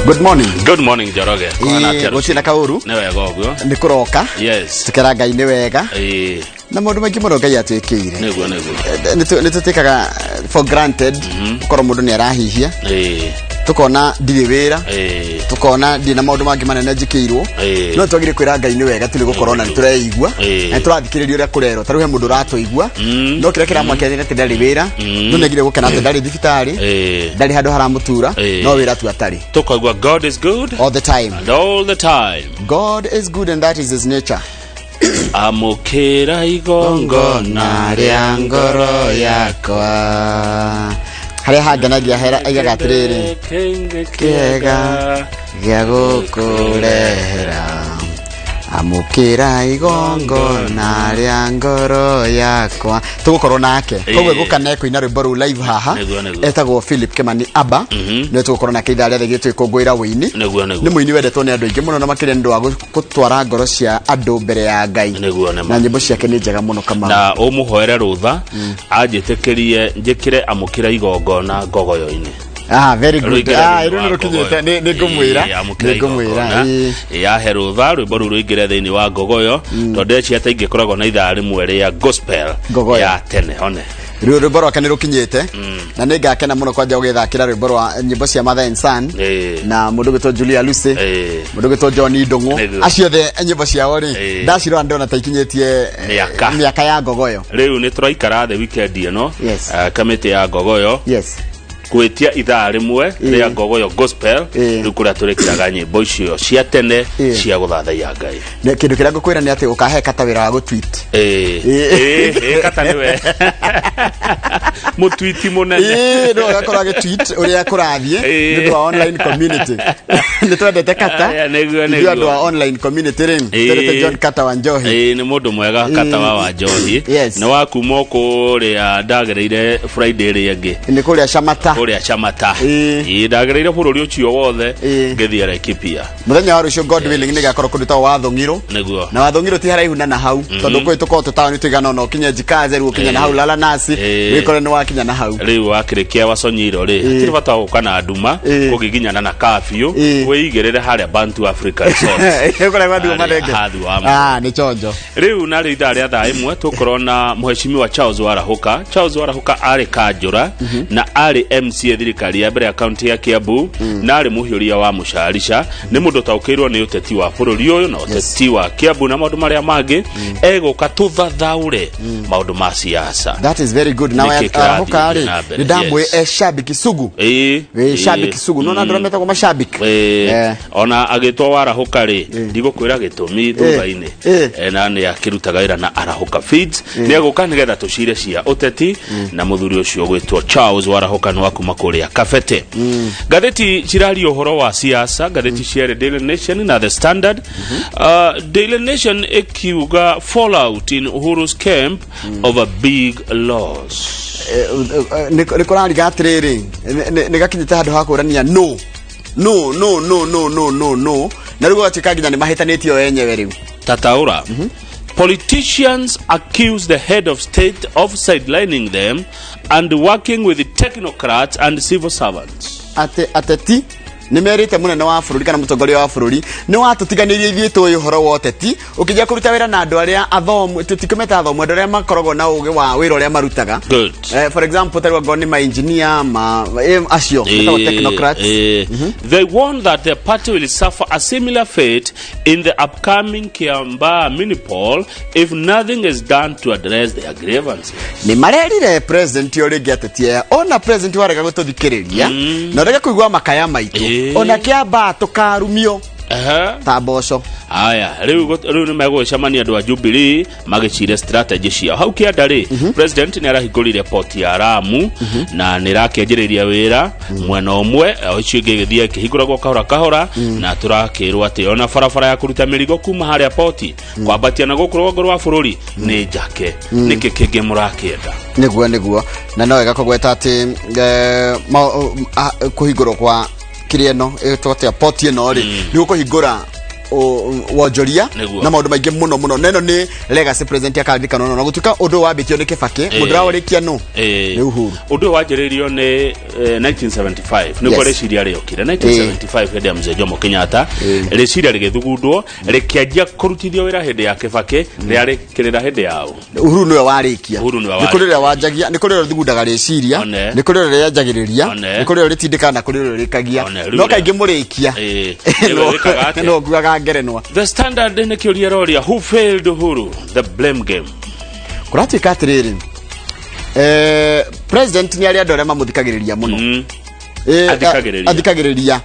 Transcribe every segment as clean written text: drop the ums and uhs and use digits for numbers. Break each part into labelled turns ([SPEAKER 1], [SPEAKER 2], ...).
[SPEAKER 1] Good morning.
[SPEAKER 2] Good morning, Njoroge. Kũhana atĩa
[SPEAKER 1] Gũtirĩ na kaũru.
[SPEAKER 2] Nĩ wega ũguo.
[SPEAKER 1] Nĩ kũroka.
[SPEAKER 2] Yes.
[SPEAKER 1] Tũkera Ngai nĩ wega.
[SPEAKER 2] Ĩĩ.
[SPEAKER 1] Na maũndũ maingĩ mũno Ngai atwĩkĩire.
[SPEAKER 2] Nĩguo nĩguo.
[SPEAKER 1] Nĩ tũtĩkaga for granted gũkorwo mũndũ nĩ arahihia.
[SPEAKER 2] Ĩĩ.
[SPEAKER 1] Tũkona ndirĩ wĩra.
[SPEAKER 2] Ĩĩ.
[SPEAKER 1] Tukona ndirĩ na maũndũ mangĩ manene njĩkĩirwo. No twagire kwĩra Ngai nĩ wega tu nĩ gũkorwo na nĩ tũreigua. Na nĩ tũrathikĩrĩria ũrĩa kũrerwo. Ta rĩu he mũndũ ũratũigua. No kĩrĩa kĩramwakenia nĩ atĩ ndarĩ wĩra. No nĩ agire gũkena atĩ ndarĩ thibitarĩ. Ndarĩ handũ haramũtura. No wĩra tu atarĩ.
[SPEAKER 2] Tũkaigua God is good
[SPEAKER 1] All the time.
[SPEAKER 2] and all the time.
[SPEAKER 1] God is good and that is his nature.
[SPEAKER 2] Amũkĩra igongona
[SPEAKER 1] rĩa ngoro yakwa. Harĩa hangenagia hera aigaga atĩrĩrĩ
[SPEAKER 2] kĩngĩ
[SPEAKER 1] kĩega gĩa gũkũrehera amũkĩra igongona rĩa ngoro yakwa. Tũgũkorwo nake koguo gũka na kũina rwĩmbo rũu live haha.
[SPEAKER 2] Nĩguo, nĩguo.
[SPEAKER 1] Etagwo Philip Kimani Abba, nĩwe tũgũkorwo nake ithaa rĩa rĩngĩ tũgĩkũngũĩra wĩini.
[SPEAKER 2] Nĩguo nĩguo.
[SPEAKER 1] Nĩ mũini wendetwo nĩ andũ aingĩ mũno na makĩria nĩ ũndũ wa gũtwara ngoro cia andũ mbere ya Ngai.
[SPEAKER 2] Nĩguo, nĩma.
[SPEAKER 1] Na nyĩmbo ciake nĩ njega mũno kama
[SPEAKER 2] Na ũmũhoere rũtha anjĩtĩkĩrie njĩkĩre amũkĩra igongona ngogoyo-inĩ.
[SPEAKER 1] Ah, very good.
[SPEAKER 2] Rũingĩre
[SPEAKER 1] Ah,
[SPEAKER 2] thĩinĩ
[SPEAKER 1] rĩu
[SPEAKER 2] wa
[SPEAKER 1] nĩ rũkinyĩte
[SPEAKER 2] ngogoyo.
[SPEAKER 1] nĩ ngũmwĩra.
[SPEAKER 2] Ĩĩ, amũkĩra
[SPEAKER 1] Nĩ ngũmwĩra.
[SPEAKER 2] igongona.
[SPEAKER 1] Ĩĩ.
[SPEAKER 2] Ĩĩ, yahe rũtha rwĩmbo rũu rũingĩre thĩinĩ wa ngogoyo tondũ ndeci atĩ ingĩkoragwo na ithaa rĩmwe rĩa gospel
[SPEAKER 1] Ngogoyo.
[SPEAKER 2] ya tene one.
[SPEAKER 1] Rĩu rwĩmbo rwake nĩ rũkinyĩte na nĩ ngakena mũno kwanja ũgĩthakĩra rwĩmbo rwa nyĩmbo cia Mother and Son na mũndũ gwĩtwo Julia Lucy, mũndũ gwĩtwo John Ndung'u, acio othe nyĩmbo ciao rĩ ndacirora ndĩrona ta ikinyĩtie
[SPEAKER 2] Mĩaka.
[SPEAKER 1] mĩaka ya ngogoyo.
[SPEAKER 2] Rĩu nĩ tũraikara thĩ weekend ĩno
[SPEAKER 1] Yes.
[SPEAKER 2] Kamĩtĩ ya ngogoyo gwĩtia ithaa rĩmwe rĩa ngogoyo gospel, rĩu kũrĩa tũrĩkĩraga nyĩmbo icio cia tene cia gũthathaiya Ngai.
[SPEAKER 1] Nĩ kĩndũ kĩrĩa ngũkwĩra nĩ atĩ ũkahe kata wĩra wa gũtweet.
[SPEAKER 2] Ĩĩ.
[SPEAKER 1] Ĩĩ.
[SPEAKER 2] Ĩĩ, kata nĩwe mũtwiti mũnene.
[SPEAKER 1] Ĩĩ, no agakorwo agĩtweet ũrĩa kũrathiĩ nĩ ũndũ wa online community. Nĩ twendete kata.
[SPEAKER 2] Aya, nĩguo,
[SPEAKER 1] Ithuĩ
[SPEAKER 2] nĩguo.
[SPEAKER 1] andũ a online community rĩ, twendete John Kata wa Njohi.
[SPEAKER 2] Ĩĩ, nĩ mũndũ mwega kata wa Njohi. Nĩ wa kuma kũrĩa ndagereire Friday ĩrĩa ĩngĩ.
[SPEAKER 1] Nĩ kũrĩa Camata.
[SPEAKER 2] Kũrĩa Camata.
[SPEAKER 1] Ĩĩ.
[SPEAKER 2] Ĩĩ, ndagereire bũrũri ũcio wothe ngĩthiĩ Laikipia.
[SPEAKER 1] Mũthenya wa rũciũ, God willing, nĩ gakorwo kũndũ ta Wathũng'irũ. Na Wathũng'irũ ti haraihu na hau tondũ kwĩ tũkorwo tũtaũni tũigana ũna ũkinye Njikaze, rĩu ũkinye na hau Lalanasi, wĩkore nĩ wakinya na hau.
[SPEAKER 2] Rĩu wakĩrĩkia Waconyiro rĩ, hatirĩ bata wa gũka na nduma kũgiginyana na kabiũ, wĩigĩrĩre harĩa Bantu Africa Resort.
[SPEAKER 1] Kũrĩa gwathiwo
[SPEAKER 2] Harĩa
[SPEAKER 1] mathenge.
[SPEAKER 2] hathiwo wa
[SPEAKER 1] Ah, nĩ chonjo.
[SPEAKER 2] Rĩu narĩ ithaa rĩa thaa 1 tũkorwo na mheshimiwa Charles Warahuka. Charles Warahuka arĩ kanjũra na arĩ MCA thirikari ya mbere ya kaunti ya Kiambu na arĩ mũhiũria wa mũcarica. Nĩ mũndũ ũtaũkĩirwo nĩ ũteti wa bũrũri ũyũ na ũteti wa Kiambu na maũndũ marĩa mangĩ. Egũka tũthathaũre maũndũ ma siasa.
[SPEAKER 1] That is very good. Na
[SPEAKER 2] Nĩkĩ kĩrathiĩ
[SPEAKER 1] Arahuka rĩ,
[SPEAKER 2] na mbere?
[SPEAKER 1] nĩ ndamwĩ
[SPEAKER 2] Yes.
[SPEAKER 1] e shabiki sugu. Wĩ shabiki sugu nona andũ arĩa metagwo mashabiki.
[SPEAKER 2] Ona agĩtwo Warahũka rĩ, ndigũkwĩra gĩtũmi thutha-inĩ. Na nĩ akĩrutaga wĩra na Arahũka Feeds. Nĩ egũka nĩgetha tũcire cia ũteti na mũthuri ũcio gwĩtwo Charles Warahũka nĩ wa kuma kũrĩa Kabete. Ngathĩti ciraria ũhoro wa siasa, ngathĩti cierĩ, Daily Nation na The Standard. Daily Nation ĩkiuga fallout in Uhuru's camp over big loss.
[SPEAKER 1] Nĩ kũrariga atĩrĩrĩ, nĩ gakinyĩte handũ ha kũrania no no no no no no no no, na rĩu gũgatuĩka nginya nĩ mahĩtanĩtie o enyewe rĩu.
[SPEAKER 2] Tataura. Politicians accuse the head of state of sidelining them and working with technocrats and civil servants.
[SPEAKER 1] Atĩ ateti nĩ merĩte mũnene wa bũrũri kana mũtongoria wa bũrũri nĩ watũtiganĩirie ithuĩ tũĩ ũhoro wa ũteti, ũkĩnjia kũruta wĩra na andũ arĩa athomu, tũtikũmeta athomu, andũ arĩa makoragwo na ũgĩ wa wĩra ũrĩa marutaga. For example, tarĩu angorwo nĩ ma-engineer ma acio metagwo technocrats.
[SPEAKER 2] They warn that the party will suffer a similar fate in the upcoming Kiambaa mini poll if nothing is done to address their grievances.
[SPEAKER 1] Nĩ marerire president o rĩngĩ ateti aya, ona president warega gũtũthikĩrĩria na ũrege kũigua makaya maitũ, ona Kĩambaa tũkarumio ta mboco.
[SPEAKER 2] Aya, rĩu rĩu nĩ megũgĩcemania andũ a Jubilee magĩcire strategy ciao hau kĩanda rĩ. President nĩ arahingũrire port ya Lamu na nĩ ĩrakĩanjĩrĩria wĩra mwena ũmwe, o icio ingĩ ĩgĩthiĩ ĩkĩhingũragwo kahora kahora, na tũrakĩrwo atĩ ona barabara ya kũruta mĩrigo kuma harĩa poti kwambatia na gũkũ rũgongo rwa bũrũri nĩ njake. Nĩkĩ kĩngĩ mũrakĩenda?
[SPEAKER 1] Nĩguo, na no wega kũgweta atĩ kũhingũrwo kwa kĩrĩa ĩno ĩtwo atĩa, port ĩno rĩ, nĩ gũkũhingũra Wonjoria
[SPEAKER 2] Nĩguo.
[SPEAKER 1] na maũndũ maingĩ mũno mũno, na ĩno nĩ legacy president akaririkanwo na gũtuĩka ũndũ ũyũ wambĩtio nĩ Kĩbakĩ, mũndũ ũraũrĩkia nũ? Nĩ Uhuru.
[SPEAKER 2] Ũndũ ũyũ wanjĩrĩirio nĩ 1975 nĩguo rĩciria rĩokire 1975 hĩndĩ ya mzee Jomo Kenyatta. Rĩciria rĩgĩthugundwo, rĩkĩanjia kũrutithio wĩra hĩndĩ ya Kĩbakĩ, rĩarĩkĩrĩra hĩndĩ yao.
[SPEAKER 1] Uhuru nĩwe warĩkia.
[SPEAKER 2] Uhuru nĩwe
[SPEAKER 1] Nĩ kũrĩ ũrĩa wanjagia, nĩ kũrĩ ũrĩa ũthugundaga rĩciria,
[SPEAKER 2] One.
[SPEAKER 1] nĩ kũrĩ ũrĩa rĩanjagĩrĩria,
[SPEAKER 2] One.
[SPEAKER 1] nĩ kũrĩ ũrĩa rĩtindĩkaga na kũrĩ ũrĩa rĩkagia.
[SPEAKER 2] One, rĩu
[SPEAKER 1] No
[SPEAKER 2] ũrĩa-
[SPEAKER 1] kaingĩ mũrĩkia
[SPEAKER 2] Nĩwe wĩkaga atĩa?
[SPEAKER 1] no nguaga ngerenwa.
[SPEAKER 2] The Standard nĩ kĩũria ĩroria, who failed Uhuru, the blame game.
[SPEAKER 1] Kũratuĩka atĩrĩrĩ, president nĩ arĩ andũ arĩa mamũthikagĩrĩria mũno.
[SPEAKER 2] Athikagĩrĩria.
[SPEAKER 1] Athikagĩrĩria.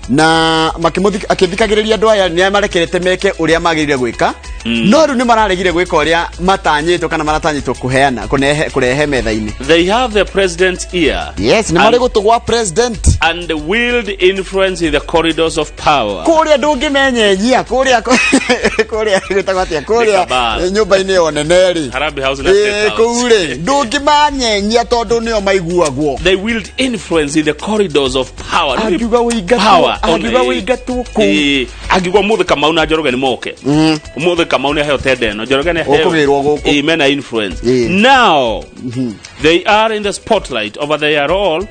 [SPEAKER 1] Na akĩthikagĩrĩria andũ aya nĩ marekerete meke ũrĩa magĩrĩire gwĩka, no rĩu nĩ mararegire gwĩka ũrĩa matanyĩtwo kana maratanyĩtwo kũheana kũrehe metha-inĩ.
[SPEAKER 2] They have the president's ear
[SPEAKER 1] Yes, nĩ marĩ gũtũ gwa president
[SPEAKER 2] and wield influence in the corridors of power.
[SPEAKER 1] Kũrĩa ndũngĩmenyenyia, kũrĩa gwĩtagwo atĩa, kũrĩa
[SPEAKER 2] Kabal.
[SPEAKER 1] nyũmba-inĩ ĩyo nene rĩ.
[SPEAKER 2] Harambee House na State House.
[SPEAKER 1] Kũu rĩ ndũngĩmanyenyia tondũ nĩo maiguagwo.
[SPEAKER 2] They wield influence in the corridors of power.
[SPEAKER 1] Angiuga ũingatwo-
[SPEAKER 2] Power.
[SPEAKER 1] angiuga ũingatwo kũu.
[SPEAKER 2] Angiuga ũmũthĩ Kamau na Njoroge nĩ moke, ũmũthĩ Kamau nĩ aheo tenda ĩno, Njoroge nĩ aheo.
[SPEAKER 1] Ũkũgĩrwo gũkũ.
[SPEAKER 2] Mena influence. Now they are in the spotlight over their role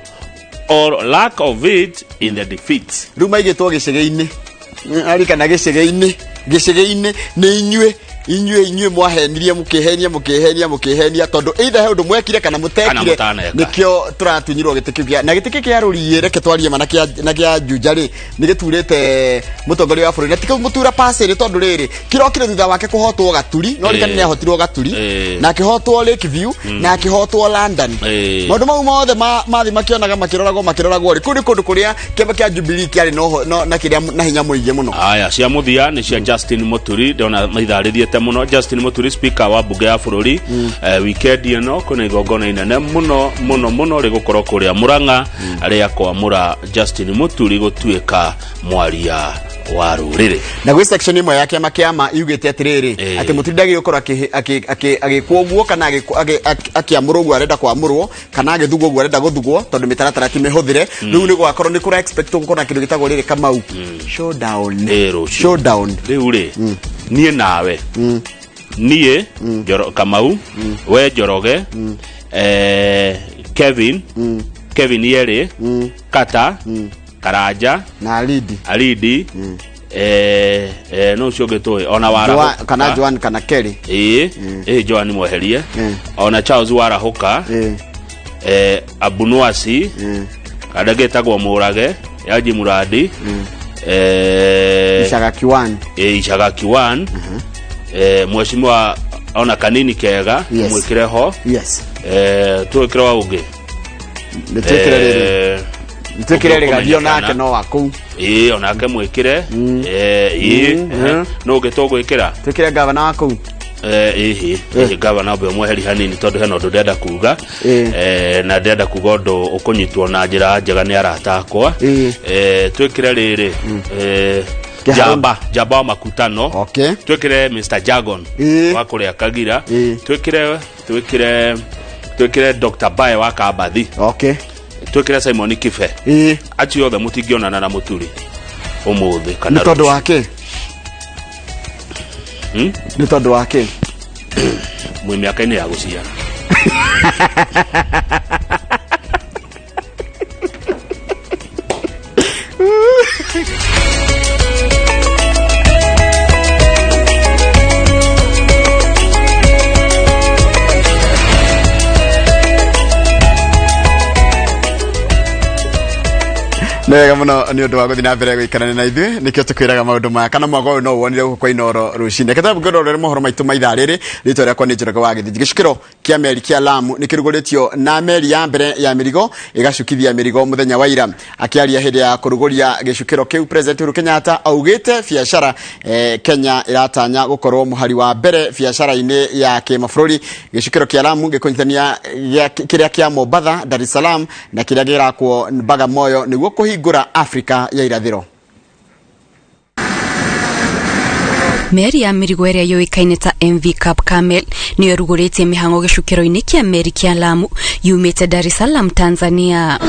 [SPEAKER 2] or lack of it in the defeat.
[SPEAKER 1] Rĩu maigĩtwo gĩcegĩ-inĩ ari kana gĩcegĩ-inĩ nĩ inyuĩ mwahenirie, mũkĩhenia, mũkĩhenia, mũkĩhenia, tondũ either he ũndũ mwekire kana mũtekire.
[SPEAKER 2] Kana mũtaneka.
[SPEAKER 1] Nĩkĩo tũratunyirwo gĩtĩ kĩu na gĩtĩ kĩu kĩa rũriĩ. Reke twarie ma, na kĩa Juja rĩ, nĩ gĩturĩte mũtongoria wa bũrũri na ti mũtura pacĩrĩ, tondũ rĩrĩ kĩrokire thutha wake kũhotwo Gaturi, no rikani nĩ ahotirwo Gaturi na akĩhotwo Lakeview na akĩhotwo London. Maũndũ mau mothe mathi makĩonaga, makĩroragwo rĩ, kũu nĩ kũndũ kũrĩa kĩama kĩa Jubilee kĩarĩ na na kĩrĩa na hinya mũingĩ mũno.
[SPEAKER 2] Aya, cia mũthia nĩ cia Justin Muturi. Ndona maitharĩriĩte mũno Justin Muturi, speaker wa mbunge ya bũrũri. Weekend ĩno kwĩna igongona inene mũno mũno mũno rĩgũkorwo kũrĩa Mũrang'a rĩa kwamũra Justin Muturi gũtuĩka mwaria wa rũrĩrĩ.
[SPEAKER 1] Na gwĩ section ĩmwe ya kĩama kĩama yugĩte atĩrĩrĩ, atĩ Mũturi ndagĩrĩirwo gũkorwo agĩkwo ũguo kana akĩamũrwo ũguo arenda kwamũrwo kana agĩthugwo ũguo arenda gũthugwo, tondũ mĩtaratara ti mĩhũthĩre. Rĩu nĩ gwakorwo nĩ kũra expect gũkorwo na kĩndũ gĩtagwo rĩrĩ, Kamau, showdown.
[SPEAKER 2] Rũciũ.
[SPEAKER 1] Showdown.
[SPEAKER 2] Rĩu rĩ, niĩ nawe, niĩ Kamau, we Njoroge, Kevin, Kevin Yerĩ, Kata Karanja
[SPEAKER 1] na Lidi.
[SPEAKER 2] Alidi, no ũcio ũngĩ tũĩ ona Warahũka.
[SPEAKER 1] Kana Joan kana Kelly.
[SPEAKER 2] Ĩĩ, Joan mweherie. Ona Charles Warahũka. Abunuasi kada getagwo Mũrage Yaji Muradi,
[SPEAKER 1] Icaga Kiwan.
[SPEAKER 2] Icaga Kiwan, mheshimiwa ona Kanini Kega. Mwĩkĩre ho. Twĩkĩre wa ũngĩ.
[SPEAKER 1] Nĩ twĩkĩre rĩrĩ, nĩ twĩkĩre
[SPEAKER 2] ũngĩ
[SPEAKER 1] rĩgathio
[SPEAKER 2] ũkũmenyekana.
[SPEAKER 1] nake no wa kũu.
[SPEAKER 2] Ĩĩ, onake mwĩkĩre. Ĩĩ. No ũngĩ tũgwĩkĩra?
[SPEAKER 1] Twĩkĩre gavana wa kũu.
[SPEAKER 2] Ĩhĩ ĩhĩ, gavana ũmwe mweheri hanini, tondũ hena ũndũ ndĩrenda kuga. Na ndĩrenda kuga ũndũ ũkũnyitwo na njĩra njega nĩ arata akwa. Twĩkĩre rĩrĩ,
[SPEAKER 1] Kĩharũ-
[SPEAKER 2] njamba wa makutano. Twĩkĩre Mr Jagon wa kũrĩa Kagira. Twĩkĩre Dr Bae wa Kambathi. Twĩkĩre Simon Kibe. Acio othe mũtingĩonana na Mũturi ũmũthĩ kana
[SPEAKER 1] Nĩ tondũ
[SPEAKER 2] rũciũ.
[SPEAKER 1] wa kĩ? Nĩ tondũ wa kĩ?
[SPEAKER 2] Mwĩ mĩaka-inĩ ya gũciara.
[SPEAKER 1] Nĩ wega mũno nĩ ũndũ wa gũthiĩ na mbere gũikarania na ithuĩ. Nĩkĩo tũkwĩraga maũndũ maya kana mwaka ũyũ no wonire gũkũ kwa Inooro rũcinĩ. Reke tũrore mohoro maitũ ma ithaa rĩrĩ. Rĩtwa rĩakwa nĩ Njoroge wa Gĩthĩnji. Gĩcukĩro kĩa meri kĩa Lamu nĩ kĩrugũrĩtio na meri ya mbere ya mĩrigo ĩgacukithia mĩrigo mũthenya wa ira. Akĩaria hĩndĩ ya kũrugũria gĩcukĩro kĩu, President Uhuru Kenyatta augĩte biacara Kenya ĩratanya gũkorwo mũhari wa mbere biacara-inĩ ya kĩmabũrũri. Gĩcukĩro kĩa Lamu gĩkũnyitania kĩrĩa kĩa Mombatha, Dar es Salaam na kĩrĩa gĩrakwo Bagamoyo nĩguo kũhingũra Afrika ya irathĩro.
[SPEAKER 3] Meri ya mĩrigo ĩrĩa yũĩkaine ta MV Cap Camel nĩyo ĩrugũrĩtie mĩhang'o gĩcukĩro-inĩ kĩa meri kĩa Lamu yumĩte Dar es Salaam, Tanzania.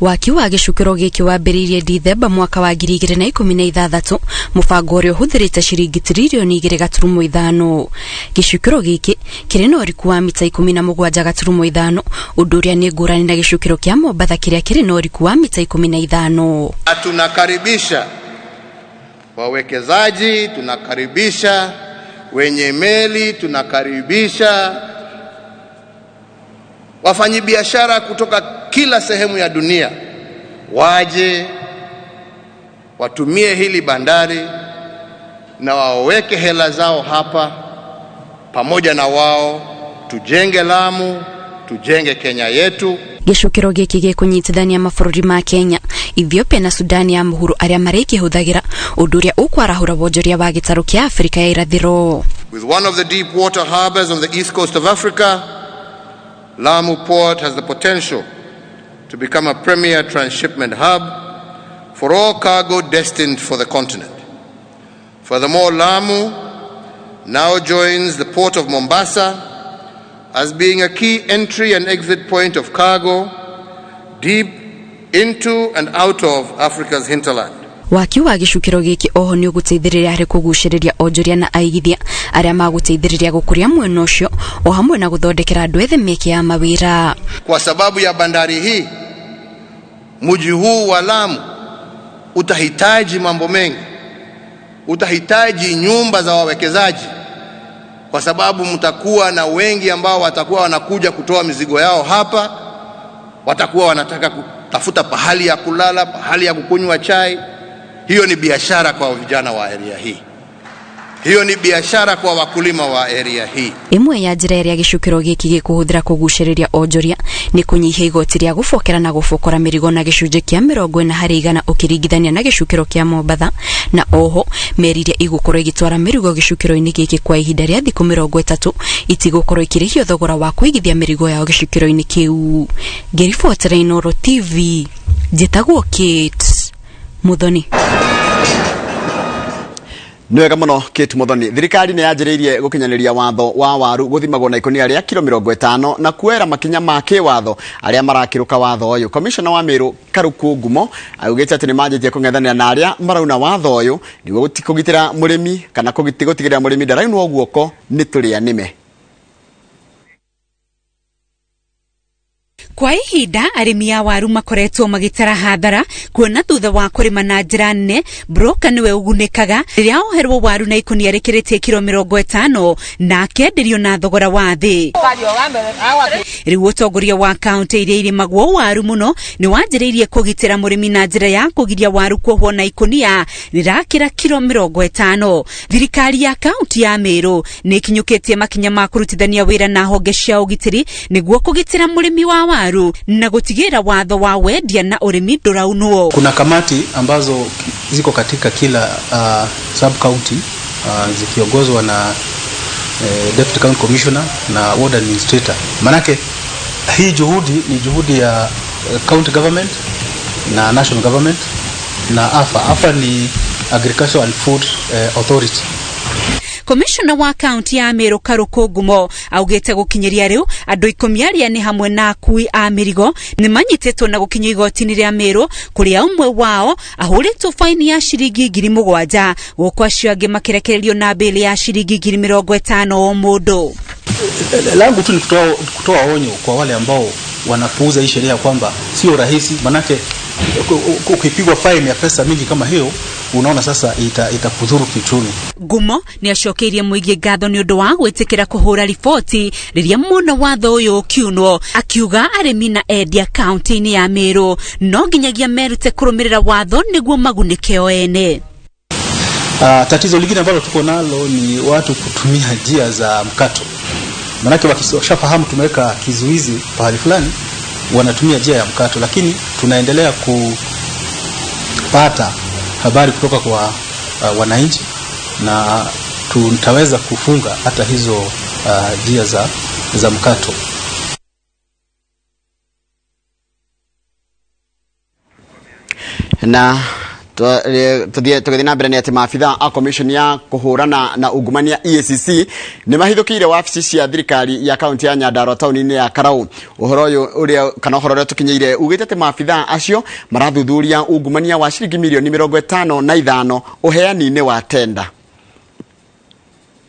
[SPEAKER 3] Waki wa gĩcukĩro gĩkĩ wambĩrĩirie Dithemba mwaka wa 2016, mũbango ũrĩa ũhũthĩrĩte ciringi tiririoni 2.5. Gĩcukĩro gĩkĩ kĩrĩ na ũriku wa mita 17.5, ũndũ ũrĩa nĩ ngũrani na gĩcukĩro kĩa Mombatha kĩrĩa kĩrĩ na ũriku wa mita 15.
[SPEAKER 4] Tunakaribisha wawekezaji, tunakaribisha wenye meli, tunakaribisha wafanyibiashara kutoka kila sehemu ya dunia waje watumie hili bandari na waweke hela zao hapa pamoja na wao, tujenge Lamu, tujenge Kenya yetu.
[SPEAKER 3] Gĩcukĩro gĩkĩ gĩkũnyitithania mabũrũri ma Kenya, Ethiopia na Sudani ya mũhuro arĩa marĩkĩhũthagĩra, ũndũ ũrĩa ũkwarahũra wonjoria wa gĩtarũ kĩa Afrika ya irathĩro.
[SPEAKER 4] With one of the deep water harbors on the east coast of Africa, Lamu Port has the potential to become a premier transshipment hub for all cargo destined for the continent. Furthermore, Lamu now joins the port of Mombasa as being a key entry and exit point of cargo deep into and out of Africa's hinterland.
[SPEAKER 3] Waki wa gĩcukĩro gĩkĩ oho nĩ ũgũteithĩrĩria harĩ kũgucĩrĩria onjoria na aigithia arĩa magũteithĩrĩria gũkũria mwena ũcio, o hamwe na gũthondekera andũ ethĩ mĩeke ya mawĩra.
[SPEAKER 4] Kwa sababu ya bandari hii, mji huu wa Lamu utahitaji mambo mengi, utahitaji nyumba za wawekezaji, kwa sababu mtakuwa na wengi ambao watakuwa wanakuja kutoa mizigo yao hapa, watakuwa wanataka kutafuta pahali ya kulala, pahali ya kukunywa chai. Hiyo ni biashara kwa vijana wa area hii. Hiyo ni biashara kwa wakulima wa area hii.
[SPEAKER 3] Ĩmwe ya njĩra ĩrĩa gĩcukĩro gĩkĩ gĩkũhũthĩra kũgucĩrĩria onjoria nĩ kũnyihia igoti rĩa gũbokera na gũbokora mĩrigo na gĩcunjĩ kĩa 40% ũkĩringithania na gĩcukĩro kĩa Mombatha, na oho meri iria igũkorwo igĩtwara mĩrigo gĩcukĩro-inĩ gĩkĩ kwa ihinda rĩa thikũ 30 itigũkorwo ikĩrĩhio thogora wa kũigithia mĩrigo yao gĩcukĩro-inĩ kĩu. Ngĩribotera Inooro TV, njĩtagwo Kate Muthoni.
[SPEAKER 1] Nĩ wega mũno Kate Muthoni. Thirikari nĩ yanjĩrĩirie gũkinyanĩria watho wa waru gũthimagwo na ikũnia rĩa kiro 50 na kuoera makinya ma kĩwatho arĩa marakĩrũka watho ũyũ. Komishona wa Meru Karuku Ngumo augĩte atĩ nĩ manjĩtie kũng'ethanĩra na arĩa marauna watho ũyũ nĩguo kũgitĩra mũrĩmi kana gũtigĩrĩra mũrĩmi ndaraunwo guoko nĩ tũrĩa nĩme.
[SPEAKER 5] Kwa ihinda arĩmi a waru makoretwo magĩtara hathara kuona thutha wa kũrĩma na njĩra nene broker nĩwe ũgunĩkaga rĩrĩa oherwo waru na ikũnia rĩkĩrĩtie kiro 50 na akenderio na thogora wa thĩ. Rĩu ũtongoria wa kaunti iria irĩmagwo waru mũno nĩ wanjĩrĩirie kũgitĩra mũrĩmi na njĩra ya kũgiria waru kuohwo na ikũnia rĩrakĩra kiro 50. Thirikari ya kaunti ya Meru nĩ ĩkinyũkĩtie makinya ma kũrutithania wĩra na honge cia ũgitĩri nĩguo kũgitĩra mũrĩmi wa waru na gũtigĩrĩra watho wa wendia na ũrĩmi ndũraunwo.
[SPEAKER 6] Kuna kamati ambazo ziko katika kila sub county zikiongozwa na Deputy County Commissioner na Ward Administrator. Manake hii juhudi ni juhudi ya county government na national government na AFA. AFA ni Agriculture and Food Authority.
[SPEAKER 5] Komishona wa kaunti ya Meru Karuku Ngumo augĩte gũkinyĩria rĩu andũ 10 arĩa nĩ hamwe na akui a mĩrigo nĩ manyitĩtwo na gũkinyio igoti-inĩ rĩa Meru kũrĩa ũmwe wao ahũrĩtwo faini ya ciringi 7,000 gũkũ acio angĩ makĩrekererio na bĩlĩ ya ciringi 50,000 o mũndũ.
[SPEAKER 6] Langu tu ni kutoa onyo kwa wale ambao wanapuuza hii sheria kwamba sio rahisi, manake ukipigwa faini ya pesa mingi kama hiyo unaona sasa itakudhuru kiuchumi.
[SPEAKER 5] Ngumo nĩ acokeirie mũingĩ ngatho nĩ ũndũ wa gwĩtĩkĩra kũhũra riboti rĩrĩa mona watho ũyũ ũkiunwo, akiuga arĩmi na endia kaunti-inĩ ya Meru no nginyagia merute kũrũmĩrĩra watho nĩguo magunĩke o ene.
[SPEAKER 6] Tatizo lingine ambalo tuko nalo ni watu kutumia njia za mkato. Manake wakishafahamu tumeweka kizuizi pahali fulani wanatumia njia ya mkato, lakini tunaendelea kupata habari kutoka kwa wananchi na tutaweza kufunga hata hizo njia za mkato.
[SPEAKER 1] Na Tũthiĩ na mbere nĩ atĩ maabitha a commission ya kũhũrana na ungumania EACC nĩ mahithũkĩire wabici cia thirikari ya kaunti ya Nyandarua taũni-inĩ ya Karau. Ũhoro ũyũ ũrĩa kana ũhoro ũrĩa tũkinyĩire ugĩte atĩ maabitha acio marathuthuria ungumania wa ciringi mirioni 55 ũheani-inĩ wa tenda.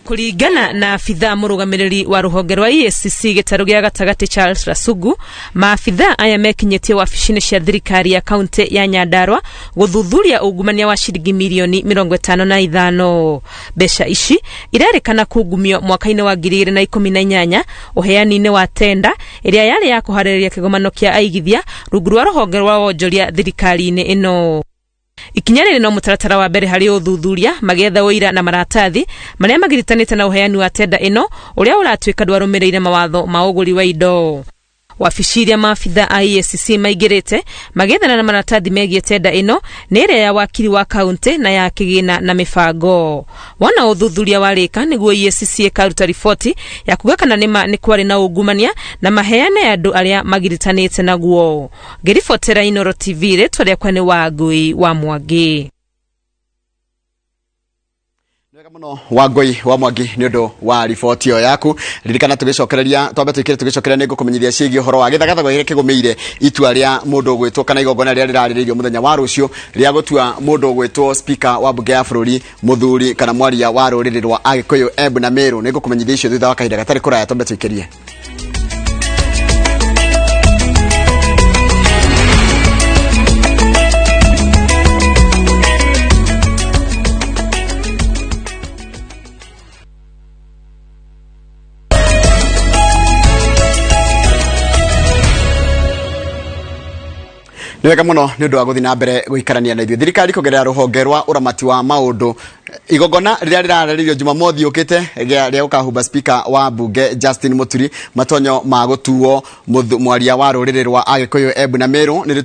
[SPEAKER 7] Kũringana na abithaa mũrũgamĩrĩri wa rũhonge rwa EACC gĩtarũ gĩa gatagatĩ Charles Rasugu, maabithaa aya mekinyĩtie wabici-inĩ cia thirikari ya kaunti ya Nyandarua gũthuthuria ungumania wa ciringi mirioni 55. Mbeca ici irerĩkana kungumio mwaka-inĩ wa 2018 ũheani-inĩ wa tenda ĩrĩa yarĩ ya kũharĩrĩria kĩgomano kĩa aigithia rungu rwa rũhonge rwa wonjoria thirikari-inĩ ĩno. Ikinya rĩrĩ no mũtaratara wa mbere harĩ ũthuthuria magĩetha ũira na maratathi marĩa magiritanĩte na ũheani wa tenda ĩno ũrĩa ũratuĩka ndwarũmĩrĩire mawatho ma ũgũri wa indo. Wabici iria maabitha a EACC maingĩrĩte magĩethana na maratathi megiĩ tenda ĩno nĩ ĩrĩa ya wakiri wa kaunti na ya kĩgĩna na mĩbango. Wona ũthuthuria warĩka nĩguo EACC ĩkaruta riboti ya kuga kana nĩma nĩ kwarĩ na ungumania na maheane andũ arĩa magiritanĩte naguo. Ngĩribotera Inooro TV, rĩtwa rĩakwa nĩ Wangui wa Mwangi.
[SPEAKER 1] Wega mũno Wangui wa Mwangi nĩ ũndũ wa riboti ĩyo yaku. Ririkana tũgĩcokereria twambe tũikire tũgĩcokereria nĩ ngũkũmenyithia ciĩgiĩ ũhoro wa gĩthagathago kĩrĩa kĩgũmĩire itua rĩa mũndũ ũgwĩtwo kana igongona rĩrĩa rĩrarĩrĩirio mũthenya wa rũciũ rĩa gũtua mũndũ ũgwĩtwo speaker wa mbunge ya bũrũri mũthuri kana mwaria wa rũrĩrĩ rwa Agĩkũyũ, Embu na Meru. Nĩ ngũkũmenyithia icio thutha wa kahinda gatarĩ kũraya, twambe tũikĩrie. Nĩ wega mũno nĩ ũndũ wa gũthiĩ na mbere gũikarania na ithuĩ. Thirikari kũgerera rũhonge rwa ũramati wa maũndũ, igongona rĩrĩa rĩrarĩrĩirio Jumamothi yũkĩte rĩa gũkahumba speaker wa mbunge Justin Muturi matonyo ma gũtuo mwaria wa rũrĩrĩ rwa Agĩkũyũ, Embu na Meru nĩ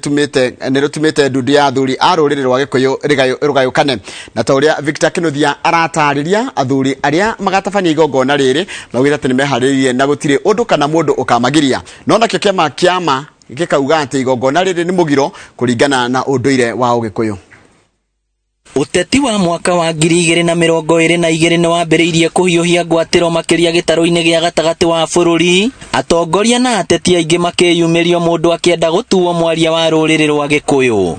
[SPEAKER 1] rĩtumĩte ndundu ya athuri a rũrĩrĩ rwa Gĩkũyũ rũgayũkane. Na ta ũrĩa Victor Kinuthia aratarĩria, athuri arĩa magatabania igongona rĩrĩ maugĩte atĩ nĩ meharĩrĩirie na gũtirĩ ũndũ kana mũndũ ũkamagiria, no nakĩo kĩama kĩama gĩkauga atĩ igongona rĩrĩ nĩ mũgiro kũringana na ũndũire wa Ũgĩkũyũ.
[SPEAKER 8] Ũteti wa mwaka wa 2022 nĩ wambĩrĩirie kũhiũhia ngwatĩro makĩria gĩtarũ-inĩ gĩa gatagatĩ wa bũrũri, atongoria na ateti aingĩ makĩyumĩrio mũndũ akĩenda gũtuo mwaria wa rũrĩrĩ rwa Gĩkũyũ.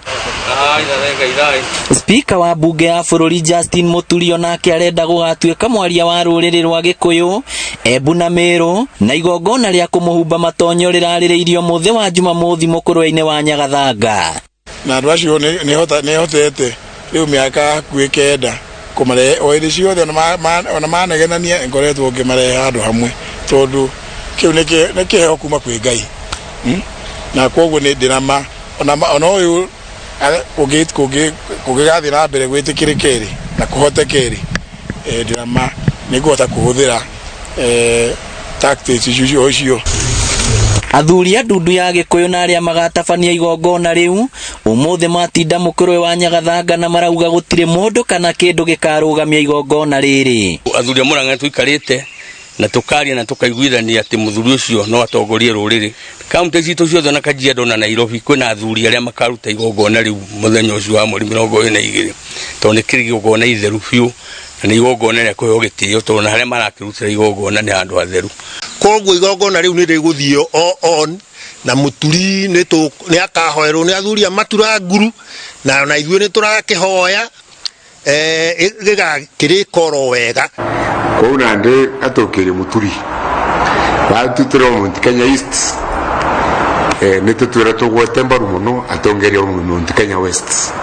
[SPEAKER 8] Spika wa mbunge ya bũrũri Justin Muturi onake arenda gũgatuĩka mwaria wa rũrĩrĩ rwa Gĩkũyũ, Embu na Meru, na igongona rĩa kũmũhumba matonyo rĩrarĩrĩirio mũthĩ wa Jumamothi mũkũrwe-inĩ wa Nyagathanga.
[SPEAKER 9] Na andũ acio nĩ hotete rĩu mĩaka hakuhĩ 9 kũmarehe o hĩndĩ ciothe, ona manegenania ngoretwo ngĩmarehe handũ hamwe, tondũ kĩu nĩ kĩheo kuma kwĩ Ngai, Na koguo nĩ ndĩna ma ona ũyũ kũngĩgathiĩ na mbere gwĩtĩkĩrĩke rĩ na kũhoteke rĩ, ndĩna ma nĩ ngũhota kũhũthĩra tactics icio icio.
[SPEAKER 8] Athuri a ndundu ya Gĩkũyũ na arĩa magatabania igongona rĩu ũmũthĩ matinda mũkũrwe wa Nyagathanga na marauga gũtirĩ mũndũ kana kĩndũ gĩkarũgamia igongona rĩrĩ.
[SPEAKER 10] Athuri a Mũrang'a tũikarĩte na tũkaria na tũkaiguithania atĩ mũthuri ũcio no atongorie rũrĩrĩ. Kaunti citũ ciothe na Kajiado na Nairobi kwĩna athuri arĩa makaruta igongona rĩu mũthenya ũcio wa mweri 22, tondũ nĩ kĩrĩ igongona itheru biũ na nĩ igongona rĩa kũheo gĩtĩo, tondũ na harĩa marakĩrutĩra igongona nĩ handũ hatheru.
[SPEAKER 4] Koguo igongona rĩu nĩ rĩgũthiĩ o on na Mũturi nĩ akahoerwo nĩ athuri a Matura Nguru, na ithuĩ nĩ tũrakĩhoya gĩgakĩrĩka oro wega.
[SPEAKER 11] Kou nande atũkĩrie Mũturi batutĩre Mount Kenya East, nĩ tũtwĩra tũgwete mbaru mũno atongeria Mount Kenya West.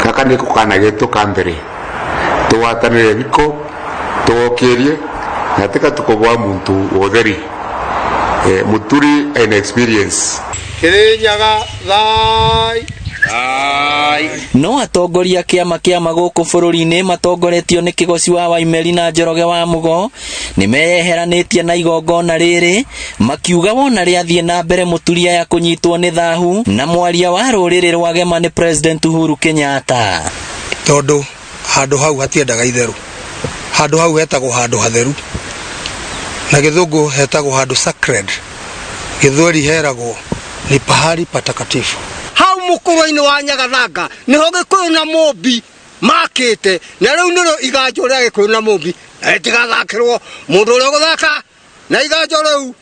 [SPEAKER 11] Gaka nĩko kana getũ ka mbere tũgwatanĩre biko tũgokĩrie na tika tũkũbwa muntu wotheri. Mũturi ena experience.
[SPEAKER 4] Kĩrĩnyaga thai.
[SPEAKER 8] No atongoria kĩama kĩama gũkũ bũrũri-inĩ matongoretio nĩ Kĩgoci wa Waimeri na Njoroge wa Mũgo nĩ meyeheranĩtie na igongona rĩrĩ, makiuga wona rĩathiĩ na mbere Mũturi aya kũnyitwo nĩ thahu na mwaria wa rũrĩrĩ rwa Gema nĩ President Uhuru Kenyatta.
[SPEAKER 12] Tondũ handũ hau hatiendaga itherũ, handũ hau hetagwo handũ hatheru, na gĩthũngũ hetagwo handũ sacred, gĩthweri heragwo ni pahali patakatifu.
[SPEAKER 13] Hau Mũkũrwe-inĩ wa Nyagathanga nĩho Gĩkũyũ na Mũmbi makĩte, na rĩu nĩrĩo iganjo rĩa Gĩkũyũ na Mũmbi, na rĩtigathakĩrwo. Mũndũ ũrĩa ũgũthaka na iganjo rĩu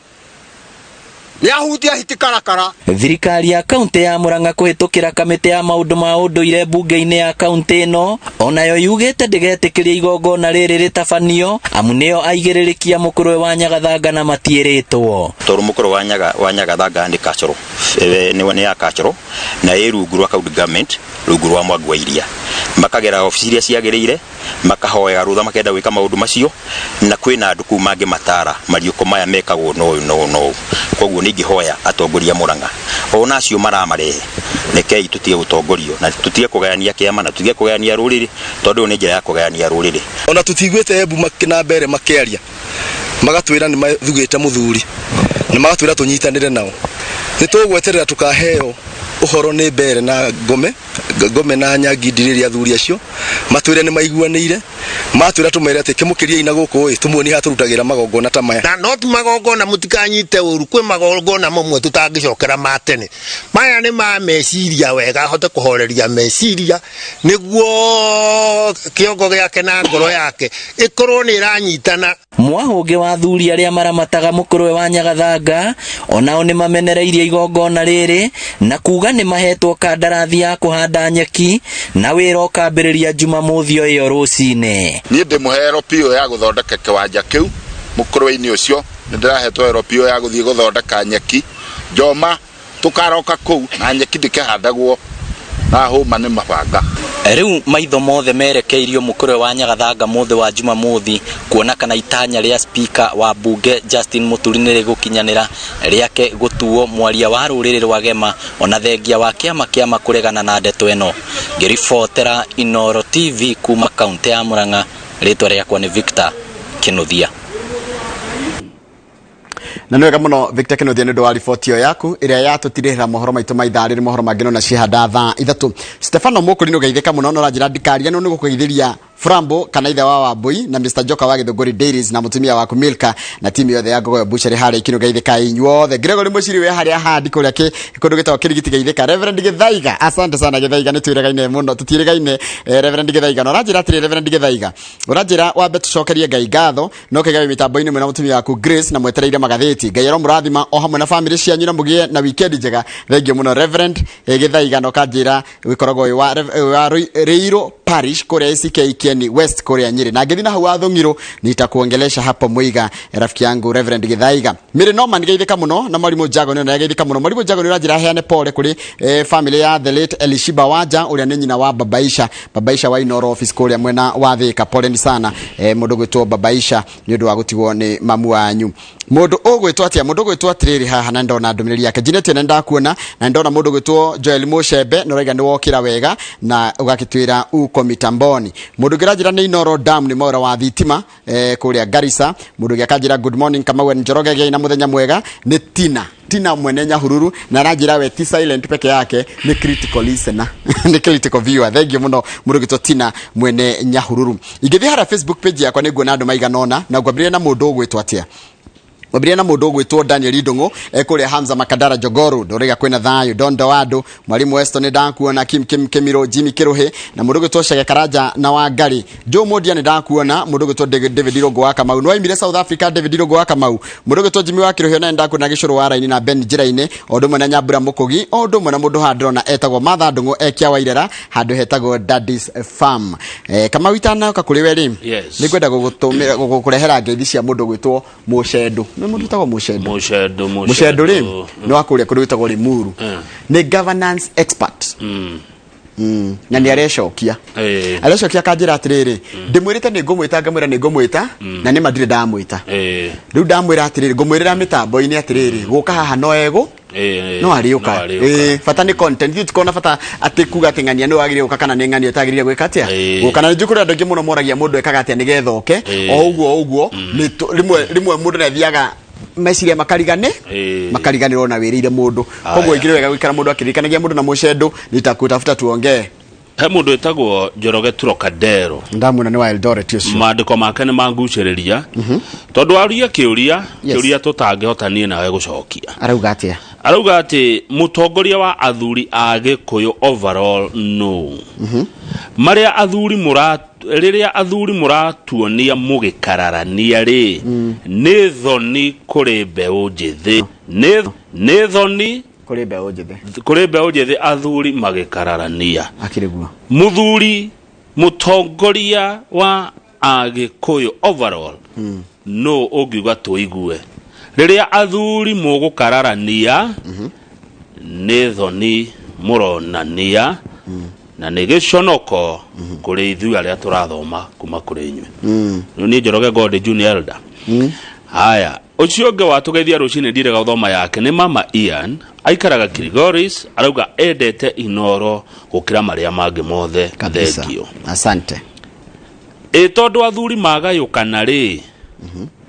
[SPEAKER 13] nĩ ahutia hiti karakara.
[SPEAKER 8] Thirikari ya kaunti ya Murang'a kũhĩtũkĩra kamĩtĩ ya maũndũ ma ũndũire mbunge-inĩ ya kaunti ĩno onayo yugĩte ndĩgetĩkĩria igongona rĩrĩ rĩtabanio amu nĩo aigĩrĩrĩki a mũkũrwe wa Nyagathanga na matiĩrĩtwo.
[SPEAKER 14] Tondũ mũkũrwe wa Nyaga, wa Nyagathanga nĩ cultural, eh, nĩ nĩ ya cultural na ĩ rungu rwa county government rungu rwa Mwangi wa Iria makagera obici iria ciagĩrĩire makahoya rũtha makenda gwĩka maũndũ macio na kwĩna andũ kũu mangĩmatara mariũko maya mekagwo na ũyũ na ũyũ na ũyũ koguo nĩ ingĩhoya atongoria a Murang'a ona acio maramarehe rekei tũtige gũtongorio na tũtige kũgayania kĩama na tũtige kũgayania rũrĩrĩ tondũ ĩyo nĩ njĩra ya kũgayania rũrĩrĩ.
[SPEAKER 15] Ona tũtiguĩte Embu na Mbeere makĩaria magatwĩra nĩ mathugĩte mũthuri na magatwĩra tũnyitanĩre nao. Nĩ tũgweterera tũkaheo ũhoro nĩ Mbeere na Ngome Ngome na Nyangindi rĩrĩa athuri acio matwĩre nĩ maiguanĩire matwĩra tũmere atĩ kĩmũkĩriei na gũkũ ĩ tũmuonie haha tũrutagĩra magongona ta maya.
[SPEAKER 16] Na no ti magongona mũtikanyite ũru kwĩ magongona mamwe tũtangĩcokera ma tene maya nĩ ma meciria wega ahote kũhoreria meciria nĩguo kĩongo gĩake na ngoro yake ĩkorwo nĩ ĩranyitana.
[SPEAKER 8] Mwahũngĩ wa athuri arĩa maramataga mũkũrwe wa Nyagathanga onao nĩ mamenereirie igongona rĩrĩ na kuga nĩ mahetwo kandarathi ya kũhanda nyeki na wĩra ũkambĩrĩria Jumamothi o ĩyo rũcinĩ.
[SPEAKER 17] Niĩ ndĩ mũhe LPO ya gũthondeka kĩwanja kĩu mũkũrwe-inĩ ũcio, nĩ ndĩrahetwo LPO ya gũthiĩ gũthondeka nyeki njoma Tũkaroka kũu na nyeki ndĩkĩhandagwo na hũma nĩ mabanga.
[SPEAKER 8] Rĩu maitho mothe merekeirio mũkũrwe wa Nyagathanga mũthĩ wa Jumamothi kuona kana itanya rĩa Spika wa mbunge Justin Mũturi nĩ rĩgũkinyanĩra rĩake gũtuo mwaria wa rũrĩrĩ rwa Gema ona thengia wa kĩama kĩama kũregana na ndeto ĩno. Ngĩribotera Inooro TV kuma kaunti ya Murang'a, rĩtwa rĩakwa nĩ Victor Kĩnuthia.
[SPEAKER 1] Na nĩ wega mũno Victor Kĩnuthia nĩ ũndũ wa riboti ĩyo yaku ĩrĩa yatũtirĩrĩra mohoro maitũ ma ithaa rĩrĩ mohoro mangĩ no na cihanda thaa 3. Stefano Mũkũri nĩ ũgeithĩka mũno no ũranjĩra ndikariganĩrwo nĩ gũkũgeithĩria Frambo kana ithe wa Wambui na Mr Joka wa Gĩthũngũri Dairies na mũtumia waku Milka na timu yothe ya Ngogoyo Butchery harĩa Ikinũ geithĩka inyuothe. Gregory Mũciri wĩ harĩa handi kũrĩa kũndũ gĩtagwo Kĩrigiti geithĩka. Reverend Gĩthaiga, asante sana Gĩthaiga, nĩ twĩregaine mũno, tũtiĩrĩgaine Reverend Gĩthaiga. Na ũranjĩra atĩrĩ Reverend Gĩthaiga, ũranjĩra wambe tũcokerie Ngai ngatho no kĩga wĩ mĩtambo-inĩ mwĩna mũtumia waku Grace na mwetereire magathĩti. Ngai aromũrathima o hamwe na famĩlĩ cianyu na mũgĩe na weekend njega. Thengiũ mũno Reverend Gĩthaiga, na ũkanjĩra wĩkoragwo wĩ wa Rĩirũ Parish kũrĩa ACK Kieni West kũrĩa Nyĩrĩ. Na ngĩthiĩ na hau Wathũng'irũ nitakuongelesha hapo Muiga, rafiki yangu Reverend Gĩthaiga. Mary Norman geithĩka mũno na Mwarimũ Jago nĩ ona geithĩka mũno. Mwarimũ Jago nĩ ũranjĩra aheane pole kũrĩ famĩlĩ ya the late Elishiba Wanja ũrĩa nĩ nyina wa Babaisha, Babaisha wa Inoro office kũrĩa mwena wa Thĩka. Poleni sana mũndũ gwĩtwo Babaisha nĩ ũndũ wa gũtigwo nĩ mamu wanyu. Mũndũ ũgwĩtwo atĩa? Mũndũ ũgwĩtwo atĩrĩrĩ haha na ndona ndũmĩrĩri yake. Jeanette nĩ ndakuona na ndona mũndũ ũgwĩtwo Joel Mũcembe na ũraiga nĩ wokĩra wega na ũgakĩtwĩra uko mitamboni. Mũndũ ũngĩ ũranjĩra nĩ Inoro Dam nĩ mwera wa thitima kũrĩa Garissa. Mũndũ ũngĩ akanjĩra good morning Kamau and Njoroge, gĩai na mũthenya mwega. Nĩ Tina Tina mwene Nyahururu na aranjĩra we ti silent peke yake, nĩ critical listener, nĩ critical viewer. Thank you mũno mũndũ ũgĩtwo Tina mwene Nyahururu. Ingĩthiĩ harĩa Facebook page yakwa nĩ nguona andũ maigana ũna, na ngwambĩrĩria na mũndũ ũgwĩtwo atĩa? Ngwambĩrĩria na mũndũ ũgwĩtwo Daniel Ndung'u kũrĩa Hamza Makadara Jogoo Road, ũraiga kwĩna thayũ. Don Dowado, Mwalimu Weston nĩ ndakuona, Kim Kim Kimiro, Jimmy Kĩrũhĩ na mũndũ ũgwĩtwo Chege Karanja na Wangari Joe Mondia nĩ ndakuona. Mũndũ ũgwĩtwo David Irũngũ wa Kamau nĩ waimire South Africa, David Irũngũ wa Kamau. Mũndũ ũgwĩtwo Jimmy wa Kĩrũhĩ na nĩ ndakuona Gĩcũrũ wa Raini na Ben Njĩra-inĩ, o ũndũ ũmwe na Nyambura Mũkũgi, o ũndũ ũmwe na mũndũ haha ndĩrona etagwo Martha Ndung'u ekia Wairera handũ hetagwo Daddy's Farm. Kamau itanoka kũrĩ we rĩ,
[SPEAKER 2] Yes.
[SPEAKER 1] nĩ ngwenda gũgũtũmĩra gũkũrehera ngeithi cia mũndũ ũgwĩtwo Mũcendũ. Nĩ mũndũ wĩtagwo Mũcendũ.
[SPEAKER 2] Mũcendũ,
[SPEAKER 1] Mũcendũ rĩ nĩ wa kũrĩa kũndũ gwĩtagwo Limuru. Nĩ governance expert. Na nĩ arecokia. Arecokia akanjĩra atĩrĩrĩ, ndĩmwĩrĩte nĩ ngũmwĩta, ngamwĩra nĩ ngũmwĩta, na nĩ ma ndirĩ ndamwĩta. Rĩu ndamwĩra atĩrĩrĩ, ngũmwĩrĩra mĩtambo-inĩ atĩrĩrĩ, gũka haha no egũ no arĩũka.
[SPEAKER 2] No arĩũka.
[SPEAKER 1] Bata nĩ content, ithuĩ tũkorwo na bata atĩ kuga atĩ ng'ania nĩ wagĩrĩire gũka kana nĩ ng'ania ũtagĩrĩire gwĩka atĩa gũka. Na nĩ njũĩ kũrĩ andũ aingĩ mũno moragia mũndũ ekaga atĩa nĩgetha oke. O ũguo ũguo nĩ rĩmwe rĩmwe mũndũ nĩ athiaga meciria makarigane makariganĩrwo na wĩrĩire mũndũ, koguo
[SPEAKER 2] Aya.
[SPEAKER 1] ingĩ wega gũikara mũndũ akĩririkanagia mũndũ na mũcendo nitakutafuta tuongee.
[SPEAKER 2] He mũndũ wĩtagwo Njoroge Trocadero.
[SPEAKER 1] Ndamuona nĩ wa Eldoret ũcio.
[SPEAKER 2] Maandĩko make nĩ mangucĩrĩria tondũ aria kĩũria, kĩũria tũtangĩhota niĩ nawe gũcokia.
[SPEAKER 1] Arauga atĩa?
[SPEAKER 2] Arauga atĩ mũtongoria wa athuri a Gĩkũyũ overall no marĩa athuri mũra rĩrĩa athuri mũratuonia mũgĩkararania rĩ, nĩ thoni kũrĩ mbeũ njĩthĩ, nĩ thoni
[SPEAKER 1] kũrĩ mbeũ njĩthĩ,
[SPEAKER 2] kũrĩ mbeũ njĩthĩ athuri magĩkararania.
[SPEAKER 1] Akĩrĩ guo.
[SPEAKER 2] Mũthuri mũtongoria wa Agĩkũyũ overall no ũngiuga tũigue rĩrĩa athuri mũgũkararania, nĩ thoni mũronania na nĩ gĩconoko kũrĩ ithuĩ arĩa tũrathoma kuma kũrĩ inyuĩ. Rĩu niĩ Njoroge Gode Junior Elder. Haya, ũcio ũngĩ watũgeithia rũcinĩ ndirega gũthoma yake nĩ Mama Ian, aikaraga Kilgoris, arauga endete Inoro gũkĩra marĩa mangĩ mothe.
[SPEAKER 1] Kabisa.
[SPEAKER 2] Thengio.
[SPEAKER 1] Asante.
[SPEAKER 2] Ĩ tondũ athuri magayũkana rĩ,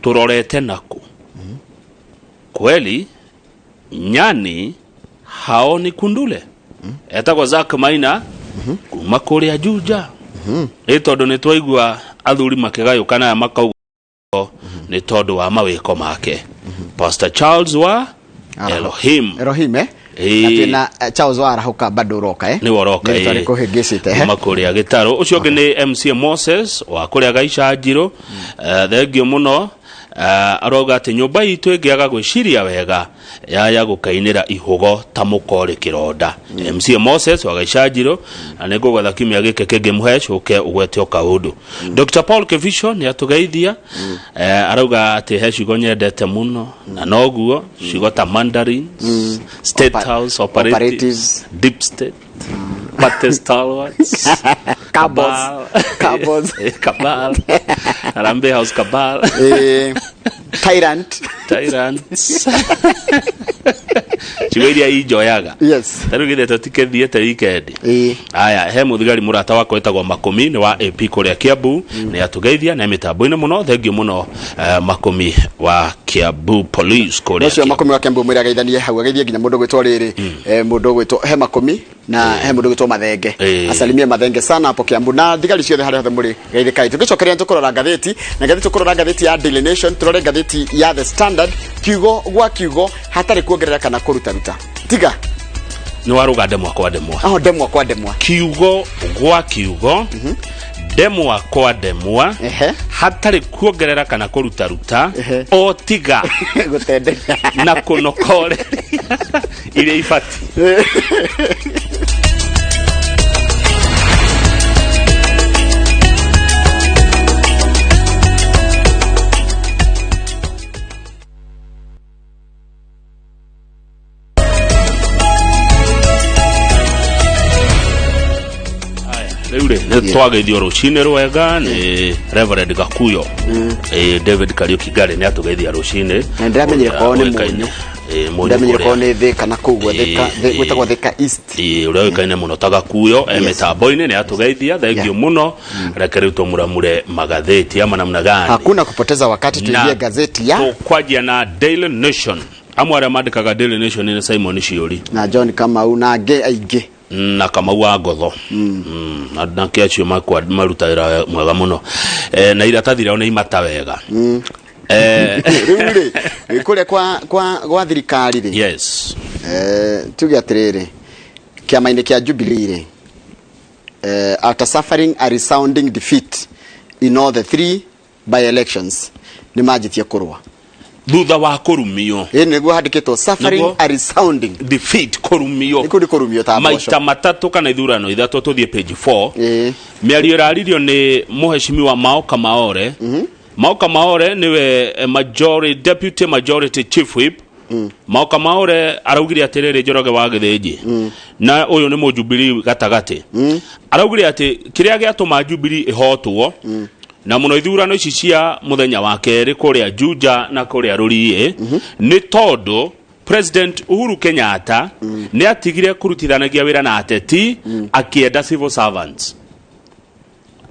[SPEAKER 2] tũrorete nakũ? Kweli nyani haoni kundule. Etagwo Zack Maina kuma kũrĩa Juja. Ĩ tondũ nĩ twaigua athuri makĩgayũkana aya makauga nĩ tondũ wa mawĩko make Pastor Charles wa Elohim.
[SPEAKER 1] Elohim, eh?
[SPEAKER 2] Ĩĩ.
[SPEAKER 1] Na twĩna Charles wa Arahũka bado ũroka, eh?
[SPEAKER 2] Nĩwe ũroka.
[SPEAKER 1] Nĩ
[SPEAKER 2] ĩĩ.
[SPEAKER 1] rĩtwa rĩkũhĩngĩcĩte, eh?
[SPEAKER 2] Kuma kũrĩa gĩtarũ. Ũcio ũngĩ nĩ MC Moses wa kũrĩa Gaica Njirũ. Thengio mũno. Arauga atĩ nyũmba itũ ĩngĩaga gwĩciria wega yaya gũkainĩra ihũgo ta mũkorĩ kĩronda. MC Moses wa Gaica Njirũ, na nĩ ngũgwetha kiumia gĩkĩ kĩngĩ mũhe cũke ũgwete o kaũndũ. Dr Paul Kibicho nĩ atũgeithia. Arauga atĩ he ciugo nyendete mũno na noguo ciugo ta mandarins, state house operatives,
[SPEAKER 1] operatives,
[SPEAKER 2] deep state, party stalwarts,
[SPEAKER 1] Cabals. Cabals.
[SPEAKER 2] Cabal, Harambee House Cabal,
[SPEAKER 1] Tyrant.
[SPEAKER 2] Tyrants, ciugo iria injoyaga.
[SPEAKER 1] Yes.
[SPEAKER 2] Ta rĩu githĩ tũtikĩthiĩte weekend? Aya, he mũthigari mũrata wakwa wĩtagwo Makũmi, nĩ wa AP kũrĩa Kiambu, nĩ atũgeithia na mĩtambo-inĩ mũno. Thengio mũno, Makũmi wa Kiambu Police kũrĩa.
[SPEAKER 1] Ũcio Makũmi wa Kiambu mwĩre ageithanie hau, ageithie nginya mũndũ gwĩtwo rĩrĩ, mũndũ gwĩtwo he Makũmi na he mũndũ gwĩtwo Mathenge. Asalimie Mathenge sana hapo Kiambu na thigari ciothe harĩa hothe mũrĩ, geithĩkai. Tũgĩcokeria tũkũrora ngathĩti na ngathĩti, tũkũrora ngathĩti ya Daily Nation, tũrore ngathĩti ya The Standard, kiugo gwa kiugo hatarĩ kuongerera kana kũrutaruta tiga.
[SPEAKER 2] Nĩ warũga ndemwa kwa ndemwa.
[SPEAKER 1] Oh, ndemwa kwa ndemwa.
[SPEAKER 2] Kiugo gwa kiugo, ndemwa kwa ndemwa, hatarĩ kuongerera kana kũrutaruta o tiga
[SPEAKER 1] gũtenderia
[SPEAKER 2] na kũnokoreria iria ibatiĩ. Rĩu rĩ, nĩ twageithio rũcinĩ rwega nĩ Reverend Gakuyo. David Kariuki Ngari nĩ atũgeithia rũcinĩ.
[SPEAKER 1] Na ndĩramenyire
[SPEAKER 2] Ũrĩa
[SPEAKER 1] kwao nĩ
[SPEAKER 2] ũĩkaine.
[SPEAKER 1] Mũnyũ.
[SPEAKER 2] Mũnyũ
[SPEAKER 1] Ndamenyire
[SPEAKER 2] kũrĩa.
[SPEAKER 1] kwao nĩ Thĩka na kũu guo Thĩka, gwĩtagwo Thĩka East.
[SPEAKER 2] Ũrĩa ũĩkaine mũno ta Gakuyo e mĩtambo-inĩ nĩ atũgeithia. Thengio mũno. Reke rĩu tũmuramure magathĩti ama namna gani?
[SPEAKER 1] Hakuna kupoteza wakati, tuingie gazeti ya
[SPEAKER 2] Tũkwanjia na Daily Nation. Amwe arĩa mandĩkaga Daily Nation nĩ Simon Shiuri
[SPEAKER 1] na John Kamau na angĩ aingĩ.
[SPEAKER 2] Na Kamau wa Ngotho. Na nake acio maruta wĩra mwega mũno. Na iratathi rĩao nĩ imata wega.
[SPEAKER 1] Rĩu rĩ, kũrĩa kwa thirikari rĩ, tuge atĩrĩrĩ, kĩama-inĩ kĩa Jubilee rĩ, after suffering a resounding defeat in all the three by elections, nĩ manjĩtie kũrũa.
[SPEAKER 2] Thutha wa kũrumio.
[SPEAKER 1] Ĩ nĩguo handĩkĩtwo suffering
[SPEAKER 2] Nĩguo.
[SPEAKER 1] a resounding
[SPEAKER 2] defeat, kũrumio.
[SPEAKER 1] Nĩ kũu nĩ kũrumio ta mboco.
[SPEAKER 2] Maita matatũ kana ithurano ithatũ. Tũthiĩ page 4. Mĩario ĩraririo nĩ mũheshimiwa Mao Kamaore. Mao Kamaore nĩwe deputy majority chief whip. Mao Kamaore araugire atĩrĩrĩ, Njoroge wa Gĩthĩnji, na ũyũ nĩ mũjubilee gatagatĩ, araugire atĩ kĩrĩa gĩatũma Jubilee ĩhotwo na mũno ithurano ici cia mũthenya wa kerĩ kũrĩa Juja na kũrĩa Rũriĩ nĩ tondũ President Uhuru Kenyatta nĩ atigire kũrutithanagia wĩra na ateti, akĩenda civil servants,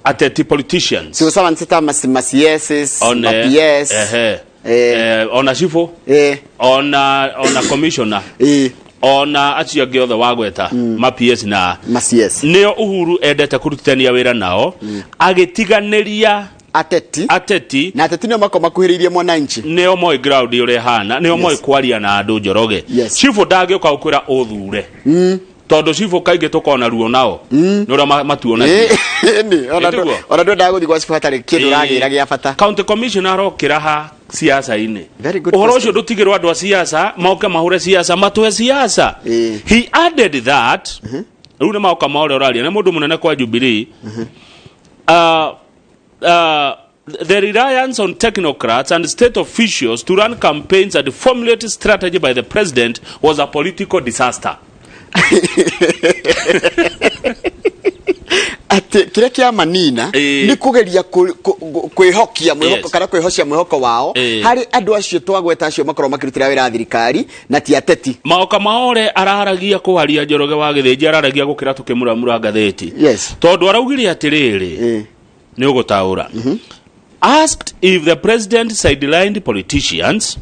[SPEAKER 2] ateti politicians.
[SPEAKER 1] Civil servants ta ma CSs,
[SPEAKER 2] one
[SPEAKER 1] ma PS.
[SPEAKER 2] Ehe. Ona cibũ, ona commissioner, ona acio angĩ othe wagweta, ma PS na
[SPEAKER 1] ma CS,
[SPEAKER 2] nĩo Uhuru endete kũrutithania wĩra nao, agĩtiganĩria.
[SPEAKER 1] Ateti.
[SPEAKER 2] Ateti.
[SPEAKER 1] Na ateti nĩo makoragwo makuhĩrĩirie mwananchi.
[SPEAKER 2] Nĩo moĩ ground ũrĩa ĩhana, nĩo moĩ kwaria na andũ Njoroge. Cibũ ndangĩũka gũkwĩra ũthure. Tondũ cibũ kaingĩ tũkoragwo na ruo nao. Nĩ ũrĩa matuonagia.
[SPEAKER 1] Ĩni, ona
[SPEAKER 2] Ĩtiguo?
[SPEAKER 1] ona ndwendaga gũthiĩ gwa cibũ hatarĩ kĩndũ
[SPEAKER 2] Ĩĩ.
[SPEAKER 1] ũragĩra gĩa bata.
[SPEAKER 2] County commissioner arokĩra ha siasa-inĩ.
[SPEAKER 1] Very good
[SPEAKER 2] Ũhoro
[SPEAKER 1] question.
[SPEAKER 2] ũcio ndũtigĩrwo andũ a siasa moke mahũre siasa matũhe siasa. He added that rĩu nĩ maoka ma ũrĩa ũraria nĩ mũndũ mũnene kwa Jubilee. The reliance on technocrats and state officials to run campaigns and formulate strategy by the president was a political disaster.
[SPEAKER 1] Atĩ kĩrĩa kĩa manina nĩ kũgeria kwĩhokia mwĩhoko kana kwĩhocia mwĩhoko wao harĩ andũ acio twagweta acio makorwo makĩrutĩra wĩra thirikari na ti ateti.
[SPEAKER 2] Maoka Maore araragia kũharia Njoroge wa Gĩthĩnji araragia gũkĩra tũkĩmuramura ngathĩti.
[SPEAKER 1] Yes.
[SPEAKER 2] Tondũ araugire atĩrĩrĩ, nĩ ũgũtaũra. Asked if the president sidelined politicians.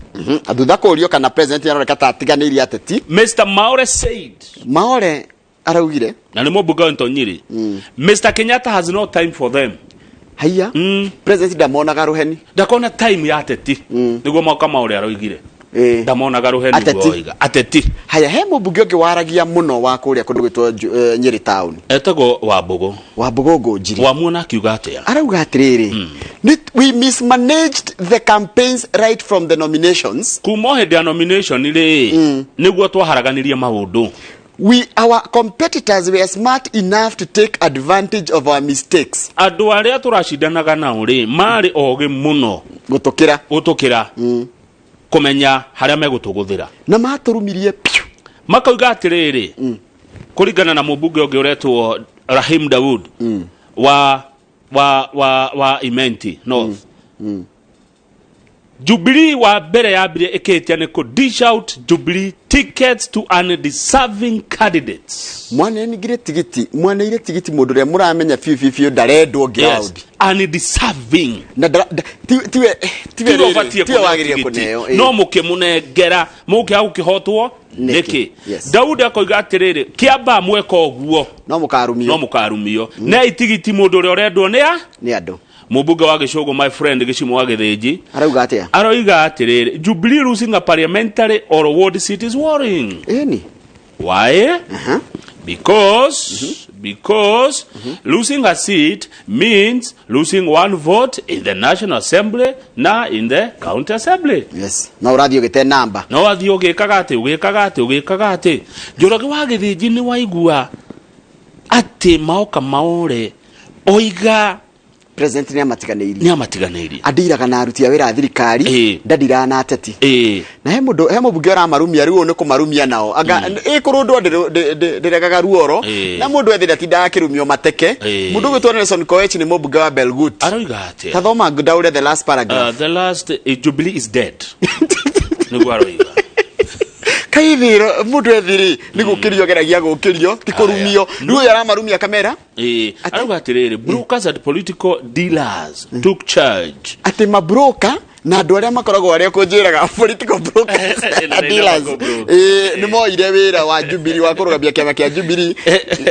[SPEAKER 1] Thutha kũrio kana president nĩaroneka ta atiganĩirie ateti.
[SPEAKER 2] Mr. Maore said.
[SPEAKER 1] Maore araugire.
[SPEAKER 2] Na nĩ mũmbunge wa Ntonyiri. Mr. Kenyatta has no time for them.
[SPEAKER 1] Haiya. President ndamonaga rũheni.
[SPEAKER 2] Ndakona time ya ateti. Nĩguo Maoka Maore aroigire. Ndamonaga rũheni
[SPEAKER 1] Ateti.
[SPEAKER 2] nĩguo oiga. Ateti.
[SPEAKER 1] Haya, he mũmbunge ũngĩ waragia mũno wa kũrĩa kũndũ gwĩtwo Nyĩrĩ town.
[SPEAKER 2] Etagwo Wambũgũ.
[SPEAKER 1] Wambũgũ Ngũnjiri.
[SPEAKER 2] Wamuona akiuga atĩa?
[SPEAKER 1] Arauga atĩrĩrĩ, we mismanaged the campaigns right from the nominations.
[SPEAKER 2] Kuma o hĩndĩ ya nomination rĩ, nĩguo twaharaganirie maũndũ.
[SPEAKER 1] Our competitors were smart enough to take advantage of our mistakes.
[SPEAKER 2] Andũ arĩa tũracindanaga nao rĩ, marĩ ogĩ mũno
[SPEAKER 1] gũtũkĩra
[SPEAKER 2] gũtũkĩra kũmenya harĩa megũtũgũthĩra.
[SPEAKER 1] Na matũrumirie piũ.
[SPEAKER 2] Makauga atĩrĩrĩ, kũringana na mũmbunge ũngĩ ũretwo Rahim Daud wa Imenti North. Jubilee wa mbere yambire ĩkĩhĩtia nĩ kũ dish out Jubilee tickets to undeserving candidates.
[SPEAKER 1] Mwanenigire tigiti, mwaneire tigiti mũndũ ũrĩa mũramenya biũ biũ biũ ndarendwo ground.
[SPEAKER 2] Yes. Undeserving.
[SPEAKER 1] Na tiwe tiwe
[SPEAKER 2] Tiwe
[SPEAKER 1] rĩrĩ,
[SPEAKER 2] ũbatiĩ
[SPEAKER 1] tiwe
[SPEAKER 2] kũneo
[SPEAKER 1] wagĩrĩire
[SPEAKER 2] tigiti.
[SPEAKER 1] kũneo, ĩĩ.
[SPEAKER 2] No mũkĩmũnengera mũkĩaga gũkĩhotwo nĩkĩ?
[SPEAKER 1] Yes.
[SPEAKER 2] Daudi akoiga atĩrĩrĩ, kĩamba mweka ũguo
[SPEAKER 1] no mũkarumio,
[SPEAKER 2] no mũkarumio. Nei tigiti mũndũ ũrĩa ũrendwo nĩ a
[SPEAKER 1] nĩ andũ.
[SPEAKER 2] Mũmbunge wa Gĩcũgũ, my friend Gĩcimũ wa Gĩthĩnji
[SPEAKER 1] arauga atĩa?
[SPEAKER 2] Aroiga atĩrĩrĩ, Jubilee losing a parliamentary or ward seat is worrying.
[SPEAKER 1] Ĩni.
[SPEAKER 2] Why? Because losing a seat means losing one vote in the National Assembly na in the County Assembly.
[SPEAKER 1] Yes. Na ũrathiĩ ũgĩte namba.
[SPEAKER 2] No wathiĩ ũgĩkaga atĩ ũgĩkaga atĩ ũgĩkaga atĩ Njoroge wa Gĩthĩnji nĩ waigua atĩ Maoka Maore oiga
[SPEAKER 1] President nĩ amatiganĩirie.
[SPEAKER 2] Nĩ amatiganĩirie.
[SPEAKER 1] Andiraga na aruti a wĩra a thirikari, ndandiraga na ateti. Na he mũndũ he mũmbunge ũramarumia rĩu ũyũ nĩ kũmarumia nao. Anga ĩ kũrũndwo ndĩregaga ruoro na mũndũ ethĩ ndatindaga akĩrumio mateke. Mũndũ ũgwĩtwo Nelson Koech nĩ mũmbunge wa Belgut.
[SPEAKER 2] Aroiga atĩa?
[SPEAKER 1] Ta thoma ndaũre the last paragraph.
[SPEAKER 2] The last Jubilee is dead. Nĩguo aroiga.
[SPEAKER 1] Kaithiro mũndũ ethĩ rĩ nĩ gũkĩrio geragia gũkĩrio ti kũrumio. Rĩu ũyũ aramarumia kamera.
[SPEAKER 2] Arauga atĩrĩrĩ, brokers and political dealers took charge.
[SPEAKER 1] Atĩ mabroka na andũ arĩa makoragwo arĩa kũnjĩraga political brokers and dealers nĩ moire wĩra wa Jubilee wa kũrũgamia kĩama kĩa Jubilee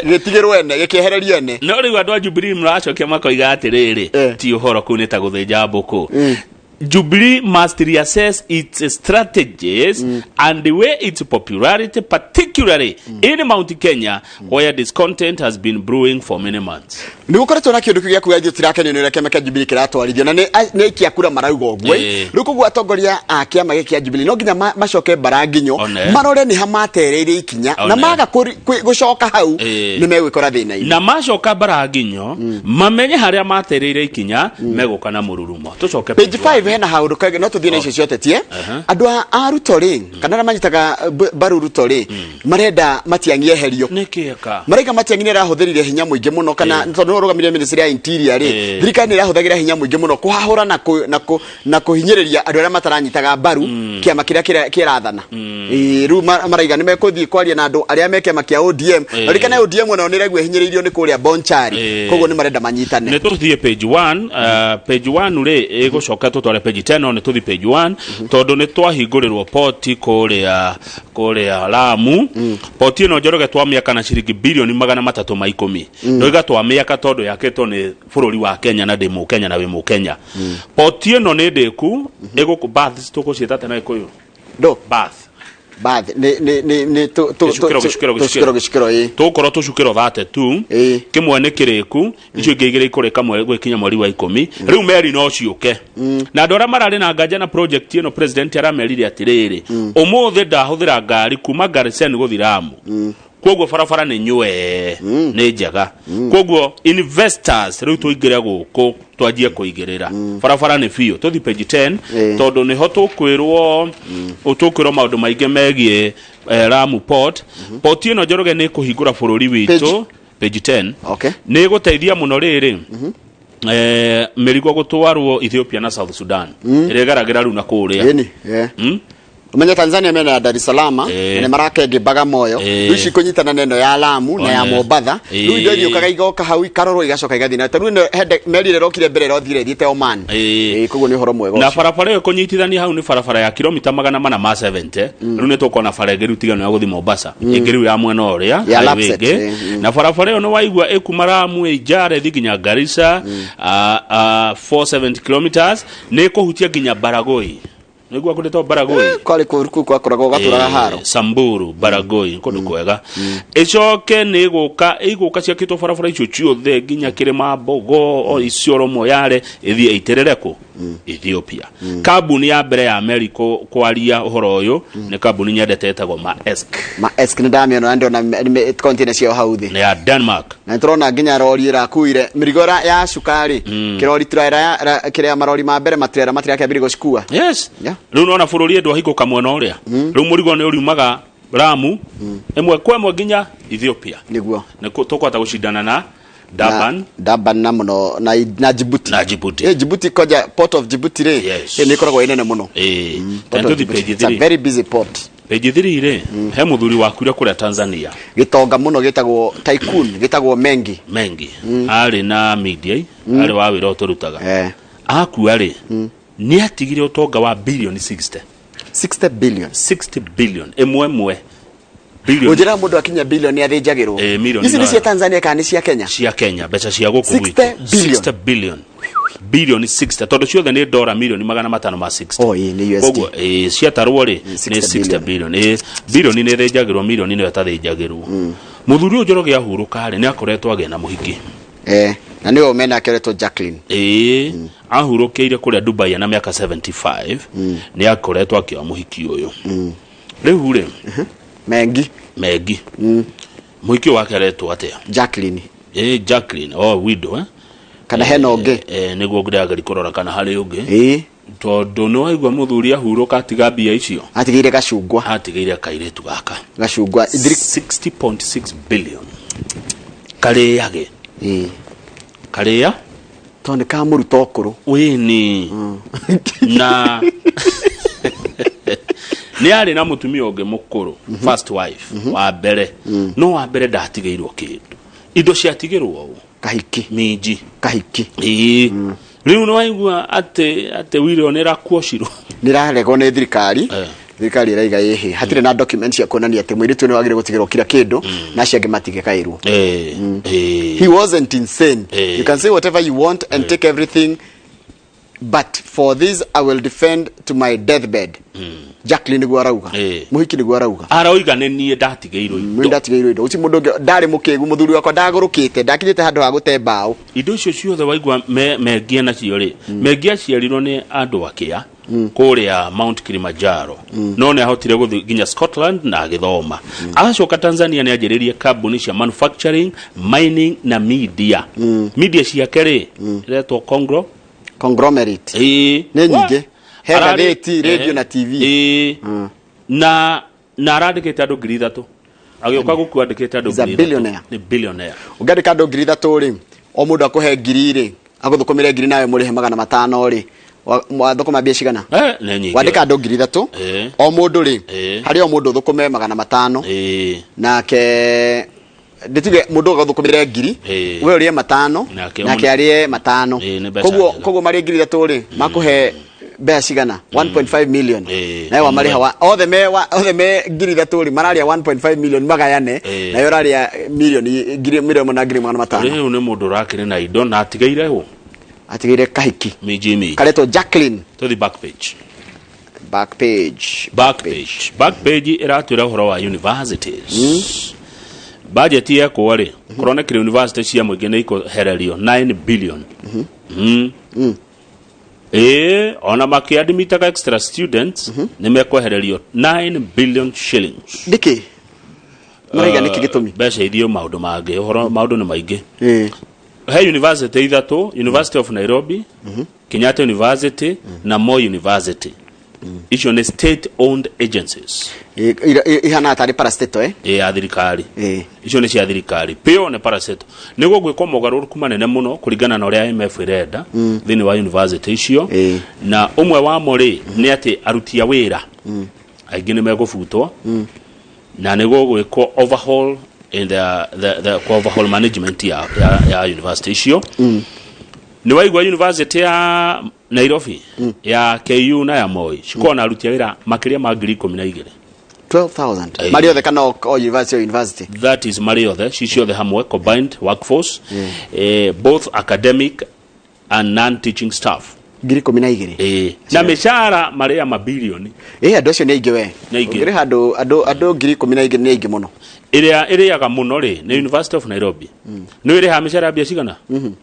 [SPEAKER 1] gĩtigĩrwo ene gĩkĩehererio ene.
[SPEAKER 2] No rĩu andũ a Jubilee maracokia makoiga atĩrĩrĩ, ti ũhoro kũu nĩ ta gũthĩnja mbũkũ. Jubilee must reassess its strategies and weigh its popularity, particularly in Mount Kenya, where discontent has been brewing for many months.
[SPEAKER 1] Nĩ gũkoretwo na kĩũndũ kĩu gĩa kuga ithuĩ tũtirakenio nĩ ũrĩa kĩama kĩa Jubilee kĩratwarithio na nĩ aikia kura marauga ũguo. Rĩu koguo atongoria a kĩama gĩkĩ kĩa Jubilee no nginya macoke mbara nginyo marore nĩ ha matereire ikinya na maga gũcoka hau nĩ megwĩkora thĩna-inĩ.
[SPEAKER 2] Na macoka mbara nginyo mamenye harĩa matereire ikinya megũka na mũrurumo. Tũcoke
[SPEAKER 1] page 5 hena haũndũ kangĩ no tũthiĩ na icio ciotetie. Andũ a Ruto rĩ kana arĩa manyitaga mbaru Ruto rĩ marenda Matiang'i eherio.
[SPEAKER 2] Nĩkĩ eka?
[SPEAKER 1] Maraiga Matiang'i nĩ arahũthĩrire hinya mũingĩ mũno kana tondũ nĩwe ũrũgamĩrĩire ministry ya interior rĩ, thirikari nĩ ĩrahũthagĩra hinya mũingĩ mũno kũhahũra na kũhinyĩrĩria andũ arĩa mataranyitaga mbaru kĩama kĩrĩa kĩrathana. Rĩu maraiga nĩ mekũthiĩ kwaria na andũ arĩa me kĩama kĩa ODM. Ririkana ODM onao nĩ ĩraigua ĩhinyĩrĩirio nĩ kũrĩa Bonchari. Koguo nĩ marenda manyitane.
[SPEAKER 2] Nĩ tũthiĩ page 1, page 1 rĩ ĩgũcoka tũtware tũtware page 10 no nĩ tũthi page 1 tondũ nĩ twahingũrĩrwo poti kũrĩa kũrĩa Lamu. Poti ĩno, Njoroge, twamĩaka na ciringi bilioni 310. Ndoiga twamĩaka tondũ yakĩtwo nĩ bũrũri wa Kenya na ndĩ Mũkenya na wĩ Mũkenya. Poti ĩno nĩ ndĩku ĩgũkũ baths tũgũciĩta atĩa na Gĩkũyũ?
[SPEAKER 1] Ndo
[SPEAKER 2] bath.
[SPEAKER 1] Bath nĩ tu
[SPEAKER 2] Gĩcukĩro, gĩcukĩro,
[SPEAKER 1] gĩcukĩro, gĩcukĩro, ĩ.
[SPEAKER 2] Tũgũkorwo tũcukĩro 32, kĩmwe nĩ kĩrĩku, icio ingĩ igĩrĩ ikũrĩka gwĩkinya mweri wa 10. Rĩu meri no ciũke, na andũ arĩa mararĩ na nganja na project ĩno, president aramerire atĩrĩrĩ, ũmũthĩ ndahũthĩra ngari kuma Garsen gũthiĩ Lamu, koguo barabara nĩ nywe, nĩ njega, koguo investors rĩu tũingĩre gũkũ twanjie kũigĩrĩra barabara nĩ biũ. Tũthi page 10 tondũ nĩho tũkwĩrwo maũndũ maingĩ megiĩ Lamu Port. Port ĩno, Njoroge, nĩ kũhingũra bũrũri witũ. Page 10.
[SPEAKER 1] Okay.
[SPEAKER 2] Nĩ ĩgũteithia mũno rĩrĩ mĩrigo gũtwarwo Ethiopia na South Sudan ĩrĩgeragĩra rĩu na kũrĩa.
[SPEAKER 1] Ĩni, yeah. Umenye Tanzania mena ya Dar es Salaam na nĩ maraka ĩngĩ Bagamoyo. Rĩu ici kũnyitana na ĩno ya Lamu na ya
[SPEAKER 2] One.
[SPEAKER 1] Mombatha. Rĩu indo ithiũkaga igoka hau, ikarorwo, igacoka igathiĩ na tarĩu ĩno hende meri ĩrĩa ĩrokire mbere ĩrothire ĩthiĩte Oman. Koguo nĩ ũhoro mwega
[SPEAKER 2] Na
[SPEAKER 1] ũcio.
[SPEAKER 2] barabara ĩyo kũnyitithania hau nĩ barabara ya kilomita 470. Rĩu nĩ tũkuona bara ĩngĩ rĩu tigano ya gũthiĩ Mombasa, ĩngĩ rĩu ya mwena ũrĩa
[SPEAKER 1] Ya
[SPEAKER 2] highway
[SPEAKER 1] Lapsset,
[SPEAKER 2] ĩngĩ. Na barabara ĩyo nĩ waigua ĩkuma Lamu ĩnjare ĩthiĩ nginya Garissa, 470 kilometers, nĩ ĩkũhutia nginya Baragoi. Nĩguo kũndĩtwo Baragoi.
[SPEAKER 1] Kwarĩ kũru kũu gwakoragwo gatũraga haro.
[SPEAKER 2] Samburu, Baragoi, kũndũ kwega. Ĩcoke nĩ ĩgũka ĩgũka ciakĩtwo barabara icio ciothe nginya Kĩrĩma Mbogo o Isiolo Moyale ĩthiĩ ĩitĩrĩre kũ Ethiopia. Kambuni ya mbere ya meri kwaria ũhoro ũyũ nĩ kambuni nyendete ĩtagwo Maersk.
[SPEAKER 1] Maersk nĩ ndamĩona na ndĩrona container ciao hau thĩ.
[SPEAKER 2] Nĩ ya Denmark.
[SPEAKER 1] Na nĩtũrona nginya rori ĩrakuire mĩrigo ya cukari, kĩrori trailer kĩrĩa marori ma mbere matrailer matirakĩambĩrĩria gũcikua.
[SPEAKER 2] Yes. Rĩu nona bũrũri ĩndũ ahingũka mwena ũrĩa, rĩu mũrigo nĩ ũriumaga Lamu ĩmwe kwa ĩmwe nginya Ethiopia.
[SPEAKER 1] Nĩguo.
[SPEAKER 2] Nĩ tũkũhota gũcindana na Durban.
[SPEAKER 1] Na Durban na mũno na Djibouti.
[SPEAKER 2] Na Djibouti.
[SPEAKER 1] Djibouti koja, port of Djibouti rĩ, nĩ ĩkoragwo ĩ nene mũno. Port of
[SPEAKER 2] Tũthi
[SPEAKER 1] Djibouti.
[SPEAKER 2] page
[SPEAKER 1] It's a
[SPEAKER 2] 3.
[SPEAKER 1] very busy port.
[SPEAKER 2] Page 3 rĩ, he mũthuri wakuire kũrĩa Tanzania.
[SPEAKER 1] Gĩtonga mũno gĩtagwo tycoon, gĩtagwo Mengi.
[SPEAKER 2] Mengi arĩ na media, arĩ wa wĩra ũyũ tũrutaga. Akua rĩ, nĩ atigire ũtonga wa bilioni 60.
[SPEAKER 1] 60 billion.
[SPEAKER 2] 60 billion ĩmwe ĩmwe billion.
[SPEAKER 1] Ũnjĩra mũndũ akinya bilioni athĩnjagĩrwo.
[SPEAKER 2] Milioni
[SPEAKER 1] Ici nĩ cia Tanzania kana nĩ cia Kenya?
[SPEAKER 2] Cia Kenya, mbeca cia gũkũ
[SPEAKER 1] 60
[SPEAKER 2] gwitũ.
[SPEAKER 1] billion.
[SPEAKER 2] 60 billion, bilioni 60, tondũ ciothe nĩ dora milioni 560.
[SPEAKER 1] Oh, ĩĩ, nĩ USD.
[SPEAKER 2] Koguo ciatarwo rĩ, nĩ 60 billion. Bilioni nĩ ĩthĩnjagĩrwo, milioni nĩyo ĩtathĩnjagĩrwo. Mũthuri ũyũ Njoroge ahurũka rĩ, nĩ akoretwo agĩa na mũhiki.
[SPEAKER 1] Na nĩwe mena akeretwo Jacqueline.
[SPEAKER 2] Ahurũkĩire kũrĩa Dubai na mĩaka 75. Nĩ akoretwo akĩoya mũhiki ũyũ rĩu rĩ.
[SPEAKER 1] Mengi.
[SPEAKER 2] Mengi. Mũhiki ũyũ wake aretwo atĩa?
[SPEAKER 1] Jacqueline.
[SPEAKER 2] Jacqueline, oh, widow, eh?
[SPEAKER 1] Kana hena ũngĩ?
[SPEAKER 2] Nĩguo ndĩrageria kũrora kana harĩ ũngĩ. Tondũ nĩ waigua mũthuri ahurũka atiga mbia icio.
[SPEAKER 1] Atigĩire gacungwa.
[SPEAKER 2] Atigĩire kairĩtu gaka.
[SPEAKER 1] Gacungwa.
[SPEAKER 2] 60.6 billion karĩage. Karĩa.
[SPEAKER 1] Tondũ nĩ kamũruta ũkũrũ.
[SPEAKER 2] Wĩni. Na nĩ arĩ na mũtumia ũngĩ mũkũrũ, first wife wa mbere, no wa mbere ndatigĩirwo kĩndũ, indo ciatigĩrwo ũ?
[SPEAKER 1] Kahiki.
[SPEAKER 2] Minji.
[SPEAKER 1] Kahiki.
[SPEAKER 2] Ĩĩ. Rĩu nĩ waigua atĩ wiro nĩ ĩrakuocirwo.
[SPEAKER 1] Nĩ ĩraregwo nĩ thirikari. Thirikari ĩraiga ĩhĩ hatirĩ na document cia kuonania atĩ mũirĩtu nĩ wagĩrĩire gũtigĩrwo kila kĩndũ na acio angĩ matigĩkaĩrwo. He wasn't insane. You can say whatever you want and take everything, but for this I will defend to my deathbed. Jacqueline nĩguo arauga. Mũhiki nĩguo arauga.
[SPEAKER 2] Aroiga nĩ niĩ ndatigĩirwo
[SPEAKER 1] indo. Nĩ ndatigĩirwo indo. Gũtirĩ mũndũ ũngĩ ndarĩ mũkĩgu, mũthuri wakwa ndagũrũkĩte, ndakinyĩte handũ ha gũte mbaũ.
[SPEAKER 2] Indo icio ciothe waigua mengia nacio rĩ, mengia aciarirwo nĩ andũ akĩa kũrĩa Mount Kilimanjaro, no nĩ ahotire gũthiĩ nginya Scotland na agĩthoma. Acoka Tanzania nĩ anjĩrĩrie kambuni cia manufacturing, mining na media. Media ciake rĩ, iretwo Congro
[SPEAKER 1] Conglomerate. Nĩ nyingĩ. He ngathĩti, radio na TV.
[SPEAKER 2] Na arandĩkĩte andũ 3,000. Agĩũka gũkua andĩkĩte andũ
[SPEAKER 1] He's a
[SPEAKER 2] 3,000.
[SPEAKER 1] Billionaire.
[SPEAKER 2] Nĩ billionaire.
[SPEAKER 1] Ũngĩandĩka andũ 3,000 rĩ, o mũndũ akũhe 1,000 rĩ, agũthũkũmĩre 1,000 nawe mũrĩhe 500 rĩ, wathũkũma mbia cigana?
[SPEAKER 2] Nĩ nyingĩ.
[SPEAKER 1] Wandĩka andũ 3,000, o mũndũ rĩ, harĩ o mũndũ ũthũkũme 500, nake ndĩtige mũndũ agathũkũmĩre 1,000, we ũrĩe 500,
[SPEAKER 2] Nake
[SPEAKER 1] nake arĩe 500.
[SPEAKER 2] Nĩ mbeca
[SPEAKER 1] Koguo
[SPEAKER 2] njega.
[SPEAKER 1] koguo marĩ 3,000 rĩ, makũhe mbeca cigana 1.5 million
[SPEAKER 2] Ĩĩ,
[SPEAKER 1] nawe wamarĩha othe me othe me 3,000 rĩ mararĩa 1.5 million magayane
[SPEAKER 2] Ĩĩ.
[SPEAKER 1] nawe ũrarĩa milioni ngiri milioni ĩmwe na 500,000.
[SPEAKER 2] Rĩu nĩ mũndũ ũrakĩrĩ na indo na atigaire ũ?
[SPEAKER 1] Atigaire kahiki
[SPEAKER 2] minji minji
[SPEAKER 1] karetwo Jacqueline.
[SPEAKER 2] Tũthi back page.
[SPEAKER 1] Back page.
[SPEAKER 2] Back page, back page ĩratwĩra ũhoro wa universities. Budget yekwo rĩ, kũronekire university cia mũingĩ nĩ ikũhererio 9 billion. Ĩĩ, ona makĩadmitaga extra students nĩ mekwehererio 9 billion shillings.
[SPEAKER 1] Nĩkĩ maraiga? Nĩkĩ gĩtũmi?
[SPEAKER 2] Mbeca irio maũndũ mangĩ, ũhoro maũndũ nĩ maingĩ. He university ithatũ, University of Nairobi, Kenyatta University na Moi University. Icio nĩ state owned agencies.
[SPEAKER 1] Ihana tarĩ parastatal, eh?
[SPEAKER 2] Ĩ, ya thirikari. Icio nĩ cia thirikari pio, nĩ parastatal. Nĩ gũgwĩkwo mogarũrũku manene mũno kũringana na ũrĩa IMF ĩrenda thĩinĩ wa university icio, na ũmwe wamo rĩ nĩ atĩ aruti a wĩra aingĩ nĩ megũbutwo, na nĩ gũgwĩkwo overhaul in the overhaul management ya university icio. Nĩ waigua university ya Nairobi, ya KU na ya Moi cikoragwo na aruti a wĩra makĩria ma 12,000.
[SPEAKER 1] 12,000?
[SPEAKER 2] Ĩĩ.
[SPEAKER 1] Marĩ othe kana o university, o university?
[SPEAKER 2] That is marĩ othe, ci ciothe hamwe, combined workforce, both academic and non-teaching staff.
[SPEAKER 1] 12,000.
[SPEAKER 2] Eh, na mĩcara marĩa mabilioni.
[SPEAKER 1] Ĩ, andũ acio nĩ aingĩ we.
[SPEAKER 2] Nĩ aingĩ.
[SPEAKER 1] Ũngĩrĩ handũ andũ 12,000 nĩ aingĩ mũno.
[SPEAKER 2] Ĩrĩa ĩrĩaga mũno rĩ nĩ University of Nairobi. Nĩ ĩrĩhaga mĩcara mbia cigana?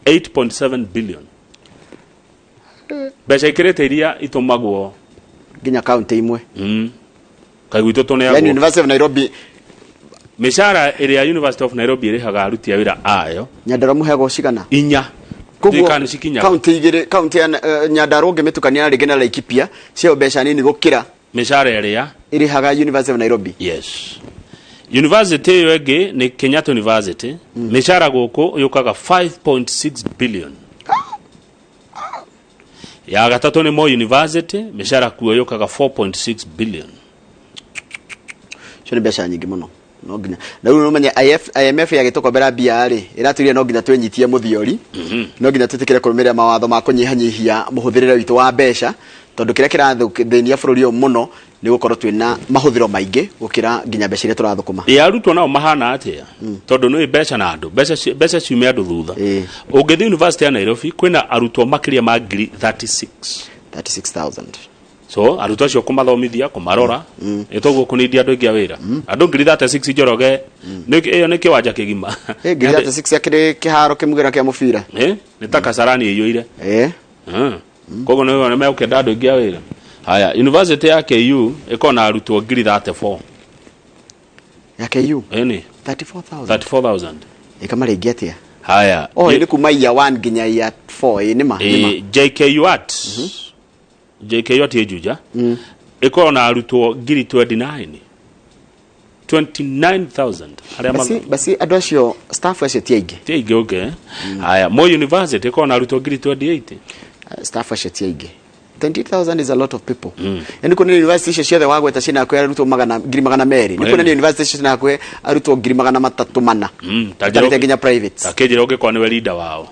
[SPEAKER 2] 8.7 billion, mbeca ikĩrĩte iria itũmagwo
[SPEAKER 1] nginya kaunti imwe.
[SPEAKER 2] Kaĩ gwitũ tũneagwo?
[SPEAKER 1] Yani University of Nairobi.
[SPEAKER 2] Mĩcara ĩrĩa University of Nairobi ĩrĩhaga aruti a wĩra ayo.
[SPEAKER 1] Nyandarua mũheagwo cigana?
[SPEAKER 2] Inya.
[SPEAKER 1] Koguo
[SPEAKER 2] Thirikari nĩ cikinyaga.
[SPEAKER 1] Kaunti igĩrĩ, kaunti ya Nyandarua ũngĩmĩtukania rĩngĩ na Laikipia, cio mbeca nini gũkĩra
[SPEAKER 2] mĩcara ĩrĩa
[SPEAKER 1] ĩrĩhaga University of Nairobi.
[SPEAKER 2] Yes, university ĩyo ĩngĩ nĩ Kenyatta University. Mĩcara gũkũ yũkaga 5.6 billion. Ya gatatũ nĩ Moi University, mĩcara kuo yũkaga 4.6 billion.
[SPEAKER 1] Icio nĩ mbeca nyingĩ mũno. No nginya na rĩu ũmenye IMF yagĩtũkombera mbia rĩ, ĩratwĩrire no nginya twĩnyitie mũthiori, no nginya twĩtĩkĩre kũrũmĩrĩra mawatho ma kũnyihanyihia mũhũthĩrĩre witũ wa mbeca, tondũ kĩrĩa kĩrathĩnia bũrũri ũyũ mũno nĩ gũkorwo twĩna mahũthĩro maingĩ gũkĩra nginya mbeca iria tũrathũkũma.
[SPEAKER 2] Ĩ, arutwo nao mahana atĩa? Tondũ nĩ mbeca na andũ, mbeca ciume andũ thutha. Ũngĩthiĩ University ya Nairobi kwĩna arutwo makĩria ma ngiri 36.
[SPEAKER 1] 36,000.
[SPEAKER 2] So arutwo acio kũmathomithia, kũmarora, nĩ toguo kũnindia andũ aingĩ a wĩra, andũ ngiri 36, Njoroge. Ĩyo nĩ kĩwanja kĩgima.
[SPEAKER 1] Ngiri 36 akĩrĩ kĩharo kĩmũgĩra kĩa mũbira.
[SPEAKER 2] Nĩ ta Kasarani ĩiyũire. Koguo nĩ megũkĩenda andũ aingĩ a wĩra. Haya, university ya KU ĩkoragwo na arutwo ngiri 34.
[SPEAKER 1] Ya KU?
[SPEAKER 2] Ĩni.
[SPEAKER 1] 34,000?
[SPEAKER 2] 34,000.
[SPEAKER 1] Ĩkamarĩngĩ atĩa?
[SPEAKER 2] Haya.
[SPEAKER 1] Oh, nĩ kuma year 1 nginya year 4. Ĩ, nĩma nĩma.
[SPEAKER 2] JKUAT, JKUAT ĩ Juja, ĩkoragwo na arutwo ngiri 29, 29,000 arĩa
[SPEAKER 1] Basi basi andũ acio, staff acio ti aingĩ.
[SPEAKER 2] Ti aingĩ, okay. Haya, Moi University ĩkoragwo na arutwo ngiri 28.
[SPEAKER 1] Staff acio ti aingĩ. 28,000 is a lot of people. Yani kuona university icio ciothe wagweta ciĩna hakuhĩ arutwo magana 200,000. Nĩ kuonania university icio ciĩna hakuhĩ arutwo 304,000.
[SPEAKER 2] Ta
[SPEAKER 1] Ũtarĩte nginya private.
[SPEAKER 2] Ta kĩnjĩra ũngĩkorwo nĩwe leader wao,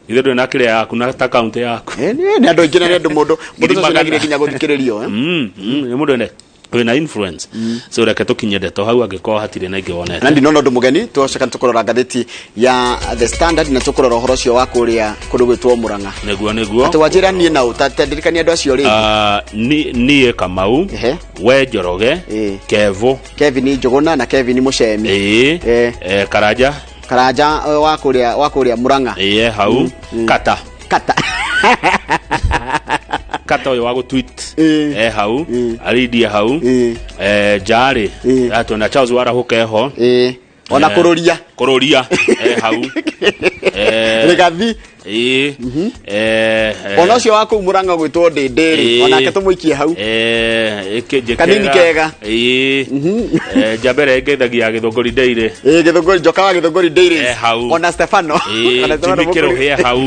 [SPEAKER 2] ithe ndũrĩ na kĩrĩa yaku na ta kaunti yaku.
[SPEAKER 1] Nĩ andũ aingĩ na nĩ andũ mũndũ ũcio nĩagĩrĩire nginya gũthikĩrĩrio, eh?
[SPEAKER 2] Nĩ mũndũ wĩna influence. So reke tũkinye ndeto hau angĩkorwo hatirĩ na ingĩ wonete.
[SPEAKER 1] Na ndinona ũndũ mũgeni. Twacoka tũkũrora ngathĩti ya The Standard na tũkũrora ũhoro ũcio wa kũrĩa kũndũ gwĩtwo Mũrang'a.
[SPEAKER 2] Nĩguo.
[SPEAKER 1] Atĩ wanjĩra niĩ na ũ ndirikania andũ acio rĩngĩ.
[SPEAKER 2] Ah, niĩ Kamau, we Njoroge, Kevo.
[SPEAKER 1] Kevin Njũgũna na Kevin Mũcemi.
[SPEAKER 2] Ĩĩ. Karanja.
[SPEAKER 1] Karanja, wa kũrĩa Mũrang'a.
[SPEAKER 2] Ĩĩ, hau kata.
[SPEAKER 1] Kata.
[SPEAKER 2] Kata ũyũ wa gũtweet e hau, Aridia hau, Njarĩ twĩna Charles Warahũka eho.
[SPEAKER 1] Ona Kũrũria.
[SPEAKER 2] Kũrũria e hau.
[SPEAKER 1] Rĩgathi.
[SPEAKER 2] Ĩĩ.
[SPEAKER 1] Ona ũcio wa kũu Mũrang'a gwĩtwo Ndĩndĩ rĩ, onake tũmũikie hau.
[SPEAKER 2] Ĩkĩnjĩkĩra.
[SPEAKER 1] Kanini kega.
[SPEAKER 2] Ĩĩ. Njamba ĩrĩa ĩngeithagia Gĩthũngũri Daily.
[SPEAKER 1] Ĩĩ, Gĩthũngũri, njoka wa Gĩthũngũri Daily.
[SPEAKER 2] E hau.
[SPEAKER 1] Ona Stefano. Ona Stefano
[SPEAKER 2] Jimmy
[SPEAKER 1] Mũkũrũ.
[SPEAKER 2] Kĩrũhĩ hau,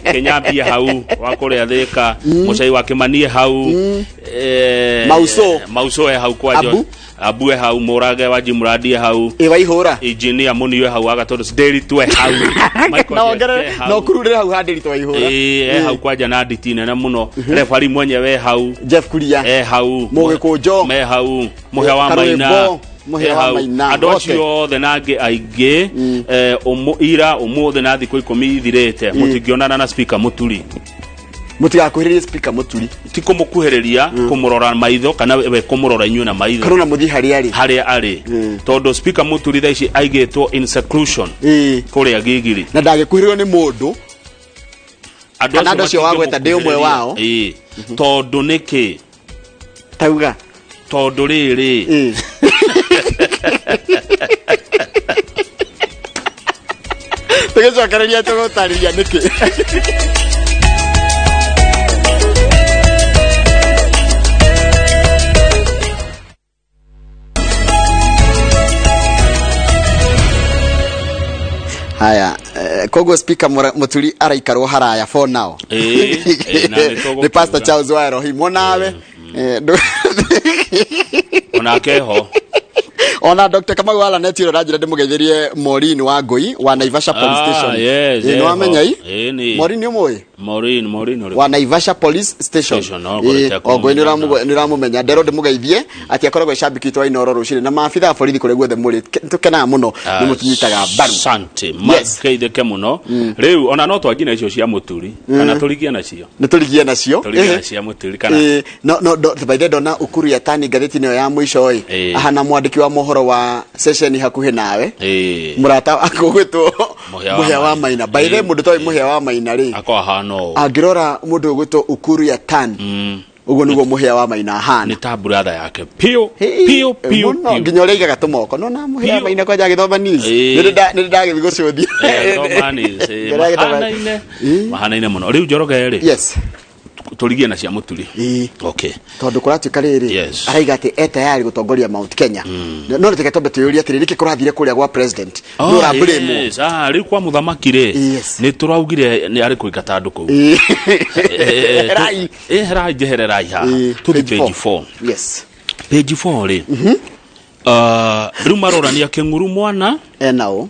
[SPEAKER 2] Kĩnyambia hau wa kũrĩa Thĩka, Mũcai wa Kĩmanie hau,
[SPEAKER 1] Mauso.
[SPEAKER 2] Mauso e hau kwa
[SPEAKER 1] Abu.
[SPEAKER 2] Abu e hau, Mũrage wa Jimuradi e hau.
[SPEAKER 1] Ĩ, waihũra.
[SPEAKER 2] Engineer Mũniu e hau wa Gatũndũ, Ndĩritũ e hau, Michael
[SPEAKER 1] Na wongerere
[SPEAKER 2] Njeke e hau.
[SPEAKER 1] na ũkururĩre. Ndũrĩ hau handĩritũ wa ihũra.
[SPEAKER 2] Ĩĩ, e hau kwanja na nditi nene mũno refari mwenyewe e hau
[SPEAKER 1] Jeff Kuria
[SPEAKER 2] e hau
[SPEAKER 1] Mũgĩkũnjo.
[SPEAKER 2] me hau Mũhĩa wa
[SPEAKER 1] Karwĩmbo,
[SPEAKER 2] Maina
[SPEAKER 1] Mũhĩa
[SPEAKER 2] e
[SPEAKER 1] wa
[SPEAKER 2] hau.
[SPEAKER 1] Maina,
[SPEAKER 2] andũ
[SPEAKER 1] othe.
[SPEAKER 2] acio othe na angĩ aingĩ ira ũmũthĩ na thikũ 10 ithirĩte mũtingĩonana na speaker Mũturi.
[SPEAKER 1] Mũtigakuhĩrĩrie speaker Mũturi.
[SPEAKER 2] Ti kũmũkuhĩrĩria, kũmũrora maitho kana we kũmũrora inyuĩ na maitho
[SPEAKER 1] kana ona mũthiĩ harĩa arĩ.
[SPEAKER 2] Harĩa arĩ, tondũ speaker Mũturi thaa ici aigĩtwo in seclusion kũrĩa Gigiri.
[SPEAKER 1] Na ndagĩkuhĩrĩrio nĩ mũndũ.
[SPEAKER 2] Andũ
[SPEAKER 1] Kana andũ acio wagweta ndĩ ũmwe wao.
[SPEAKER 2] Ĩĩ. Tondũ nĩkĩ?
[SPEAKER 1] Tauga.
[SPEAKER 2] Tondũ rĩrĩ,
[SPEAKER 1] Tũgĩcokereria tũgũtarĩria nĩkĩ. Haya, koguo speaker Mũturi araikarwo haraya for now.
[SPEAKER 2] Ĩĩ, ĩĩ, na nĩ
[SPEAKER 1] Nĩ Pastor Charles wa Elohim onawe.
[SPEAKER 2] Onake ho.
[SPEAKER 1] Ona Dr. Kamau wa Lanet ĩro ranjĩra ndĩmũgeithĩrie Maureen wa Ngũi wa Naivasha Police Station.
[SPEAKER 2] Yes,
[SPEAKER 1] Ĩĩ, nĩwamenya i?
[SPEAKER 2] Ĩĩ, nĩ.
[SPEAKER 1] Maureen nĩ ũmũĩ?
[SPEAKER 2] Maureen ũrĩkũ?
[SPEAKER 1] Wa Naivasha Police Station.
[SPEAKER 2] Station, no, ngorete
[SPEAKER 1] Ĩĩ, o Ngũi
[SPEAKER 2] kũmũmenya.
[SPEAKER 1] nĩ ũramũmenya. Nderwo ndĩmũgeithie atĩ akoragwo icambĩki witũ wa Inooro rũcinĩ na maabitha a borithi kũrĩa guothe mũrĩ tũkenaga mũno nĩ mũtũnyitaga mbaru.
[SPEAKER 2] Asante, mageithĩke mũno. Rĩu ona no twanji na icio cia Mũturi kana tũrigie nacio?
[SPEAKER 1] Nĩ tũrigie nacio.
[SPEAKER 2] Tũrigie na cia Mũturi kana?
[SPEAKER 1] Ĩĩ, no by the way, ndona Ukuru ya Tani ngathĩti-inĩ ĩyo ya mũico ĩ ahana mwandĩki wa mohoro wa ceceni hakuhĩ nawe, mũrata waku ũgwĩtwo
[SPEAKER 2] Mũhĩa wa
[SPEAKER 1] Mũhĩa wa Maina. By the way, mũndũ toĩ Mũhĩa wa Maina rĩ,
[SPEAKER 2] Akorwo ahana ũũ.
[SPEAKER 1] Angĩrora mũndũ ũgwĩtwo Ukuru ya Tan, ũguo nĩguo Mũhĩa wa Maina ahana.
[SPEAKER 2] Nĩ ta brother yake piũ piũ piũ.
[SPEAKER 1] Mũno
[SPEAKER 2] piũ.
[SPEAKER 1] Nginya ũrĩa aigaga tũmoko nona Mũhĩa wa
[SPEAKER 2] Piũ.
[SPEAKER 1] Maina kwanja agĩthoma news. Nĩ ndagĩthiĩ gũcũthia.
[SPEAKER 2] Thoma news,
[SPEAKER 1] Ngĩrĩa agĩthoma-
[SPEAKER 2] mahanaine mũno. Rĩu Njoroge rĩ,
[SPEAKER 1] Yes.
[SPEAKER 2] tũrigie na cia Mũturi. Okay.
[SPEAKER 1] Tondũ kũratuĩka rĩrĩ, araiga atĩ e tayari gũtongoria Mount Kenya, no reke twambe twĩyũrie atĩrĩ, nĩkĩ kũrathire kũrĩa gwa president?
[SPEAKER 2] Oh,
[SPEAKER 1] Nĩ ũrambũrĩmwo.
[SPEAKER 2] yes. Ah, rĩu kwa mũthamaki rĩ, nĩ tũraugire nĩ arĩ kũingata andũ kũu.
[SPEAKER 1] Herai.
[SPEAKER 2] Herai, njehererai haha. Tũthi
[SPEAKER 1] page
[SPEAKER 2] page 4.
[SPEAKER 1] Yes.
[SPEAKER 2] Page 4 rĩ, rĩu marorania Kĩng'uru mwana
[SPEAKER 1] enao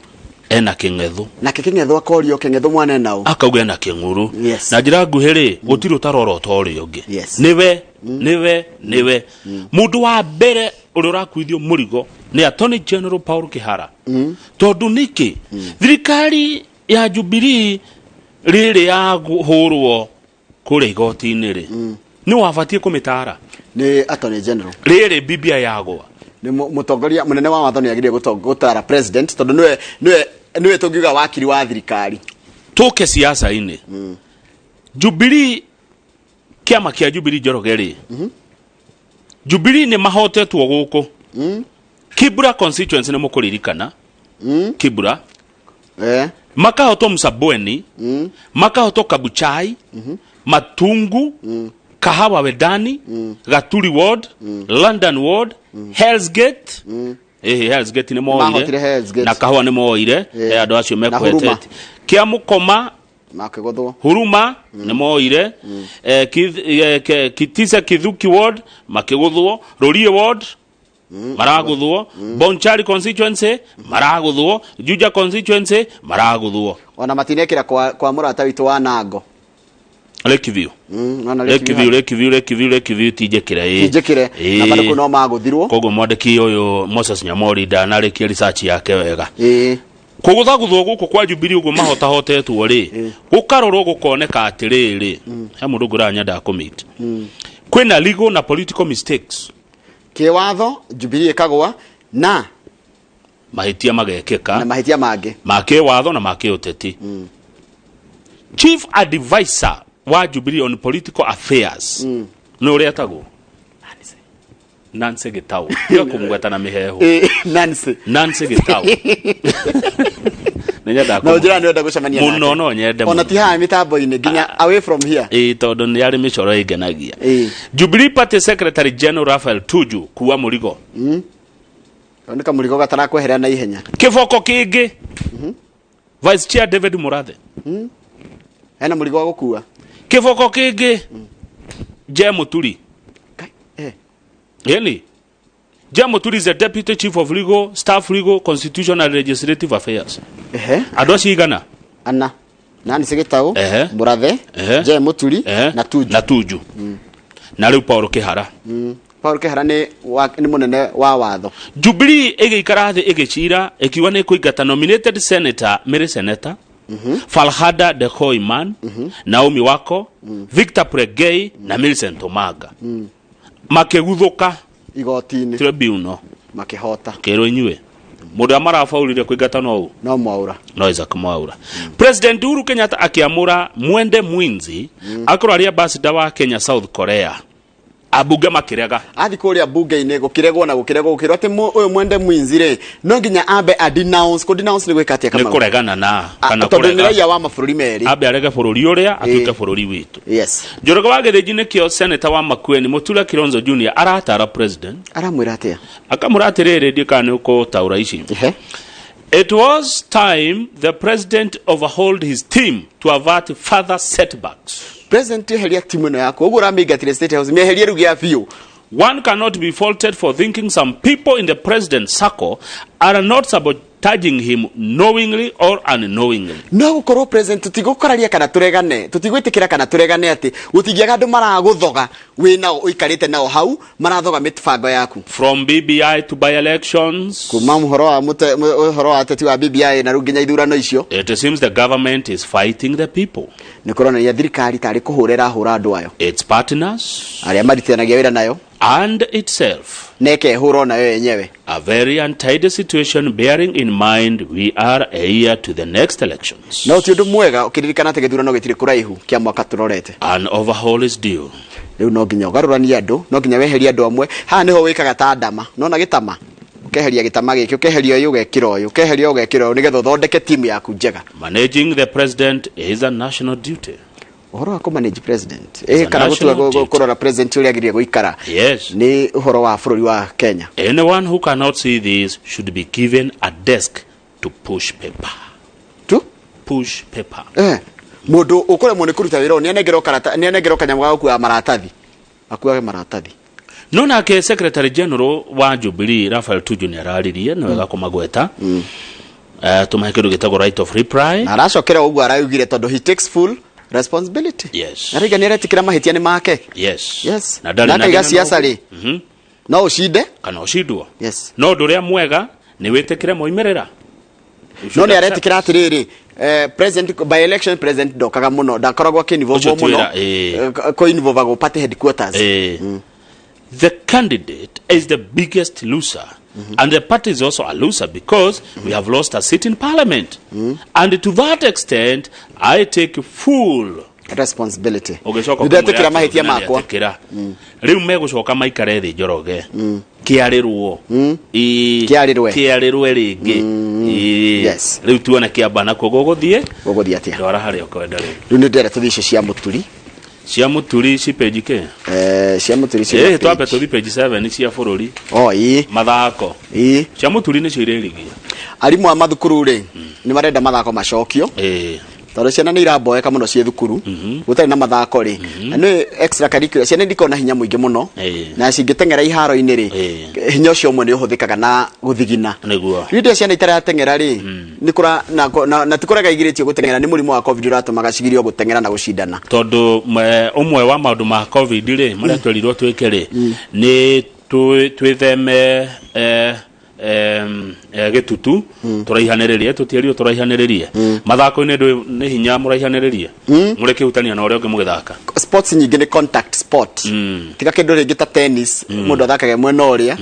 [SPEAKER 2] ena Kĩng'ethu.
[SPEAKER 1] Nake Kĩng'ethu akorio, Kĩng'ethu mwana enao?
[SPEAKER 2] Akauga ena Kĩng'uru. Na njĩra nguhĩ rĩ, gũtirĩ ũtarorota ũrĩa ũngĩ. Nĩwe nĩwe nĩwe mũndũ wa mbere ũrĩa ũrakuithio mũrigo nĩ Attorney General Paul Kihara. Tondũ nĩkĩ thirikari ya Jubilee rĩrĩ yahũrwo kũrĩa igoti-inĩ rĩ, nĩ wabatiĩ kũmĩtara?
[SPEAKER 1] Nĩ Attorney General.
[SPEAKER 2] Rĩrĩ BBI yagwa.
[SPEAKER 1] Nĩ mũtongoria mũnene wa watho nĩ agĩrĩire gũtara president, tondũ nĩwe tũngiuga wakiri wa thirikari.
[SPEAKER 2] Tũke siasa-inĩ. Jubilee, kĩama kĩa Jubilee, Njoroge rĩ, Jubilee nĩ mahotetwo gũkũ Kibra constituency, nĩ mũkũririkana Kibra, makahotwo Msabweni, makahotwo Kabuchai, Matungu, Kahawa Wedani, Gaturi Ward, London Ward, Hell's Gate. Ĩhĩ, Hell's Gate nĩ
[SPEAKER 1] Mahotire
[SPEAKER 2] moire
[SPEAKER 1] Hell's Gate.
[SPEAKER 2] na Kahũa nĩ moire. Andũ acio
[SPEAKER 1] Na Huruma.
[SPEAKER 2] mekwetete kĩa Mũkoma
[SPEAKER 1] makĩgũthwo.
[SPEAKER 2] Huruma nĩ moire. Kitise Kithuki Ward makĩgũthwo, Rũriĩ Ward maragũthwo, Bonchari constituency maragũthwo, Juja constituency maragũthwo.
[SPEAKER 1] Ona matinekĩra kwa mũrata witũ wa Nango.
[SPEAKER 2] Lakeview.
[SPEAKER 1] Ona
[SPEAKER 2] Lakeview, Lakeview, Lakeview, Lakeview tinjĩkĩre ĩ.
[SPEAKER 1] Tinjĩkĩre. Na bado kũu no magũthirwo.
[SPEAKER 2] Koguo mwandĩki ũyũ Moses Nyamori ndanarĩkia research yake wega. Kũgũthagũthwo gũkũ kwa Jubilee ũguo mahotahotetwo rĩ, gũkarorwo gũkoneka atĩrĩrĩ, he mũndũ ngũraga nyendaga kũmeet, kwĩna legal na political mistakes.
[SPEAKER 1] Kĩwatho Jubilee ĩkagwa na
[SPEAKER 2] mahĩtia magekĩka
[SPEAKER 1] na mahĩtia mangĩ
[SPEAKER 2] ma kĩwatho na ma kĩũteti. Chief advisor wa Jubilee on political affairs nĩ ũrĩa etagwo Nancy Gitau. Tiga kũmũgweta na mĩhehu.
[SPEAKER 1] Nancy.
[SPEAKER 2] Nancy Gitau nĩ nyendaga
[SPEAKER 1] Na ũnjĩra nĩ wenda gũcemania
[SPEAKER 2] mũno
[SPEAKER 1] nake.
[SPEAKER 2] No nyende
[SPEAKER 1] Ona
[SPEAKER 2] mũno.
[SPEAKER 1] ti haha mĩtambo-inĩ, nginya away from here.
[SPEAKER 2] Ĩĩ, tondũ nĩ arĩ mĩcoro ĩngenagia. Jubilee Party Secretary General Raphael Tuju kuwa mũrigo.
[SPEAKER 1] Nĩ kamũrigo gatarakweherera na ihenya.
[SPEAKER 2] Kĩboko kĩngĩ, Vice Chair David Murathe.
[SPEAKER 1] Hena mũrigo wa gũkua.
[SPEAKER 2] Kĩboko kĩngĩ, Je Muturi. Yani Je Muturi is the deputy chief of legal staff, legal, constitutional and legislative affairs. Andũ acio igana
[SPEAKER 1] Ana. Nancy Gĩtaũ,
[SPEAKER 2] Ehe.
[SPEAKER 1] Mũrathe,
[SPEAKER 2] Ehe.
[SPEAKER 1] Jay Mũturi
[SPEAKER 2] Ehe.
[SPEAKER 1] na Tuju.
[SPEAKER 2] Na Tuju. Na rĩu Paul Kĩhara.
[SPEAKER 1] Paul Kĩhara nĩ wa, nĩ mũnene wa watho.
[SPEAKER 2] Jubilee ĩgĩikara thĩ ĩgĩcira ĩkiuga nĩ ĩkũingata nominated senator Mary Senator Falhada de Koiman, Naomi Wako, Victor Pregei na Millicent Omanga makĩguthũka
[SPEAKER 1] igoti-inĩ
[SPEAKER 2] tribunal
[SPEAKER 1] makĩhota
[SPEAKER 2] kĩrwo inyuĩ mũndũ ũrĩa marabaũrire kũingata no ũ
[SPEAKER 1] no Mwaura
[SPEAKER 2] no Isaac Mwaura. President Uhuru Kenyatta akĩamũra Mwende Mwinzi akorwo arĩ ambassador wa Kenya South Korea ambunge makĩrega.
[SPEAKER 1] Athi kũrĩa bunge-inĩ gũkĩregwo na gũkĩregwo gũkĩrwo atĩ ũyũ Mwende Mwinzi rĩ no nginya ambe a denounce. Kũ denounce nĩ gwĩka atĩa
[SPEAKER 2] nĩ
[SPEAKER 1] Kamau?
[SPEAKER 2] Kũregana na kana
[SPEAKER 1] tondũ nĩ
[SPEAKER 2] kũrega
[SPEAKER 1] raia wa mabũrũri merĩ.
[SPEAKER 2] Ambe arege bũrũri ũrĩa atuĩke bũrũri witũ.
[SPEAKER 1] Yes.
[SPEAKER 2] Njoroge wa Gĩthĩnji nĩkĩo senator wa Makueni Mũtura Kilonzo Junior aratara president.
[SPEAKER 1] Aramwĩra atĩa?
[SPEAKER 2] Akamwĩra atĩrĩrĩ, ndiĩ kana nĩ ũkũtaũra ici. It was time the president overhauled his team to avert further setbacks.
[SPEAKER 1] President, eheria timu ĩno yaku ũguo ũramĩingatire State House, mĩeherie rĩu gĩa biũ.
[SPEAKER 2] One cannot be faulted for thinking some people in the president's circle are not sabotaging him knowingly or unknowingly.
[SPEAKER 1] No gũkorwo president tũtigũkararia kana tũregane, tũtigwĩtĩkĩra kana tũregane atĩ gũtingĩaga andũ maragũthoga wĩ nao ũikarĩte nao hau marathoga mĩbango yaku.
[SPEAKER 2] From BBI to by-elections.
[SPEAKER 1] Kuma ũhoro wa ũhoro wa ateti wa BBI na rĩu nginya ithurano icio.
[SPEAKER 2] It seems the government is fighting the people.
[SPEAKER 1] Nĩ kũronania thirikari tarĩ kũhũra ĩrahũra andũ ayo.
[SPEAKER 2] Its partners.
[SPEAKER 1] Arĩa maritithanagia wĩra nayo.
[SPEAKER 2] And itself.
[SPEAKER 1] Na ĩkehũra onayo yenyewe.
[SPEAKER 2] A very untidy situation bearing in mind we are a year to the next elections.
[SPEAKER 1] No ti ũndũ mwega ũkĩririkana atĩ gĩthurano gĩtirĩ kũraihu kĩa mwaka tũrorete.
[SPEAKER 2] An overhaul is due.
[SPEAKER 1] Rĩu no nginya ũgarũranie andũ, no nginya weherie andũ amwe. Haha nĩho wĩkaga ta ndama, nona gĩtama, ũkeheria gĩtama gĩkĩ, ũkeheria ũyũ ũgekĩra ũyũ, ũkeheria ũyũ ũgekĩra ũyũ, nĩgetha ũthondeke timu yaku njega.
[SPEAKER 2] Managing the president is a national duty.
[SPEAKER 1] Ũhoro wa kũmanage president
[SPEAKER 2] It's a
[SPEAKER 1] kana gũtua
[SPEAKER 2] national duty.
[SPEAKER 1] kũrora president ũrĩa agĩrĩire gũikara
[SPEAKER 2] Yes.
[SPEAKER 1] nĩ ũhoro wa bũrũri wa Kenya.
[SPEAKER 2] Anyone who cannot see this should be given a desk to push paper.
[SPEAKER 1] To?
[SPEAKER 2] Push paper.
[SPEAKER 1] Mũndũ ũkũremwo nĩ kũruta wĩra ũyũ nĩanengerwo karata, nĩanengerwo kanyamũ ga gũkua maratathi, akuage maratathi.
[SPEAKER 2] No nake secretary general wa Jubilee Raphael Tuju nĩ araririe nĩ wega kũmagweta. Tũmahe kĩndũ gĩtagwo right of reply.
[SPEAKER 1] Na aracokera ũguo araugire tondũ he takes full responsibility.
[SPEAKER 2] Yes.
[SPEAKER 1] Na rĩngĩ nĩaretĩkĩra mahĩtia nĩ make.
[SPEAKER 2] Yes.
[SPEAKER 1] Yes.
[SPEAKER 2] Na ndarĩ
[SPEAKER 1] Na
[SPEAKER 2] na
[SPEAKER 1] akaiga
[SPEAKER 2] thĩna na
[SPEAKER 1] siasa
[SPEAKER 2] ũguo.
[SPEAKER 1] rĩ no ũcinde
[SPEAKER 2] kana ũcindwo.
[SPEAKER 1] Yes.
[SPEAKER 2] No ũndũ ũrĩa mwega nĩ wĩtĩkĩre moimĩrĩra.
[SPEAKER 1] No nĩ aretĩkĩra atĩrĩrĩ, president by election president ndokaga mũno, ndakoragwo akĩinvolve
[SPEAKER 2] Ũcio
[SPEAKER 1] mũno.
[SPEAKER 2] twĩra, ĩĩ.
[SPEAKER 1] Kũinvolve party headquarters.
[SPEAKER 2] The candidate is the biggest loser. And the party is also a loser because we have lost a seat in parliament. And to that extent, I take full
[SPEAKER 1] responsibility.
[SPEAKER 2] Ũgĩcoka
[SPEAKER 1] Nĩndetĩkĩra
[SPEAKER 2] ũkĩmwĩra atĩ
[SPEAKER 1] mahĩtia
[SPEAKER 2] nĩ
[SPEAKER 1] makwa.
[SPEAKER 2] nĩetĩkĩra. Rĩu megũcoka maikare thĩ Njoroge kĩarĩrwo. Ĩĩ,
[SPEAKER 1] Kĩarĩrwe.
[SPEAKER 2] Kĩarĩrwe rĩngĩ. Ĩĩ.
[SPEAKER 1] Yes.
[SPEAKER 2] Rĩu tuone kĩamba nakuo gũgũthiĩ
[SPEAKER 1] gũgũthiĩ atĩa.
[SPEAKER 2] Ndwara harĩa ũkwenda rĩu.
[SPEAKER 1] Rĩu nĩ ndĩrenda tũthiĩ icio cia Mũturi.
[SPEAKER 2] Cia Mũturi ci page kĩ?
[SPEAKER 1] Cia Mũturi ci
[SPEAKER 2] Ĩĩ, twambe tũthiĩ page 7 cia bũrũri.
[SPEAKER 1] Oh, ĩĩ.
[SPEAKER 2] Mathako.
[SPEAKER 1] Ĩĩ.
[SPEAKER 2] Cia Mũturi nĩcio irĩrigia.
[SPEAKER 1] Arimũ a mathukuru rĩ nĩ marenda mathako macokio.
[SPEAKER 2] Ĩĩ.
[SPEAKER 1] Tondũ ciana nĩ iramboeka mũno ciĩ thukuru gũtarĩ na mathako rĩ, na nĩ extra curricular ciana ndikoragwo na hinya mũingĩ mũno na cingĩteng'era iharo-inĩ rĩ, hinya ũcio ũmwe nĩ ũhũthĩkaga na gũthigina.
[SPEAKER 2] Nĩguo.
[SPEAKER 1] Rĩu rĩrĩa ciana itarateng'era rĩ, nĩ kũra na ti kũrega igirĩtio gũteng'era, nĩ mũrimũ wa covid ũratũmaga cigirio gũteng'era na gũcindana.
[SPEAKER 2] Tondũ ũmwe wa maũndũ ma covid rĩ marĩa twerirwo twĩke rĩ nĩ twĩtheme gĩtutu tũraihanĩrĩrie, tũtiĩrirwo tũraihanĩrĩrie mathako-inĩ nĩ hinya mũraihanĩrĩrie mũrĩ kĩhutania na ũrĩa ũngĩ mũgĩthaka.
[SPEAKER 1] Sports nyingĩ nĩ contact sport, tiga kĩndũ rĩngĩ ta tennis mũndũ athakaga mwena ũrĩa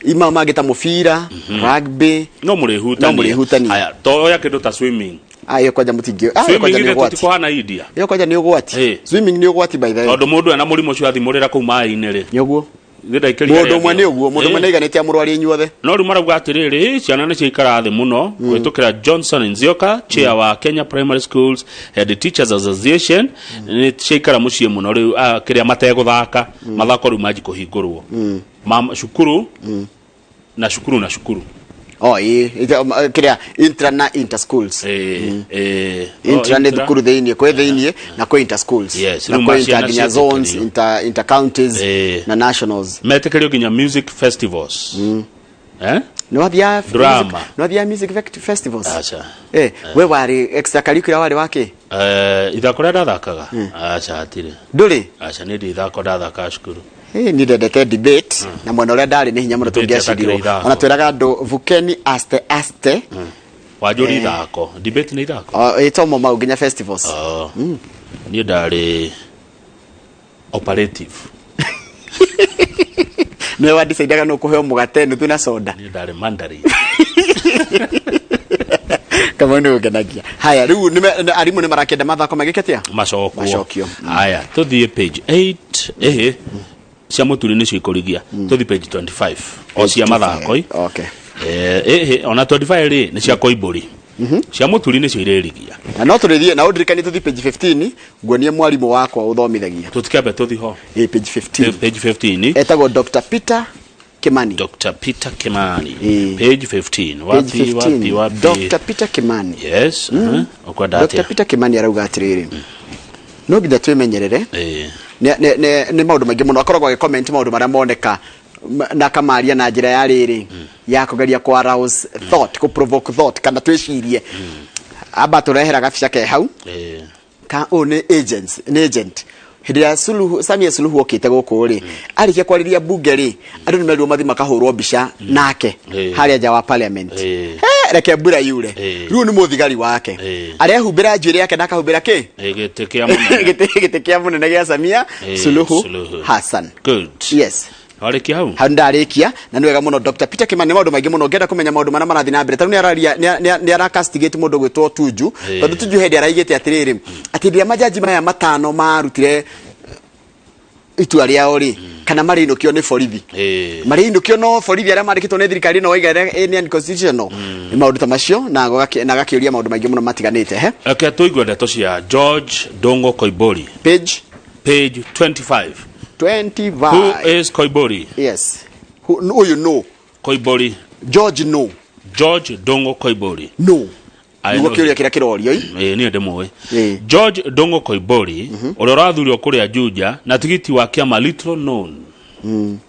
[SPEAKER 1] ima mangĩ ta mũbira, rugby.
[SPEAKER 2] No mũrĩhutania.
[SPEAKER 1] No mũrĩhutania.
[SPEAKER 2] Aya, toya kĩndũ ta swimming.
[SPEAKER 1] Ah, ĩyo kwanja mũtingĩ, ah, ĩyo
[SPEAKER 2] swimming
[SPEAKER 1] kwanja nĩ
[SPEAKER 2] ithe
[SPEAKER 1] ũgwati.
[SPEAKER 2] tũtikũhana India.
[SPEAKER 1] Ĩyo kwanja nĩ ũgwati. Swimming nĩ ũgwati by the way.
[SPEAKER 2] Tondũ mũndũ ena mũrimũ ũcio athimũrĩra kũu maĩ-inĩ rĩ.
[SPEAKER 1] Nĩ ũguo.
[SPEAKER 2] Ithe ndaikĩria
[SPEAKER 1] Mũndũ ũmwe
[SPEAKER 2] rĩangĩ.
[SPEAKER 1] nĩ ũguo, mũndũ ũmwe nĩ aiganĩte amũrwarie inyuothe.
[SPEAKER 2] No rĩu marauga atĩrĩrĩ, ciana nĩ ciaikara thĩ mũno kũhĩtũkĩra Johnson Nzioka, chair wa Kenya Primary Schools Head Teachers Association, nĩ ciaikara mũciĩ mũno rĩu, kĩrĩa mategũthaka mathako rĩu manji kũhingũrwo ma cukuru na cukuru na cukuru.
[SPEAKER 1] Oh, ĩĩ, kĩrĩa intra na inter schools. Intra nĩ
[SPEAKER 2] intra.
[SPEAKER 1] Thukuru thĩinĩ, kwĩ thĩinĩ na kwĩ inter schools.
[SPEAKER 2] Yes,
[SPEAKER 1] na
[SPEAKER 2] rĩu
[SPEAKER 1] kwĩ inter
[SPEAKER 2] ciana
[SPEAKER 1] nginya zones,
[SPEAKER 2] ciĩtĩkĩrio.
[SPEAKER 1] inter counties na nationals.
[SPEAKER 2] Metĩkĩrio nginya music festivals. Eh?
[SPEAKER 1] Nĩ wathiaga
[SPEAKER 2] Drama.
[SPEAKER 1] Nĩ wathiaga music festivals?
[SPEAKER 2] Aca.
[SPEAKER 1] Eh, we warĩ extracurricular warĩ wa kĩ?
[SPEAKER 2] Eh, ithako rĩa ndathakaga? Aca, hatirĩ.
[SPEAKER 1] Ndũrĩ?
[SPEAKER 2] Aca, nĩ ndĩ ithako ndathakaga cukuru.
[SPEAKER 1] Eh, niĩ ndendete debate na mwena ũrĩa ndarĩ nĩ hinya mũno
[SPEAKER 2] Debate
[SPEAKER 1] tũngĩacindirwo.
[SPEAKER 2] atakĩrĩ ithako.
[SPEAKER 1] Ona twĩraga andũ vukeni aste aste.
[SPEAKER 2] Wanjũri
[SPEAKER 1] Eh.
[SPEAKER 2] ithako debate nĩ ithako?
[SPEAKER 1] O, ĩtomo mau nginya festivals.
[SPEAKER 2] Oh. Niĩ ndarĩ operative.
[SPEAKER 1] Nĩwe wandicaidaga nũ kũheo mũgate nuthu na soda.
[SPEAKER 2] Niĩ ndarĩ mandarin.
[SPEAKER 1] Kamau nĩ ũngenagia. Haya, rĩu arimũ nĩ marakĩenda mathako magĩke atĩa?
[SPEAKER 2] Macokwo.
[SPEAKER 1] Macokio.
[SPEAKER 2] Haya, tũthiĩ page 8. Ĩhĩ, cia mũturi nĩcio ikũrigia. Tũthiĩ page 25 o cia mathako i.
[SPEAKER 1] Okay.
[SPEAKER 2] Eh, ĩhĩ, ona 25 rĩ nĩ cia Koimbũri, cia mũturi nĩcio irĩrigia.
[SPEAKER 1] Na no tũrĩthiĩ na ũndirikanie tũthiĩ page 15 nguonie mwarimũ wakwa ũthomithagia.
[SPEAKER 2] Tũtikambe tũthi ho.
[SPEAKER 1] Ĩ, page 15.
[SPEAKER 2] Page 15.
[SPEAKER 1] Etagwo Dr. Peter Kimani.
[SPEAKER 2] Dr. Peter Kimani, page 15.
[SPEAKER 1] Page
[SPEAKER 2] Wapi?
[SPEAKER 1] 15.
[SPEAKER 2] Wapi, wapi?
[SPEAKER 1] Dr. Peter Kimani.
[SPEAKER 2] Yes. Ũkwenda
[SPEAKER 1] Dr.
[SPEAKER 2] atĩa?
[SPEAKER 1] Peter Kimani arauga atĩrĩrĩ, no nginya twĩmenyerere. Nĩ maũndũ maingĩ mũno akoragwo agĩcomment, maũndũ marĩa moneka na akamaria na njĩra ya rĩrĩ ya kũgeria kũ arouse thought, kũ provoke thought, kana twĩcirie. Amba tũrehera gabica ke hau ka ũyũ nĩ agents, nĩ agent hĩndĩ ya Suluhu, Samia Suluhu okĩte gũkũ rĩ, arĩkia kwarĩria bunge rĩ, andũ nĩ merirwo mathiĩ makahũrwo mbica nake harĩa nja wa parliament. He, reke mbura yure. Rĩu nĩ mũthigari wake arehumbĩra njuĩrĩ yake na akahumbĩra kĩ?
[SPEAKER 2] Gĩtĩ kĩa mũnene.
[SPEAKER 1] Gĩtĩ kĩa mũnene gĩa Samia Suluhu
[SPEAKER 2] Suluhu.
[SPEAKER 1] Hassan.
[SPEAKER 2] Good.
[SPEAKER 1] Yes.
[SPEAKER 2] Warĩkia hau?
[SPEAKER 1] Hau ndarĩkia na nĩ wega mũno. Dr. Peter Kimani, nĩ maũndũ maingĩ mũno ngenda kũmenya maũndũ marĩa marathiĩ na mbere. Tarĩu nĩ araria, nĩ aracastigate mũndũ gwĩtwo Tuju, tondũ Tuju hĩndĩ araigĩte atĩrĩrĩ, atĩ hĩndĩ ĩrĩa majaji maya matano marutire itua rĩao rĩ, kana marĩinũkio nĩ borithi, marĩinũkio no borithi arĩa mandĩkĩtwo nĩ thirikari ĩno waiga nĩ unconstitutional. Nĩ maũndũ ta macio na agakĩũria maũndũ maingĩ mũno matiganĩte he.
[SPEAKER 2] Reke tũigue ndeto cia George Dongo Koimbũri.
[SPEAKER 1] Page?
[SPEAKER 2] Page 25.
[SPEAKER 1] 25.
[SPEAKER 2] Who is Koimbũri?
[SPEAKER 1] Yes. Ũyũ no
[SPEAKER 2] Koimbũri.
[SPEAKER 1] George no.
[SPEAKER 2] George Dongo Koimbũri.
[SPEAKER 1] No.
[SPEAKER 2] I
[SPEAKER 1] nĩguo
[SPEAKER 2] know.
[SPEAKER 1] kĩũria kĩrĩa kĩrorio i.
[SPEAKER 2] Ĩĩ, niĩ ndĩmũĩ George Dongo Koimbũri ũrĩa ũrathurio kũrĩa Juja na tigiti wa kĩama little known.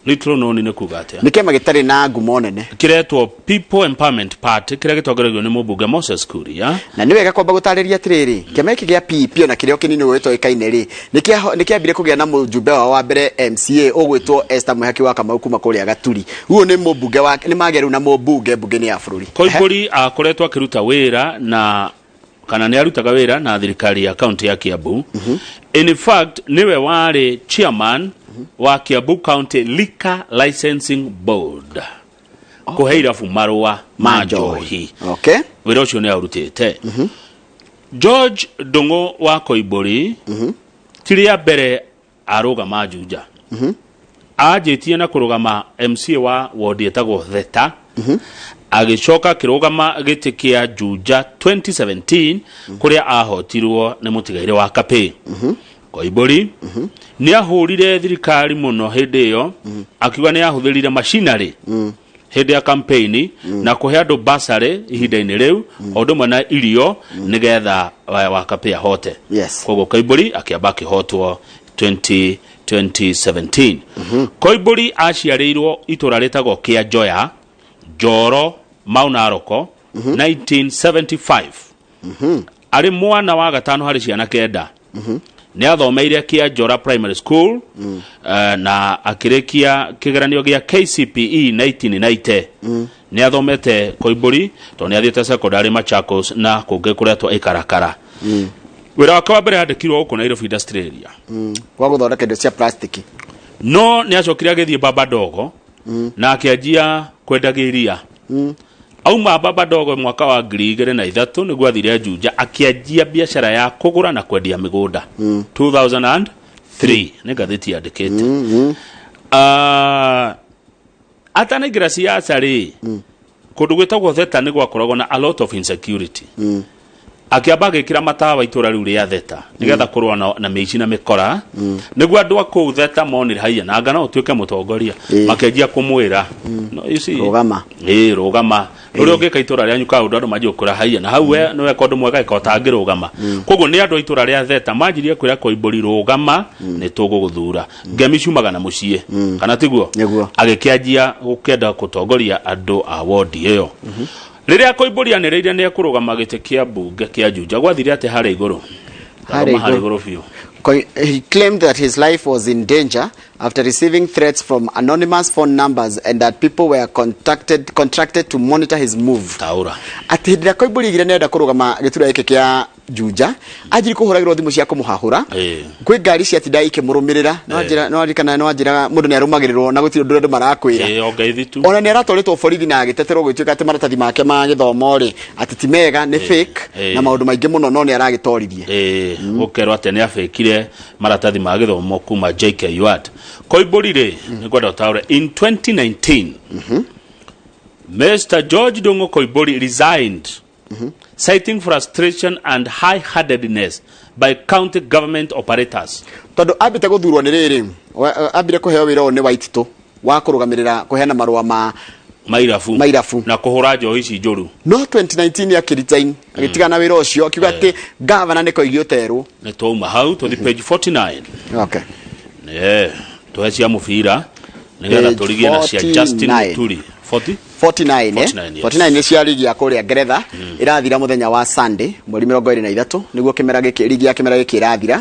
[SPEAKER 2] Little known nĩ kuga atĩa?
[SPEAKER 1] Nĩ kĩama gĩtarĩ na ngumo nene.
[SPEAKER 2] Kĩretwo People Empowerment Party, kĩrĩa gĩtongoragio nĩ mũmbunge Moses Kuria.
[SPEAKER 1] Na nĩ wega kwamba gũtarĩria atĩrĩrĩ, kĩama gĩkĩ gĩa PEP ona kĩrĩa o kĩnini gĩtoĩkaine rĩ, nĩ kĩambire kũgĩa na mũjumbe wao wa mbere MCA ũgwĩtwo Esther Mwihaki wa Kamau kuma kũrĩa Gaturi. Ũyũ nĩ mũmbunge wa nĩ magĩa rĩu na mũmbunge mbunge-inĩ ya bũrũri.
[SPEAKER 2] Koimbũri akoretwo akĩruta wĩra na kana nĩ arutaga wĩra na thirikari ya kaunti ya Kiambu. In fact, nĩwe warĩ chairman wa Kiambu County Liquor Licensing Board, kũhe irabu marũa ma njohi.
[SPEAKER 1] Okay.
[SPEAKER 2] Wĩra ũcio nĩ aũrutĩte. George Ndung'u wa Koimbũri ti rĩa mbere arũgama Juja. Anjĩtie na kũrũgama MCA wa wodi ĩtagwo Theta, agĩcoka akĩrũgama gĩtĩ kĩa Juja 2017 kũrĩa ahotirwo nĩ mũtigairĩ wa Kapĩ. Koimbũri nĩ ahũrire thirikari mũno hĩndĩ ĩyo, akiuga nĩ ahũthĩrire machinery hĩndĩ ya campaign na kũhe andũ basarĩ ihinda-inĩ rĩu, o ũndũ ũmwe na irio, nĩgetha wa Kapĩ ahote. Koguo Koimbũri akĩamba akĩhotwo 20 2017. Koimbũri aciarĩirwo itũra rĩtagwo Kĩanjoya, Njoro, Mau Naroko 1975, arĩ mwana wa gatano harĩ ciana kenda. Nĩ athomeire Kĩanjora Primary School na akĩrĩkia kĩgeranio gĩa KCPE 1990. Nĩ athomete Koimbũri tondũ nĩ athiĩte secondary Machakos na kũngĩ kũretwo Ĩkarakara. Wĩra wake wa mbere andĩkirwo gũkũ Nairobi Industrial Area
[SPEAKER 1] Gwa gũthondeka indo cia plastic.
[SPEAKER 2] No nĩ acokire agĩthiĩ Baba Dogo na akĩanjia kwendagia iria. Auma Baba Dogo mwaka wa 2003 nĩguo athire Juja akĩanjia biacara ya kũgũra na kwendia mĩgũnda 2003, nĩ ngathĩti yandĩkĩte. Ah, atanaingĩra siasa rĩ, kũndũ gwĩtagwo Theta nĩ gwakoragwo na a lot of insecurity. Akĩamba agĩkĩra matawa itũra rĩu rĩa Theta nĩgetha kũrũa na mĩici na mĩkora, nĩguo andũ a kũu Theta monire haiya nanga no ũtuĩke mũtongoria, makĩanjia kũmwĩra, no, you see,
[SPEAKER 1] Rũgama.
[SPEAKER 2] Ĩĩ, rũgama. Ũrĩa ũngĩka itũra rĩanyu kaũndũ andũ manjie gũkwĩra haiya na hau we nĩweka ũndũ mwega ĩka ũtangĩrũgama. Koguo nĩ andũ a itũra rĩa Theta manjirie kwĩra Koimbũri rũgama nĩ tũgũgũthura. Ngemi ciumaga na mũciĩ kana tiguo?
[SPEAKER 1] Nĩguo.
[SPEAKER 2] Agĩkĩanjia gũkĩenda gũtongoria andũ a wondi ĩyo. Rĩrĩa Koimbũri anĩrĩire nĩ ekũrũgama gĩtĩ kĩa mbunge kĩa Juja gwathire atĩa harĩa igũrũ?
[SPEAKER 1] Harĩa
[SPEAKER 2] Thoma harĩa
[SPEAKER 1] igũrũ.
[SPEAKER 2] igũrũ biũ.
[SPEAKER 1] He claimed that his life was in danger after receiving threats from anonymous phone numbers and that people were contacted, contracted to monitor his move.
[SPEAKER 2] Taura.
[SPEAKER 1] Atĩ hĩndĩ ĩrĩa Koimbũri aigire nĩarenda kũrũgama gĩturwa gĩkĩ kĩa Juja, anjirie kũhũragĩrwo thimũ cia kũmũhahũra. Kwĩ ngari ciatindaga ikĩmũrũmĩrĩra. No wanjĩra no wanjĩraga mũndũ nĩ arũmagĩrĩrwo na gũtirĩ ũndũ andũ marakwĩra.
[SPEAKER 2] Ĩĩ, o ngeithi tu.
[SPEAKER 1] Ona nĩ aratwarĩtwo borithi na agĩteterwo gũgĩtuĩka atĩ maratathi make ma gĩthomo rĩ atĩ ti mega nĩ fake na maũndũ maingĩ mũno no nĩ aragĩtoririe.
[SPEAKER 2] Ĩĩ, gũkerwo atĩ nĩ abĩkire maratathi ma gĩthomo kuma JKUAT. Koimbũri rĩ, nĩ ngwenda ũtaũre in 2019 Mr. George Ndung'u Koimbũri resigned citing frustration and high-handedness by county government operators.
[SPEAKER 1] Tondũ ambĩte gũthurwo nĩ rĩrĩ, ambire kũheo wĩra ũyũ nĩ Waititũ wa kũrũgamĩrĩra kũheana marũa ma
[SPEAKER 2] mairabu
[SPEAKER 1] mairabu
[SPEAKER 2] na kũhũra njohi ici njũru.
[SPEAKER 1] No 2019 akĩresign, agĩtigana wĩra ũcio akiuga atĩ gavana nĩ koigi ũterwo.
[SPEAKER 2] Nĩ twauma hau tũthi page 49.
[SPEAKER 1] Okay.
[SPEAKER 2] Tũhe cia mũbira nĩgetha
[SPEAKER 1] Page
[SPEAKER 2] tũrigie na cia Justin
[SPEAKER 1] 49.
[SPEAKER 2] Muturi. 40?
[SPEAKER 1] 49, eh?
[SPEAKER 2] 49, yes.
[SPEAKER 1] 49 nĩ cia ligi ya kũrĩa Ngeretha ĩrathira mũthenya wa Sunday mweri 23 nĩguo kĩmera gĩkĩ ligi ya kĩmera gĩkĩ ĩrathira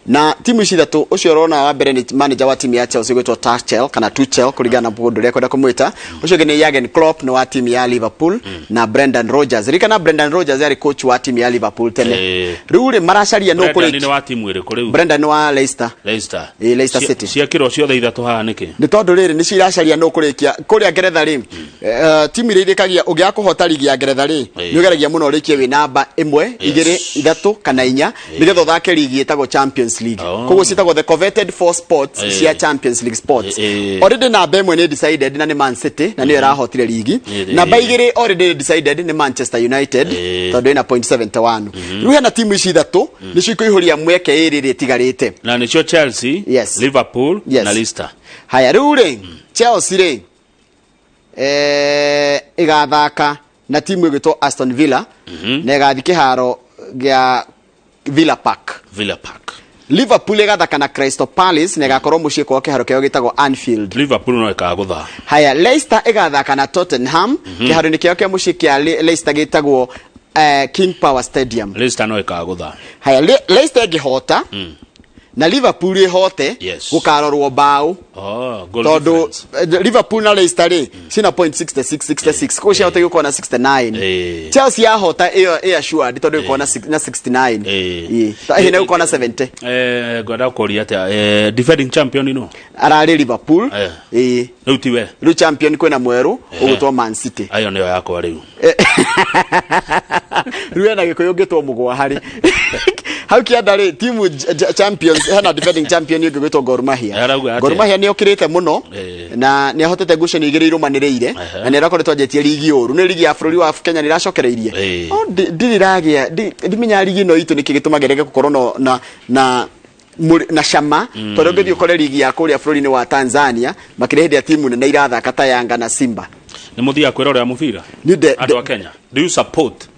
[SPEAKER 1] na timu ici ithatũ ũcio ũrona wa mbere nĩ manager wa timu ya Chelsea gwĩtwo Tuchel kana Tuchel kũringana na mũndũ ũrĩa ekwenda kũmwĩta. Ũcio ũngĩ nĩ Jurgen Klopp, nĩ wa timu ya Liverpool, na Brendan Rodgers. Ririkana Brendan Rodgers arĩ coach wa timu ya Liverpool tene. Rĩu rĩ maracaria nũ
[SPEAKER 2] Brendan
[SPEAKER 1] kũrĩkia.
[SPEAKER 2] nĩ wa timu ĩrĩkũ rĩu?
[SPEAKER 1] Brendan nĩ wa Leicester.
[SPEAKER 2] Leicester.
[SPEAKER 1] Ĩĩ, Leicester City.
[SPEAKER 2] Ciekĩrwo ciothe ithatũ haha nĩkĩ?
[SPEAKER 1] Nĩ tondũ rĩrĩ nĩcio iracaria nũ kũrĩkia kũrĩa Ngeretha rĩ, timu iria irĩkagia ũngĩaga kũhota ligi ya Ngeretha rĩ, nĩ ũgeragia mũno ũrĩkie wĩ namba ĩmwe, igĩrĩ, ithatũ kana inya nĩgetha ũthake ligi ĩtagwo Champions League. Koguo ciĩtagwo the coveted four spots cia Champions League spots. Already namba ĩmwe nĩ decided na nĩ Man City na nĩyo ĩrahotire ligi. Namba igĩrĩ already decided nĩ Manchester United tondũ ĩna point 71. Rĩu hena timu ici ithatũ nĩcio ikũihũria mweke ĩrĩ ĩrĩa ĩtigarĩte.
[SPEAKER 2] Na nĩcio Chelsea,
[SPEAKER 1] Yes.
[SPEAKER 2] Liverpool
[SPEAKER 1] Yes.
[SPEAKER 2] na Leicester.
[SPEAKER 1] Haya rĩu rĩ, Chelsea rĩ ĩgathaka na timu ĩgwĩtwo Aston Villa na ĩgathiĩ kĩharo gĩa Villa Park.
[SPEAKER 2] Villa Park.
[SPEAKER 1] Liverpool ĩgathaka na Crystal Palace na ĩgakorwo mũciĩ kwao kĩharo kĩao gĩtagwo Anfield.
[SPEAKER 2] Liverpool no ĩkagũtha.
[SPEAKER 1] Haya, Leicester ĩgathaka na Tottenham kĩharo-inĩ kĩao kĩa mũciĩ kĩa Leicester gĩtagwo King Power Stadium.
[SPEAKER 2] Leicester no ĩkagũtha.
[SPEAKER 1] Haya, Leicester ĩngĩhota na Liverpool ĩhote, gũkarorwo mbaũ.
[SPEAKER 2] Oh, goal
[SPEAKER 1] Tondũ
[SPEAKER 2] difference.
[SPEAKER 1] Liverpool na Leicester rĩ cina point 66 66, koguo ciahota gũkorwo na 69. Chelsea yahota ĩyo ĩ assured tondũ ĩgũkorwo na 69. Ĩĩ. Ĩĩ, nĩ gũkorwo na 70.
[SPEAKER 2] Ngwenda kũria atĩa, defending champion no
[SPEAKER 1] ararĩ Liverpool. Ĩĩ.
[SPEAKER 2] Rĩu tiwe.
[SPEAKER 1] Rĩu champion kwĩna mwerũ ũgwĩtwo Man City.
[SPEAKER 2] Ayo nĩyo yakwa rĩu.
[SPEAKER 1] Rĩu hena Gĩkũyũ ngĩtwo mũgwa harĩ hau kĩanda rĩ timu champions, hena defending champion ũngĩ gwĩtwo Gor Mahia.
[SPEAKER 2] Arauga atĩa?
[SPEAKER 1] Gor Mahia nĩ okĩrĩte mũno na nĩ ahotete ngucanio igĩrĩ irũmanĩrĩire na nĩ arakoretwo anjĩtie ligi ũru nĩ ligi ya bũrũri wa Kenya nĩ ĩracokereirie. No ndirĩ iragĩa ndimenya ligi ĩno itũ nĩkĩ gĩtũmaga ĩrege gũkorwo na cama, tondũ ũngĩthiĩ ũkore ligi ya kũrĩa bũrũri-inĩ wa Tanzania makĩria hĩndĩ ya timu nene irathaka ta Yanga na Simba.
[SPEAKER 2] Nĩ mũthiaga kwĩrorera mũbira?
[SPEAKER 1] Niĩ
[SPEAKER 2] Andũ a Kenya, do you support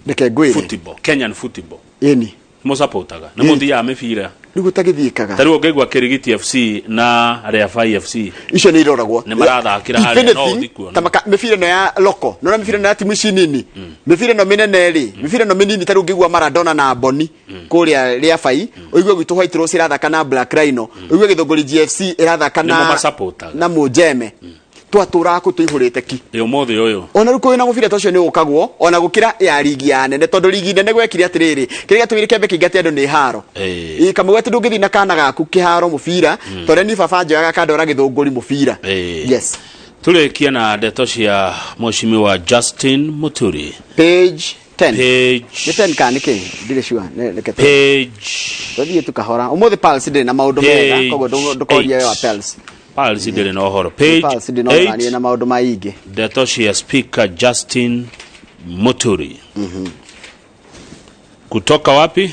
[SPEAKER 1] Reke ngwĩre.
[SPEAKER 2] football, Kenyan football?
[SPEAKER 1] Ĩni.
[SPEAKER 2] Mũsupportaga? Nĩ
[SPEAKER 1] Ĩni.
[SPEAKER 2] mũthiaga mĩbira?
[SPEAKER 1] Rĩu gũtagĩthiĩkaga.
[SPEAKER 2] Ta rĩu ũngĩigua Kĩrigiti FC na Rĩabai FC
[SPEAKER 1] icio nĩ iroragwo.
[SPEAKER 2] Nĩ marathakĩra
[SPEAKER 1] If
[SPEAKER 2] harĩa no
[SPEAKER 1] anything,
[SPEAKER 2] ũthiĩ kuona.
[SPEAKER 1] ta mĩbira ĩno ya loko nona mĩbira ĩno ya timu ici nini, mĩbira ĩno mĩnene rĩ, mĩbira ĩno mĩnini, ta rĩu ũngĩigua Maradona na Boni kũrĩa Rĩabai, ũigue gwitũ White Rose ĩrathaka na Black Rhino, ũigue Gĩthũngũri GFC ĩrathaka
[SPEAKER 2] Nĩmo
[SPEAKER 1] na
[SPEAKER 2] masupportaga.
[SPEAKER 1] na Mũnjeme, twatũraga kũ tũihũrĩte ki.
[SPEAKER 2] Ĩ ũmũthĩ ũyũ.
[SPEAKER 1] Ona rĩu kwĩna mũbira ta ũcio nĩ ũkagwo ona gũkĩra ya ligi ya nene, tondũ ligi nene gwekire atĩrĩrĩ, kĩrĩa gĩatũmire kĩambe kĩingate andũ nĩ haro. Ĩ kamau atĩ ndũngĩthiĩ na kana gaku kĩharo mũbira tondũ niĩ baba njoyaga kandwara Gĩthũngũri mũbira. Yes.
[SPEAKER 2] Tũrĩkie na ndeto cia Mheshimiwa Justin Muturi.
[SPEAKER 1] Page 10.
[SPEAKER 2] Page
[SPEAKER 1] nĩ 10 kana nĩ kĩ, ndirĩ sure. Reke
[SPEAKER 2] Page
[SPEAKER 1] tũthiĩ tu kahora ũmũthĩ. Pulse ndĩrĩ na maũndũ mega.
[SPEAKER 2] Page
[SPEAKER 1] Koguo ndũkorie
[SPEAKER 2] 8.
[SPEAKER 1] wa Pulse.
[SPEAKER 2] Pulse ndĩrĩ na ũhoro. Page
[SPEAKER 1] Pulse ndĩ na ũhoro
[SPEAKER 2] 8.
[SPEAKER 1] na maũndũ maingĩ.
[SPEAKER 2] Ndeto cia Speaker Justin Muturi. Kutoka wapi?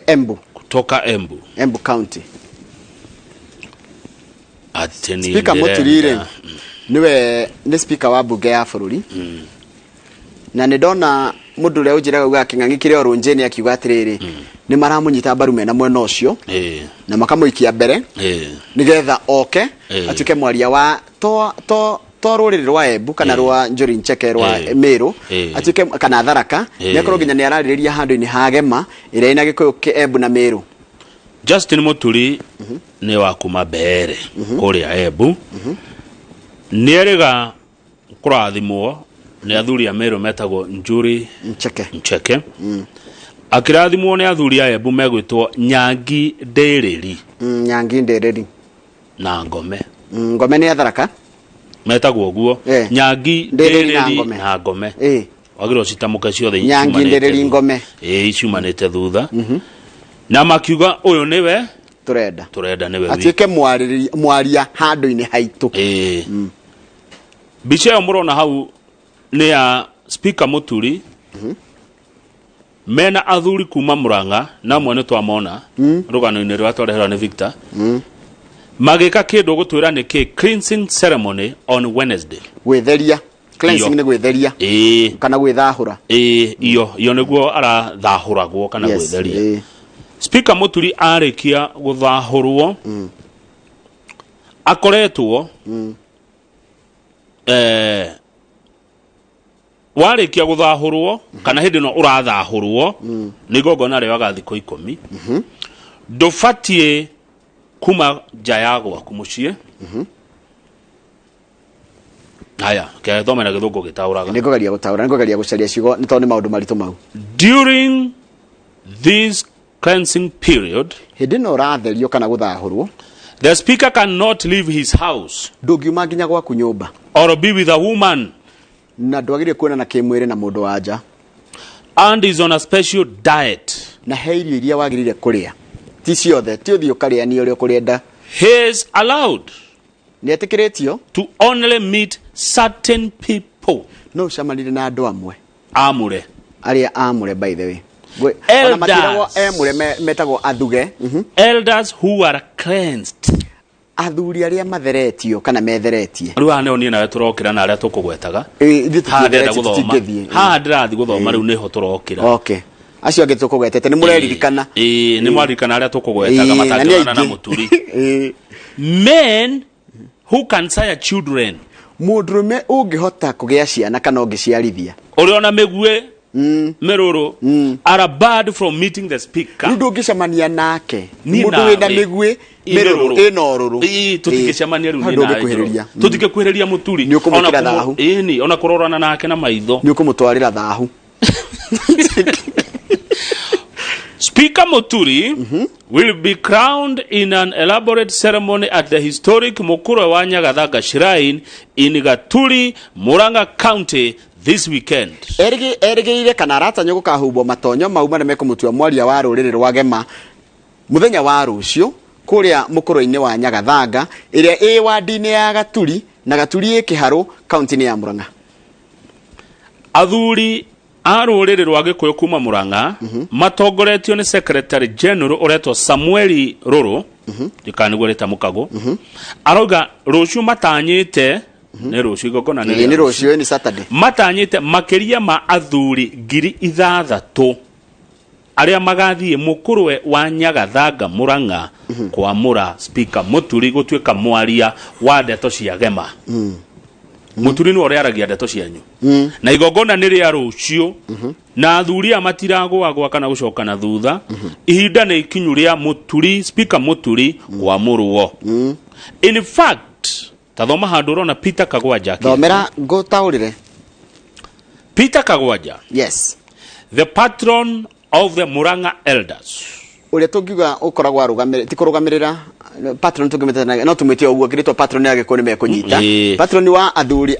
[SPEAKER 1] Embu.
[SPEAKER 2] Kutoka Embu.
[SPEAKER 1] Embu County.
[SPEAKER 2] Atĩ niĩ
[SPEAKER 1] Speaker Muturi rĩ
[SPEAKER 2] ndĩrenda.
[SPEAKER 1] Nĩwe nĩ speaker wa mbunge ya bũrũri. Na nĩ ndona mũndũ ũrĩa ũnjĩraga ugaga kĩng'ang'i kĩrĩa ũrũnjĩni akiuga atĩrĩrĩ, nĩ maramũnyita mbaru mena mwena ũcio na makamũikia mbere nĩgetha oke atuĩke mwaria wa to to to rũrĩrĩ rwa Embu kana rwa Njuri Ncheke rwa Meru, atuĩke kana Tharaka, nĩ akorwo nginya nĩ ararĩrĩria handũ-inĩ ha Gema ĩrĩa ĩna Gĩkũyũ kĩ Embu na Meru.
[SPEAKER 2] Justin Muturi nĩ wa kuma Mbeere kũrĩa Embu, nĩ erĩga kũrathimwo nĩ athuri a Meru metagwo Njuri
[SPEAKER 1] Ncheke.
[SPEAKER 2] Ncheke. Akĩrathimwo nĩ athuri a Embu megwĩtwo Nyangi Ndĩrĩri.
[SPEAKER 1] Nyangi Ndĩrĩri.
[SPEAKER 2] Na Ngome.
[SPEAKER 1] Ngome nĩ Atharaka.
[SPEAKER 2] Metagwo ũguo. Nyangi
[SPEAKER 1] Ndĩrĩri na
[SPEAKER 2] Ndĩrĩri
[SPEAKER 1] Ngome.
[SPEAKER 2] na Ngome. Wagĩrĩirwo citamũke ciothe.
[SPEAKER 1] Nyangi
[SPEAKER 2] ciumanĩte
[SPEAKER 1] Ndĩrĩri
[SPEAKER 2] thutha.
[SPEAKER 1] Ngome.
[SPEAKER 2] Ĩĩ, ciumanĩte thutha na makiuga ũyũ nĩwe
[SPEAKER 1] tũrenda.
[SPEAKER 2] Tũrenda nĩwe witũ.
[SPEAKER 1] Atuĩke mwaria handũ-inĩ haitũ.
[SPEAKER 2] Ĩĩ. Mbica ĩyo mũrona hau nĩ ya Speaker Mũturi mena athuri kuma Murang'a, na amwe nĩ twamona rũgano-inĩ rũrĩa twareherwo nĩ Victor magĩka kĩndũ gũtwĩra nĩ kĩ cleansing ceremony on Wednesday.
[SPEAKER 1] Gwĩtheria. Cleansing.
[SPEAKER 2] Iyo.
[SPEAKER 1] Nĩ gwĩtheria kana gwĩthahũra.
[SPEAKER 2] Ĩĩ, iyo nĩguo arathahũragwo kana gwĩtheria. Speaker Mũturi arĩkia gũthahũrwo akoretwo warĩkia gũthahũrwo kana hĩndĩ ĩno ũrathahũrwo nĩ igongona rĩoyaga thikũ 10, ndũbatiĩ kuma nja ya gwaku mũciĩ. Haya, kethome na gĩthũngũ gĩtaũraga.
[SPEAKER 1] Nĩ ngũgeria gũtaũra, nĩ ngũgeria gũcaria ciugo nĩ tondũ nĩ maũndũ maritũ mau.
[SPEAKER 2] During this cleansing period,
[SPEAKER 1] hĩndĩ ĩno ũratherio kana gũthahũrwo,
[SPEAKER 2] the speaker cannot leave his house,
[SPEAKER 1] ndũngiuma nginya gwaku nyũmba,
[SPEAKER 2] or be with a woman,
[SPEAKER 1] na ndwagĩrĩire kuonana kĩmwĩrĩ na mũndũ wa nja,
[SPEAKER 2] and is on a special diet.
[SPEAKER 1] Na he irio iria wagĩrĩire kũrĩa, ti ciothe, ti ũthiĩ ũkarĩania ũrĩa ũkũrĩenda.
[SPEAKER 2] He is allowed
[SPEAKER 1] nĩ etĩkĩrĩtio
[SPEAKER 2] to only meet certain people,
[SPEAKER 1] no ũcemanire na andũ amwe
[SPEAKER 2] amũre.
[SPEAKER 1] Arĩa amũre, by the way.
[SPEAKER 2] Elders.
[SPEAKER 1] Ona matiragwo emũre, metagwo athuge.
[SPEAKER 2] Elders who are cleansed.
[SPEAKER 1] Athuri arĩa matheretio kana metheretie.
[SPEAKER 2] Rĩu haha nĩho niĩ nawe tũrokĩra na arĩa tũkũgwetaga.
[SPEAKER 1] Ithuĩ
[SPEAKER 2] Haha ndĩrenda
[SPEAKER 1] tũtitheretie,
[SPEAKER 2] gũthoma.
[SPEAKER 1] tũtingĩthiĩ.
[SPEAKER 2] Haha ndĩrathiĩ gũthoma, rĩu nĩho tũrokĩra.
[SPEAKER 1] Okay, acio angĩ tũkũgwetete nĩ mũreririkana.
[SPEAKER 2] Ĩĩ, nĩ mwaririkana arĩa tũkũgwetaga
[SPEAKER 1] Ĩĩ, na nĩ
[SPEAKER 2] matangĩonana na
[SPEAKER 1] aingĩ.
[SPEAKER 2] Mũturi. Men who can sire children.
[SPEAKER 1] Mũndũrũme ũngĩhota kũgĩa ciana kana ũngĩciarithia.
[SPEAKER 2] Ũrĩa ona mĩguĩ mĩrũrũ are barred from meeting the speaker.
[SPEAKER 1] Rĩu ndũngĩcemania nake.
[SPEAKER 2] Niĩ
[SPEAKER 1] Mũndũ wĩna
[SPEAKER 2] nawe.
[SPEAKER 1] mĩguĩ mĩrũrũ ĩna ũrũrũ.
[SPEAKER 2] Ĩĩ, tũtingĩcemania rĩu
[SPEAKER 1] Hau
[SPEAKER 2] niĩ nawe,
[SPEAKER 1] ndũngĩkuhĩrĩria.
[SPEAKER 2] Njoroge. Tũtingĩkuhĩrĩria Mũturi.
[SPEAKER 1] Nĩ ũkũmwĩkĩra
[SPEAKER 2] Ona
[SPEAKER 1] thahu.
[SPEAKER 2] Ĩni, ona kũrorana nake na maitho.
[SPEAKER 1] Nĩ ũkũmũtwarĩra thahu.
[SPEAKER 2] Speaker Muturi will be crowned in an elaborate ceremony at the historic Mukure wa Nyagathanga Shrine in Gaturi, Murang'a County this weekend.
[SPEAKER 1] Erĩgĩrĩire kana aratanywo gũkahumbwo matonyo mau marĩa mekũmũtua mwaria wa rũrĩrĩ rwa Gema mũthenya wa rũciũ kũrĩa mũkũrũ-inĩ wa Nyagathanga ĩrĩa ĩ wandi-inĩ ya Gaturi, na Gaturi ĩ Kĩharũ, kaunti-inĩ ya Murang'a.
[SPEAKER 2] Athuri a rũrĩrĩ rwa Gĩkũyũ kuma Murang'a matongoretio nĩ Secretary General ũretwo Samueli Rũrũ, ndikana nĩguo rĩtamũkagwo, arauga rũciũ matanyĩte, nĩ rũciũ igongona nĩ
[SPEAKER 1] Ĩĩ, nĩ
[SPEAKER 2] rĩa
[SPEAKER 1] rũciũ, nĩ Saturday.
[SPEAKER 2] Matanyĩte makĩria ma athuri 6,000 arĩa magathiĩ mũkũrwe wa Nyagathanga Murang'a kwamũra Speaker Mũturi gũtuĩka mwaria wa ndeto cia Gema. Mũturi nĩwe ũrĩaragia ndeto cianyu na igongona nĩ rĩa rũciũ, na athuri aya matiragũagũa kana gũcoka na thutha. Ihinda nĩ ikinyu rĩa Mũturi, Speaker Mũturi kwamũrwo. In fact, tathoma handũ ũrona Peter Kagwanja akĩaria.
[SPEAKER 1] Thomera ngũtaũrĩre.
[SPEAKER 2] Peter Kagwanja,
[SPEAKER 1] yes,
[SPEAKER 2] the patron of the Murang'a elders,
[SPEAKER 1] ũrĩa tũngiuga ũkoragwo arũgamĩrĩra, ti kũrũgamĩrĩra, patron tũngĩmĩta, no tũmwĩte o ũguo kĩrĩtwo patron ya Gĩkũyũ nĩ mekũnyita. Patron wa athuri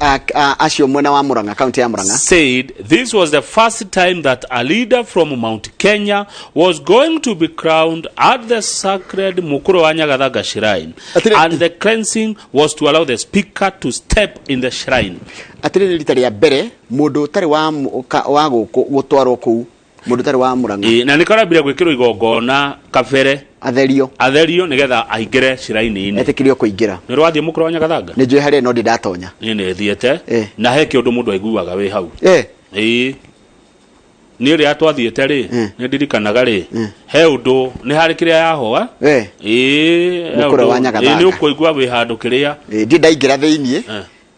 [SPEAKER 1] acio mwena wa Murang'a, kaunti ya Murang'a,
[SPEAKER 2] said this was the first time that a leader from Mount Kenya was going to be crowned at the sacred Mukuru wa Nyagathanga shrine, and the cleansing was to allow the speaker to step in the shrine.
[SPEAKER 1] Atĩrĩrĩ, rita rĩa mbere mũndũ ũtarĩ wa gũkũ gũtwarwo kũu. Mũndũ ũtarĩ wa Mũrang'a.
[SPEAKER 2] Ĩĩ, na nĩkĩo arambire gwĩkĩrwo igongona kabere.
[SPEAKER 1] Atherio.
[SPEAKER 2] Atherio nĩgetha aingĩre shrine-inĩ.
[SPEAKER 1] Etĩkĩrio kũingĩra.
[SPEAKER 2] Nĩ ũrĩ wathiĩ mũkũrũ wa Nyagathanga?
[SPEAKER 1] Nĩ njũĩ harĩa no ndĩ ndatonya.
[SPEAKER 2] Niĩ nĩ thiĩte na he kĩũndũ mũndũ aiguaga wĩ hau. Ĩĩ. Niĩ rĩrĩa twathiĩte rĩ, nĩ ndirikanaga rĩ, he ũndũ nĩ harĩ kĩrĩa yahoa. Ĩĩ, he
[SPEAKER 1] Mũkũrwe
[SPEAKER 2] ũndũ-
[SPEAKER 1] wa Nyagathanga.
[SPEAKER 2] Ĩĩ, nĩ ũkũigua wĩ handũ kĩrĩa.
[SPEAKER 1] Ĩĩ, ndirĩ ndaingĩra thĩiniĩ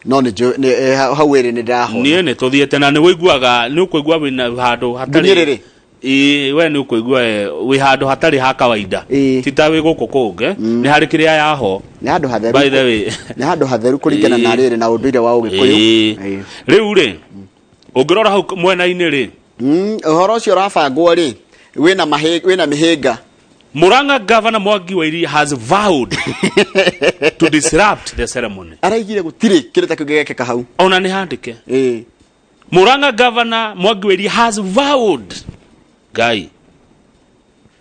[SPEAKER 1] no nĩ njũĩ hau ĩrĩ nĩ ndĩrahona.
[SPEAKER 2] Niĩ nĩ tũthiĩte na nĩ ũiguaga nĩ ũkũigua wĩna handũ hatarĩ.
[SPEAKER 1] Nginyĩrĩrĩ.
[SPEAKER 2] Ĩĩ, we nĩ ũkũigua wĩ handũ hatarĩ ha kawaida. Ti ta wĩ gũkũ kũngĩ, nĩ harĩ kĩrĩa yaho.
[SPEAKER 1] Nĩ handũ hatheru.
[SPEAKER 2] By the way.
[SPEAKER 1] Nĩ handũ hatheru kũringana na rĩrĩ na ũndũire wa Ũgĩkũyũ.
[SPEAKER 2] Ĩĩ. Rĩu rĩ, ũngĩrora hau mwena-inĩ rĩ,
[SPEAKER 1] Ũhoro ũcio ũrabangwo rĩ, wĩna wĩna mĩhĩnga.
[SPEAKER 2] Murang'a Governor Mwangi wa Iria has vowed to disrupt the ceremony.
[SPEAKER 1] Araigire gũtirĩ kĩndũ ta kĩu gĩgekĩka hau.
[SPEAKER 2] Ona nĩ handĩke. Murang'a Governor Mwangi wa Iria has vowed Ngai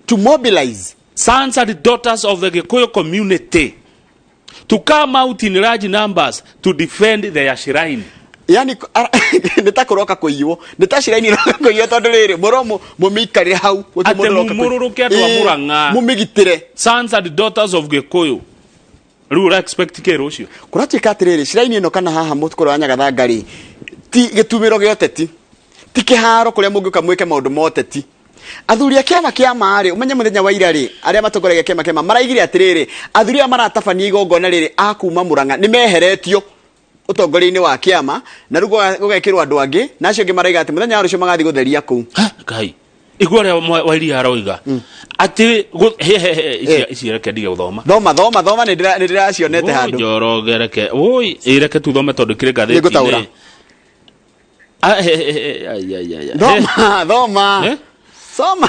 [SPEAKER 1] to mobilize
[SPEAKER 2] sons and daughters of the Gikuyu community to come out in large numbers to defend their shrine.
[SPEAKER 1] Yani nĩ ta kũroka kũiywo, nĩ ta shrine iroka kũiywo, tondũ rĩrĩ mũro mũmĩikarĩre hau gũtirĩ
[SPEAKER 2] Atĩ
[SPEAKER 1] mũndũ ũroka kũiywo.
[SPEAKER 2] mumũrũrũke andũ a Murang'a.
[SPEAKER 1] Mũmĩgitĩre.
[SPEAKER 2] Sons and daughters of Gikuyu. Rĩu ũra expect kĩ rũciũ?
[SPEAKER 1] Kũratuĩka atĩrĩrĩ, shrine ĩno kana haha mũkũrũ wa Nyagathanga rĩ, ti gĩtumĩro gĩa ũteti, ti kĩharo kũrĩa mũngĩũka mwĩke maũndũ ma ũteti. Athuri a kĩama kĩa ma rĩ, ũmenye mũthenya wa ira rĩ, arĩa matongoragia kĩama kĩa ma maraigire atĩrĩrĩ, athuri aya maratabania igongona rĩrĩ a kuma Murang'a nĩ meheretio ũtongoria-inĩ wa kĩama na rĩu gũgekĩrwo andũ angĩ, na acio angĩ maraiga atĩ mũthenya wa rũciũ magathiĩ gũtheria kũu.
[SPEAKER 2] Ngai igua ũrĩa Wairia aroiga atĩ he, he, he, ici reke ndige gũthoma.
[SPEAKER 1] Thoma, thoma, thoma, nĩ ndĩracionete handũ.
[SPEAKER 2] Njoroge reke oi ĩ, reke tu thome tondũ kĩrĩ
[SPEAKER 1] Nĩngũtaũra.
[SPEAKER 2] ngathĩti-inĩ. Ah, he, he, he, ai, ai, ai, ai.
[SPEAKER 1] Thoma, thoma.
[SPEAKER 2] Eh?
[SPEAKER 1] Soma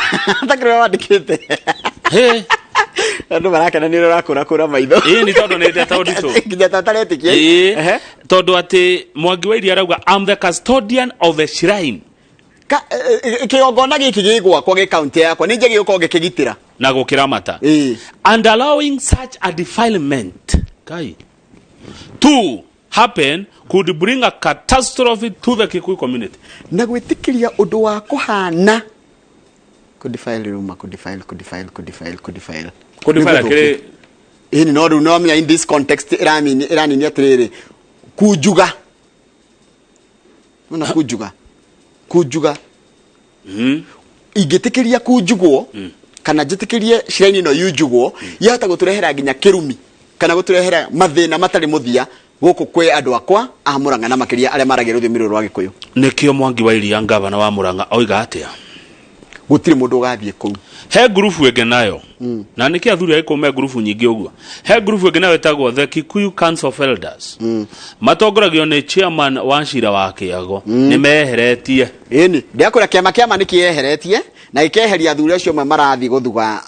[SPEAKER 1] ta kĩrĩa wandĩkĩte. Andũ marakena nĩ ũrĩa ũrakũrakũra maitho.
[SPEAKER 2] Ĩĩ, nĩ tondũ nĩ ndeta ũritũ.
[SPEAKER 1] Nginya ta ũtaretĩkia.
[SPEAKER 2] Ĩĩ, tondũ atĩ Mwangi wa Iria arauga I'm the custodian of the shrine.
[SPEAKER 1] Kĩgongona gĩkĩ gĩ gwakwa, gĩ kaunti yakwa, nĩ njagĩrĩirwo gũkorwo ngĩkĩgitĩra.
[SPEAKER 2] Na gũkĩramata. And allowing such a defilement Kai, to happen could bring a catastrophe to the Kikuyu community.
[SPEAKER 1] Na gwĩtĩkĩria ũndũ wa kũhana kũdefile ruma kũdefile kũdefile kũdefile kũdefile.
[SPEAKER 2] Kũdefile akĩrĩ-
[SPEAKER 1] Ĩni, no rĩu no menya in this context ĩramini ĩranini atĩrĩrĩ, kunjuga ona kunjuga kunjuga ingĩtĩkĩria kunjugwo kana njĩtĩkĩrie shrine ĩno yunjugwo, yahota gũtũrehera nginya kĩrumi kana gũtũrehera mathĩna matarĩ mũthia gũkũ kwĩ andũ akwa a Murang'a, na makĩria arĩa maragia rũthiomi rũrũ rwa Gĩkũyũ.
[SPEAKER 2] Nĩkĩo Mwangi wa Iria ngavana wa Murang'a oiga atĩa?
[SPEAKER 1] Gũtirĩ mũndũ ũgathiĩ kũu.
[SPEAKER 2] He ngurubu ĩngĩ nayo, na nĩkĩ athuri a Gĩkũyũ me ngurubu nyingĩ ũguo? He ngurubu ĩngĩ nayo ĩtagwo the Kikuyu Council of Elders, matongoragio nĩ chairman wa cira wa Kĩago, nĩ meheretie.
[SPEAKER 1] Ĩni ndĩrakwĩra kĩama kĩama nĩ kĩeheretie na gĩkeheria athuri acio amwe marathiĩ gũthuga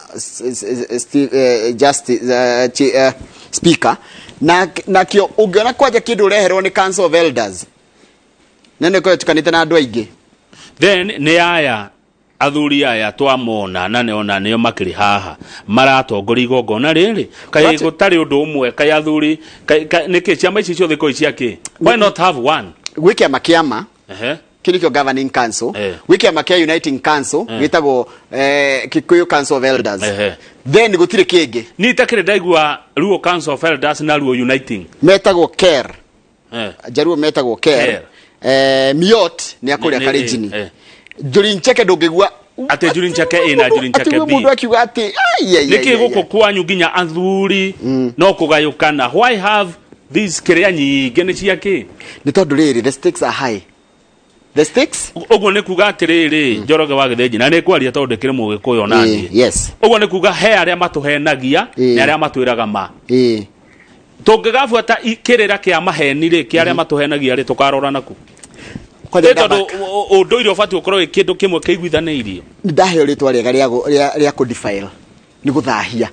[SPEAKER 1] justice, speaker na nakĩo ũngĩona kwanja kĩndũ ũreherwo nĩ Council of Elders na nĩ ĩkorwo ĩtukanĩte na andũ aingĩ.
[SPEAKER 2] Then nĩ aya athuri aya twamona na nĩ ona nĩo makĩrĩ haha maratongoria igongona rĩrĩ, kaĩ gũtarĩ ũndũ ũmwe? Kaĩ athuri nĩkĩ ciama ici ciothe ikoragwo cia kĩ? Why not have one?
[SPEAKER 1] Gwĩ kĩama kĩama kĩu nĩkĩo governing council. Gwĩ kĩama kĩa uniting council gĩtagwo Kikuyu Council of Elders. Then gũtirĩ kĩngĩ.
[SPEAKER 2] Niĩ itakĩrĩ ndaigua Luo Council of Elders na Luo Uniting.
[SPEAKER 1] Metagwo KER. Jaruo metagwo KER.
[SPEAKER 2] KER.
[SPEAKER 1] Miot nĩ akũrĩa Kalenjin. Njuri Ncheke ndũngĩgua
[SPEAKER 2] Atĩ Njuri Ncheke A na Njuri Ncheke
[SPEAKER 1] atĩ
[SPEAKER 2] B.
[SPEAKER 1] Mũndũ akiuga atĩ ai, ai, ai,
[SPEAKER 2] Nĩkĩ
[SPEAKER 1] ai,
[SPEAKER 2] gũkũ kwanyu nginya athuri no kũgayũkana? Why have this kĩrĩa nyingĩ nĩ cia kĩ?
[SPEAKER 1] Nĩ tondũ rĩrĩ, the stakes are high, the stakes.
[SPEAKER 2] Ũguo nĩ kuga atĩrĩrĩ, Njoroge wa Gĩthĩnji, na nĩ kwaria tondũ ndĩkĩrĩ mũgĩkũyũ ona niĩ. Ũguo nĩ kuga he arĩa matũhenagia na arĩa matwĩraga ma. Tũngĩgabuata kĩrĩra kĩa maheni rĩ, kĩa arĩa matũhenagia rĩ, tũkarora naku?
[SPEAKER 1] Kwanja
[SPEAKER 2] Nĩ tondũ ũndũire ũbatiĩ ũkorwo wĩ kĩndũ kĩmwe kĩiguithanĩirio.
[SPEAKER 1] Nĩ ndaheo rĩtwa rĩega rĩa kũdefile, nĩ gũthahia.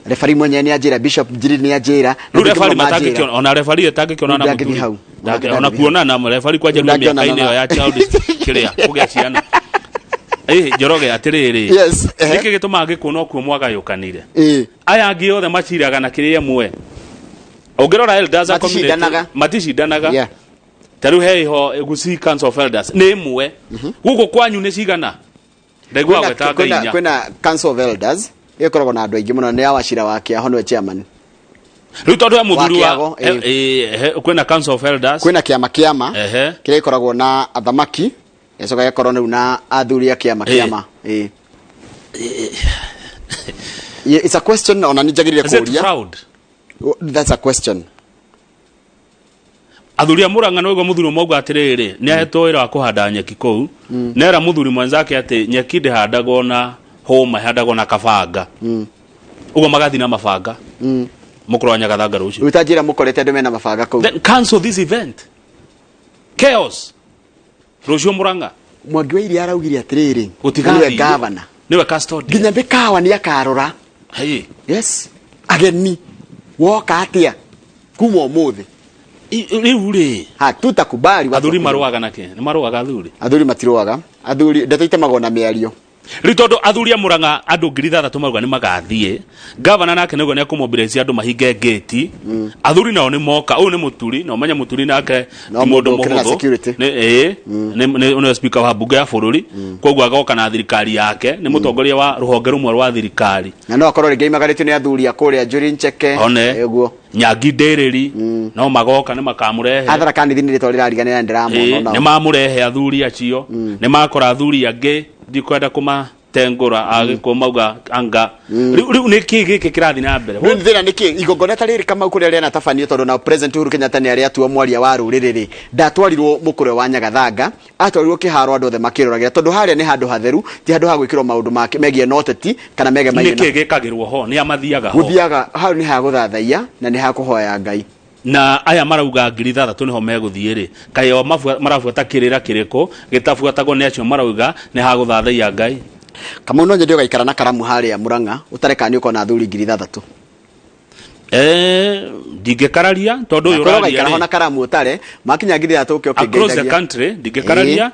[SPEAKER 1] Refari mwenyewe nĩ anjĩra, Bishop Njiri nĩ anjĩra, na
[SPEAKER 2] Rĩu
[SPEAKER 1] andũ aingĩ
[SPEAKER 2] refari
[SPEAKER 1] mũno manjĩra.
[SPEAKER 2] matangĩkĩona, ona refari ĩtangĩkĩona na
[SPEAKER 1] Ndangĩthiĩ
[SPEAKER 2] mũthuri.
[SPEAKER 1] hau.
[SPEAKER 2] Ona kuonana refari kwanja rĩu
[SPEAKER 1] Ndangĩonana
[SPEAKER 2] mĩaka-inĩ ĩyo ya child kĩrĩa kũgĩa ciana. Ĩ Njoroge, atĩrĩrĩ,
[SPEAKER 1] Yes, ehe.
[SPEAKER 2] nĩkĩ gĩtũmaga gĩkũ no kuo mwagayũkanire? Aya angĩ othe maciraga na kĩrĩa ĩmwe. Ũngĩrora elders a community
[SPEAKER 1] Maticindanaga.
[SPEAKER 2] maticindanaga. Ta rĩu he iho Gusii Council of Elders nĩ ĩmwe, gũkũ kwanyu nĩ cigana? Ndaigua
[SPEAKER 1] Kwĩna-
[SPEAKER 2] gwetanga
[SPEAKER 1] kwĩna-
[SPEAKER 2] inya.
[SPEAKER 1] Kwĩna Council of Elders ĩyo ĩkoragwo na andũ aingĩ mũno, nĩ ya Wachira wa Kĩaho, nĩwe chairman.
[SPEAKER 2] Rĩu tondũ ya mũthuri
[SPEAKER 1] Wa
[SPEAKER 2] wa
[SPEAKER 1] Kĩago, ĩĩ.
[SPEAKER 2] Kwĩna Council of Elders.
[SPEAKER 1] Kwĩna kĩama kĩama kĩrĩa gĩkoragwo na athamaki, gĩcoka gĩgakorwo rĩu na athuri a kĩama. Kĩama, ĩĩ. Yeah, it's a question ona nĩ njagĩrĩire
[SPEAKER 2] Is it
[SPEAKER 1] kũũria.
[SPEAKER 2] fraud?
[SPEAKER 1] That's a question.
[SPEAKER 2] Athuri a Murang'a nĩwaigua mũthuri ũmwe auga atĩrĩrĩ, nĩ ahetwo wĩra wa kũhanda nyeki kũu, nera mũthuri mwenzake atĩ nyeki ndĩhandagwo na hũma, ĩhandagwo na kabanga. Ũguo magathiĩ na mabanga mũkũrũ wa Nyagathanga rũciũ.
[SPEAKER 1] Rĩu ta njĩra, mũkorete andũ mena mabanga kũu?
[SPEAKER 2] Then cancel this event, chaos rũciũ Murang'a.
[SPEAKER 1] Mwangi wa Iria araugire atĩrĩrĩ,
[SPEAKER 2] Gũtigathiĩ.
[SPEAKER 1] nĩwe gavana,
[SPEAKER 2] nĩwe custodian.
[SPEAKER 1] Nginya mĩkawa nĩ akarora.
[SPEAKER 2] Hey.
[SPEAKER 1] Yes, ageni woka atĩa kuma ũmũthĩ.
[SPEAKER 2] Rĩu rĩ,
[SPEAKER 1] hatutakubali watu
[SPEAKER 2] athuri
[SPEAKER 1] wa-
[SPEAKER 2] marũaga nake nĩ marũaga athuri?
[SPEAKER 1] Athuri matirũaga, athuri ndeto itemagwo na mĩario.
[SPEAKER 2] Rĩu tondũ athuri a Murang'a andũ 6000 marauga nĩ magathiĩ, gavana nake nĩguo nĩ akũmobilize andũ mahinge ngĩti. Athuri nao nĩ moka. Ũyũ nĩ mũturi na ũmenye mũturi nake
[SPEAKER 1] No
[SPEAKER 2] ti mũndũ
[SPEAKER 1] mũndũ ũkĩrĩ na
[SPEAKER 2] mũhũthũ.
[SPEAKER 1] security.
[SPEAKER 2] Nĩ ĩĩ, nĩ speaker wa mbunge ya bũrũri, koguo agoka na thirikari yake, nĩ mũtongoria wa rũhonge rũmwe rwa thirikari.
[SPEAKER 1] Na no akorwo rĩngĩ aimagarĩtio nĩ athuri a kũrĩa Njũri Ncheke.
[SPEAKER 2] One.
[SPEAKER 1] Ũguo.
[SPEAKER 2] Nyangi Ndĩrĩri no magoka, nĩ makamũrehe.
[SPEAKER 1] Athara Kanithi nĩ rĩtwa rĩrariganĩra, ndĩramona onao.
[SPEAKER 2] Nĩ mamũrehe athuri acio, nĩ makora athuri angĩ ndikwenda kũmatengũra agĩkũ mauga anga rĩu nĩ kĩ gĩkĩ kĩrathiĩ na mbere?
[SPEAKER 1] Rĩu thĩna nĩ kĩ igongona ta rĩrĩ Kamau kũrĩa rĩanatabanio, tondũ na President Uhuru Kenyatta nĩ arĩa atua mwaria wa rũrĩrĩ rĩ, ndatwarirwo mũkũrwe wa Nyagathanga, atwarirwo kĩharo andũ othe makĩroragĩra, tondũ harĩa nĩ handũ hatheru, ti handũ ha gwĩkĩrwo maũndũ megiĩ na ũteti kana megemaine.
[SPEAKER 2] Nĩ kĩ gĩkagĩrwo ho? Nĩ amathiaga ho?
[SPEAKER 1] Gũthiaga hau nĩ ha gũthathaiya na nĩ ha kũhoya Ngai.
[SPEAKER 2] Na aya marauga 6000 nĩho megũthiĩ rĩ, kaĩ o marabuata kĩrĩra kĩrĩkũ gĩtabuatagwo nĩ acio marauga nĩ ha gũthathaiya Ngai?
[SPEAKER 1] Kamau, no nyende ũgaikara na karamu harĩa Murang'a ũtareka nĩ ũkona athuri 6000.
[SPEAKER 2] Ndingĩkararia tondũ ũyũ
[SPEAKER 1] Nakorwo
[SPEAKER 2] ũraria
[SPEAKER 1] ũgaikara ho
[SPEAKER 2] rĩ,
[SPEAKER 1] na karamu ũtare makinya 6000 ũke
[SPEAKER 2] across the
[SPEAKER 1] ũkĩngeithagia.
[SPEAKER 2] country ndingĩkararia.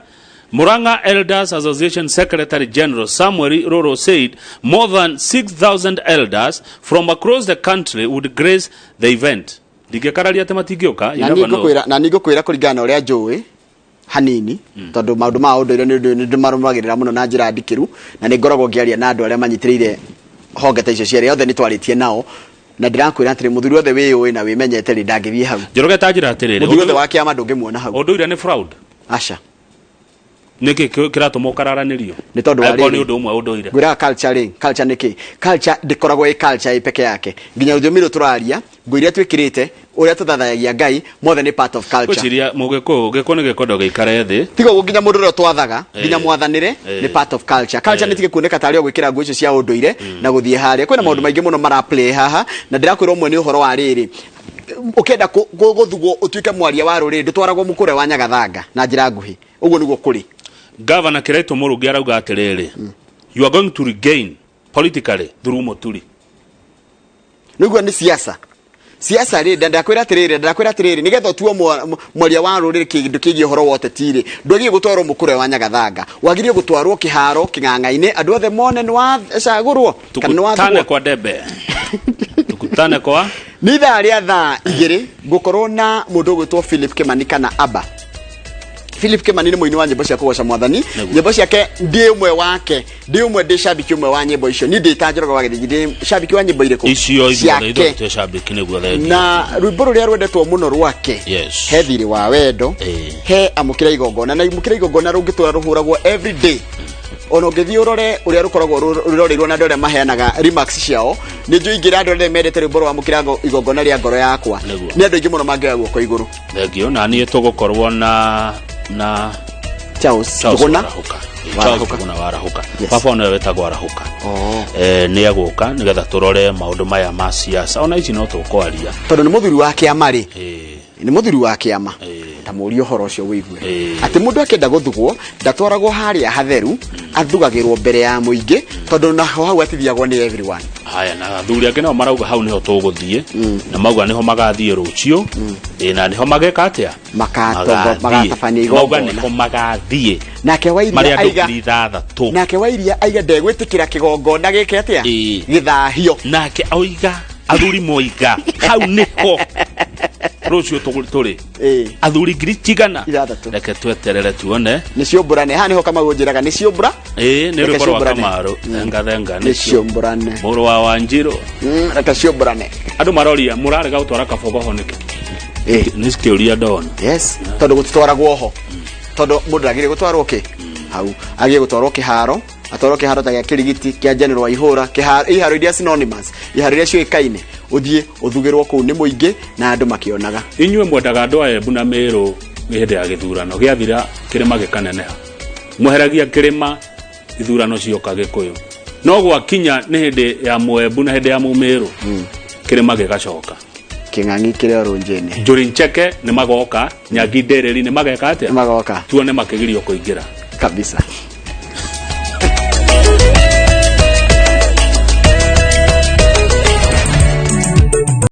[SPEAKER 2] Murang'a Elders Association Secretary General Samuel Roro said more than 6,000 elders from across the country would grace the event. Ndingĩkararia atĩ matingĩũka, you
[SPEAKER 1] Na
[SPEAKER 2] never
[SPEAKER 1] niĩ
[SPEAKER 2] know.
[SPEAKER 1] ngũkwĩra, na niĩ ngũkwĩra kũringana na ũrĩa njũĩ hanini, tondũ maũndũ ma ũndũire nĩ ũndũ nĩ ndĩmarũmagĩrĩra mũno na njĩra ndikĩru, na nĩ ngoragwo ngĩaria na andũ arĩa manyitĩrĩire honge ta icio cierĩ, othe nĩ twarĩtie nao, na ndĩrakwĩra atĩrĩ, mũthuri wothe wĩyũĩ na wĩmenyete rĩ, ndangĩthiĩ hau.
[SPEAKER 2] Njoroge, ta njĩra atĩrĩrĩ,
[SPEAKER 1] Mũthuri wothe wa kĩama ndũngĩmuona hau.
[SPEAKER 2] Ũndũire nĩ fraud?
[SPEAKER 1] Aca.
[SPEAKER 2] Nĩkĩ kĩratũma ũkararanĩrio?
[SPEAKER 1] Nĩ tondũ wa
[SPEAKER 2] Angĩkorwo
[SPEAKER 1] rĩrĩ.
[SPEAKER 2] nĩ ũndũ ũmwe ũndũire.
[SPEAKER 1] Ngwĩraga culture rĩ, culture nĩ kĩ? Culture ndĩkoragwo ĩ culture ĩ peke yake, nginya rũthiomi rũrũ tũraria, nguo iria twĩkĩrĩte, ũrĩa tũthathayagia Ngai, mothe nĩ part of culture.
[SPEAKER 2] Gwĩciria mũgĩkũyũ, gĩkũyũ nĩ gĩkwenda gĩikare thĩ.
[SPEAKER 1] Tiga ũguo, nginya mũndũ ũrĩa twathaga, nginya mwathanĩre nĩ part of culture. Culture nĩ tige kuoneka tarĩ o gwĩkĩra nguo icio cia ũndũire na gũthiĩ harĩa. Kwĩna maũndũ maingĩ mũno mara play haha, na ndĩrakwĩra ũmwe nĩ ũhoro wa rĩrĩ, ũkĩenda gũthugwo ũtuĩke mwaria wa rũrĩrĩ, ndũtwaragwo mũkũre wa Nyagathanga. Na njĩra nguhĩ, ũguo nĩguo kũrĩ.
[SPEAKER 2] Gavana Kiraito Mũrũngĩ arauga atĩrĩrĩ, you are going to regain politically through Mũturi.
[SPEAKER 1] Nĩguo nĩ siasa. Siasa rĩ, ndakwĩra atĩrĩrĩ, nĩgetha ũtuo mwaria wa rũrĩrĩ kĩndũ kĩgiĩ ũhoro wa ũteti rĩ, ndwagĩrĩire gũtwarwo mũkũre wa Nyagathanga, wagĩrĩire gũtwarwo kĩharo kĩng'ang'a-inĩ andũ othe mone nĩ wacagũrwo kana nĩ
[SPEAKER 2] Tukutane
[SPEAKER 1] wathurwo.
[SPEAKER 2] kwa debe, tukutane kwa
[SPEAKER 1] Nĩ ithaa rĩa thaa 2 ngũkorwo na mũndũ ũgwĩtwo Philip Kimani kana Abba. Philip Kimani nĩ mũini wa nyĩmbo cia kũgoca mwathani. Nyĩmbo ciake ndĩ ũmwe wake, ndĩ ũmwe, ndĩ shabiki ũmwe wa nyĩmbo icio. Niĩ ndĩ ta Njoroge wa Gĩthĩnji, ndĩ shabiki wa nyĩmbo irĩkũ?
[SPEAKER 2] Icio ithuothe.
[SPEAKER 1] Ciake.
[SPEAKER 2] Ithuothe twĩ shabiki, nĩguo, thengiũ.
[SPEAKER 1] Na rwĩmbo rũrĩa rwendetwo mũno rwake, he thirĩ wa wendo, he amũkĩra igongona, na amũkĩra igongona rũngĩtũra rũhũragwo every day. Ona ũngĩthiĩ ũrore ũrĩa rũkoragwo rũroreirwo na andũ arĩa maheanaga remarks ciao, nĩ njũĩ ingĩra andũ arĩa mendete rwĩmbo rwa amũkĩra igongona rĩa ngoro yakwa, nĩ andũ aingĩ mũno mangĩoya guoko igũrũ.
[SPEAKER 2] Thengiũ. Na niĩ tũgũkorwo na
[SPEAKER 1] Charles
[SPEAKER 2] Charles
[SPEAKER 1] Njuguna.
[SPEAKER 2] Warahũka. Charles
[SPEAKER 1] Warahũka.
[SPEAKER 2] Njuguna Warahũka.
[SPEAKER 1] Yes.
[SPEAKER 2] Baba nĩwe wĩtagwo Arahũka. Nĩ egũka nĩgetha tũrore maũndũ maya ma siasa, ona ici no tũkwaria.
[SPEAKER 1] Tondũ nĩ mũthuri wa kĩama rĩ, nĩ mũthuri wa kĩama, ta mũrie ũhoro ũcio wĩigue atĩ mũndũ akĩenda gũthugwo ndatwaragwo harĩa hatheru, athugagĩrwo mbere ya mũingĩ, tondũ naho hau atithiagwo nĩ everyone.
[SPEAKER 2] Haya, na athuri angĩ nao marauga hau nĩho tũgũthiĩ, na mauga nĩho magathiĩ rũciũ. Na nĩho mageka atĩa?
[SPEAKER 1] Magatongo-
[SPEAKER 2] Magathiĩ.
[SPEAKER 1] magatabania
[SPEAKER 2] Mauga
[SPEAKER 1] igongona.
[SPEAKER 2] nĩho magathiĩ.
[SPEAKER 1] Nake
[SPEAKER 2] Marĩ
[SPEAKER 1] Wairia
[SPEAKER 2] andũ
[SPEAKER 1] aiga
[SPEAKER 2] 6000.
[SPEAKER 1] Nake Wairia aiga ndegwĩtĩkĩra kĩgongona gĩke atĩa? Gĩthahio.
[SPEAKER 2] Nake oiga, athuri moiga hau nĩho. Rũciũ tũrĩ athuri ngiri cigana?
[SPEAKER 1] Ithathatũ.
[SPEAKER 2] Reke tweterere tuone.
[SPEAKER 1] Nĩ ciũmbũrane. Haha nĩho Kamau ũnjĩraga nĩ ciũmbũra.
[SPEAKER 2] Ĩĩ, nĩ
[SPEAKER 1] Reke
[SPEAKER 2] rwĩmbo rwa
[SPEAKER 1] ciũmbũrane.
[SPEAKER 2] Kamaru, thenga thenga.
[SPEAKER 1] Nĩ ciũmbũrane.
[SPEAKER 2] Mũrũ wa Wanjirũ.
[SPEAKER 1] Reke ciũmbũrane.
[SPEAKER 2] Andũ maroria mũrarega gũtwara kabogo ho nĩkĩ? Nĩ kĩũria ndona.
[SPEAKER 1] Yes, tondũ gũtitwaragwo ho, tondũ mũndũ ndagĩrĩire gũtwarwo kĩ hau, agĩrĩire gũtwarwo kĩharo, atwarwo kĩharo ta gĩa Kĩrigiti, kĩa General Waihũra, kĩharo, iharo iria synonymous, iharo iria ciũĩkaine, ũthiĩ ũthugĩrwo kũu nĩ mũingĩ na andũ makĩonaga.
[SPEAKER 2] Inyuĩ mwendaga andũ a Embu na Mĩrũ hĩndĩ ya gĩthurano gĩathira kĩrĩma gĩkaneneha, mweheragia kĩrĩma ithurano cioka Gĩkũyũ, no gwakinya nĩ hĩndĩ ya Mũembu na hĩndĩ ya Mũmĩrũ kĩrĩma gĩgacoka.
[SPEAKER 1] Kĩng'ang'i kĩrĩa rũnjĩnĩ.
[SPEAKER 2] Njũri Ncheke nĩ magoka, Nyangi Ndereri nĩ mageka atĩa?
[SPEAKER 1] Magoka.
[SPEAKER 2] Tuone makĩgirio kũingĩra.
[SPEAKER 1] Kabisa.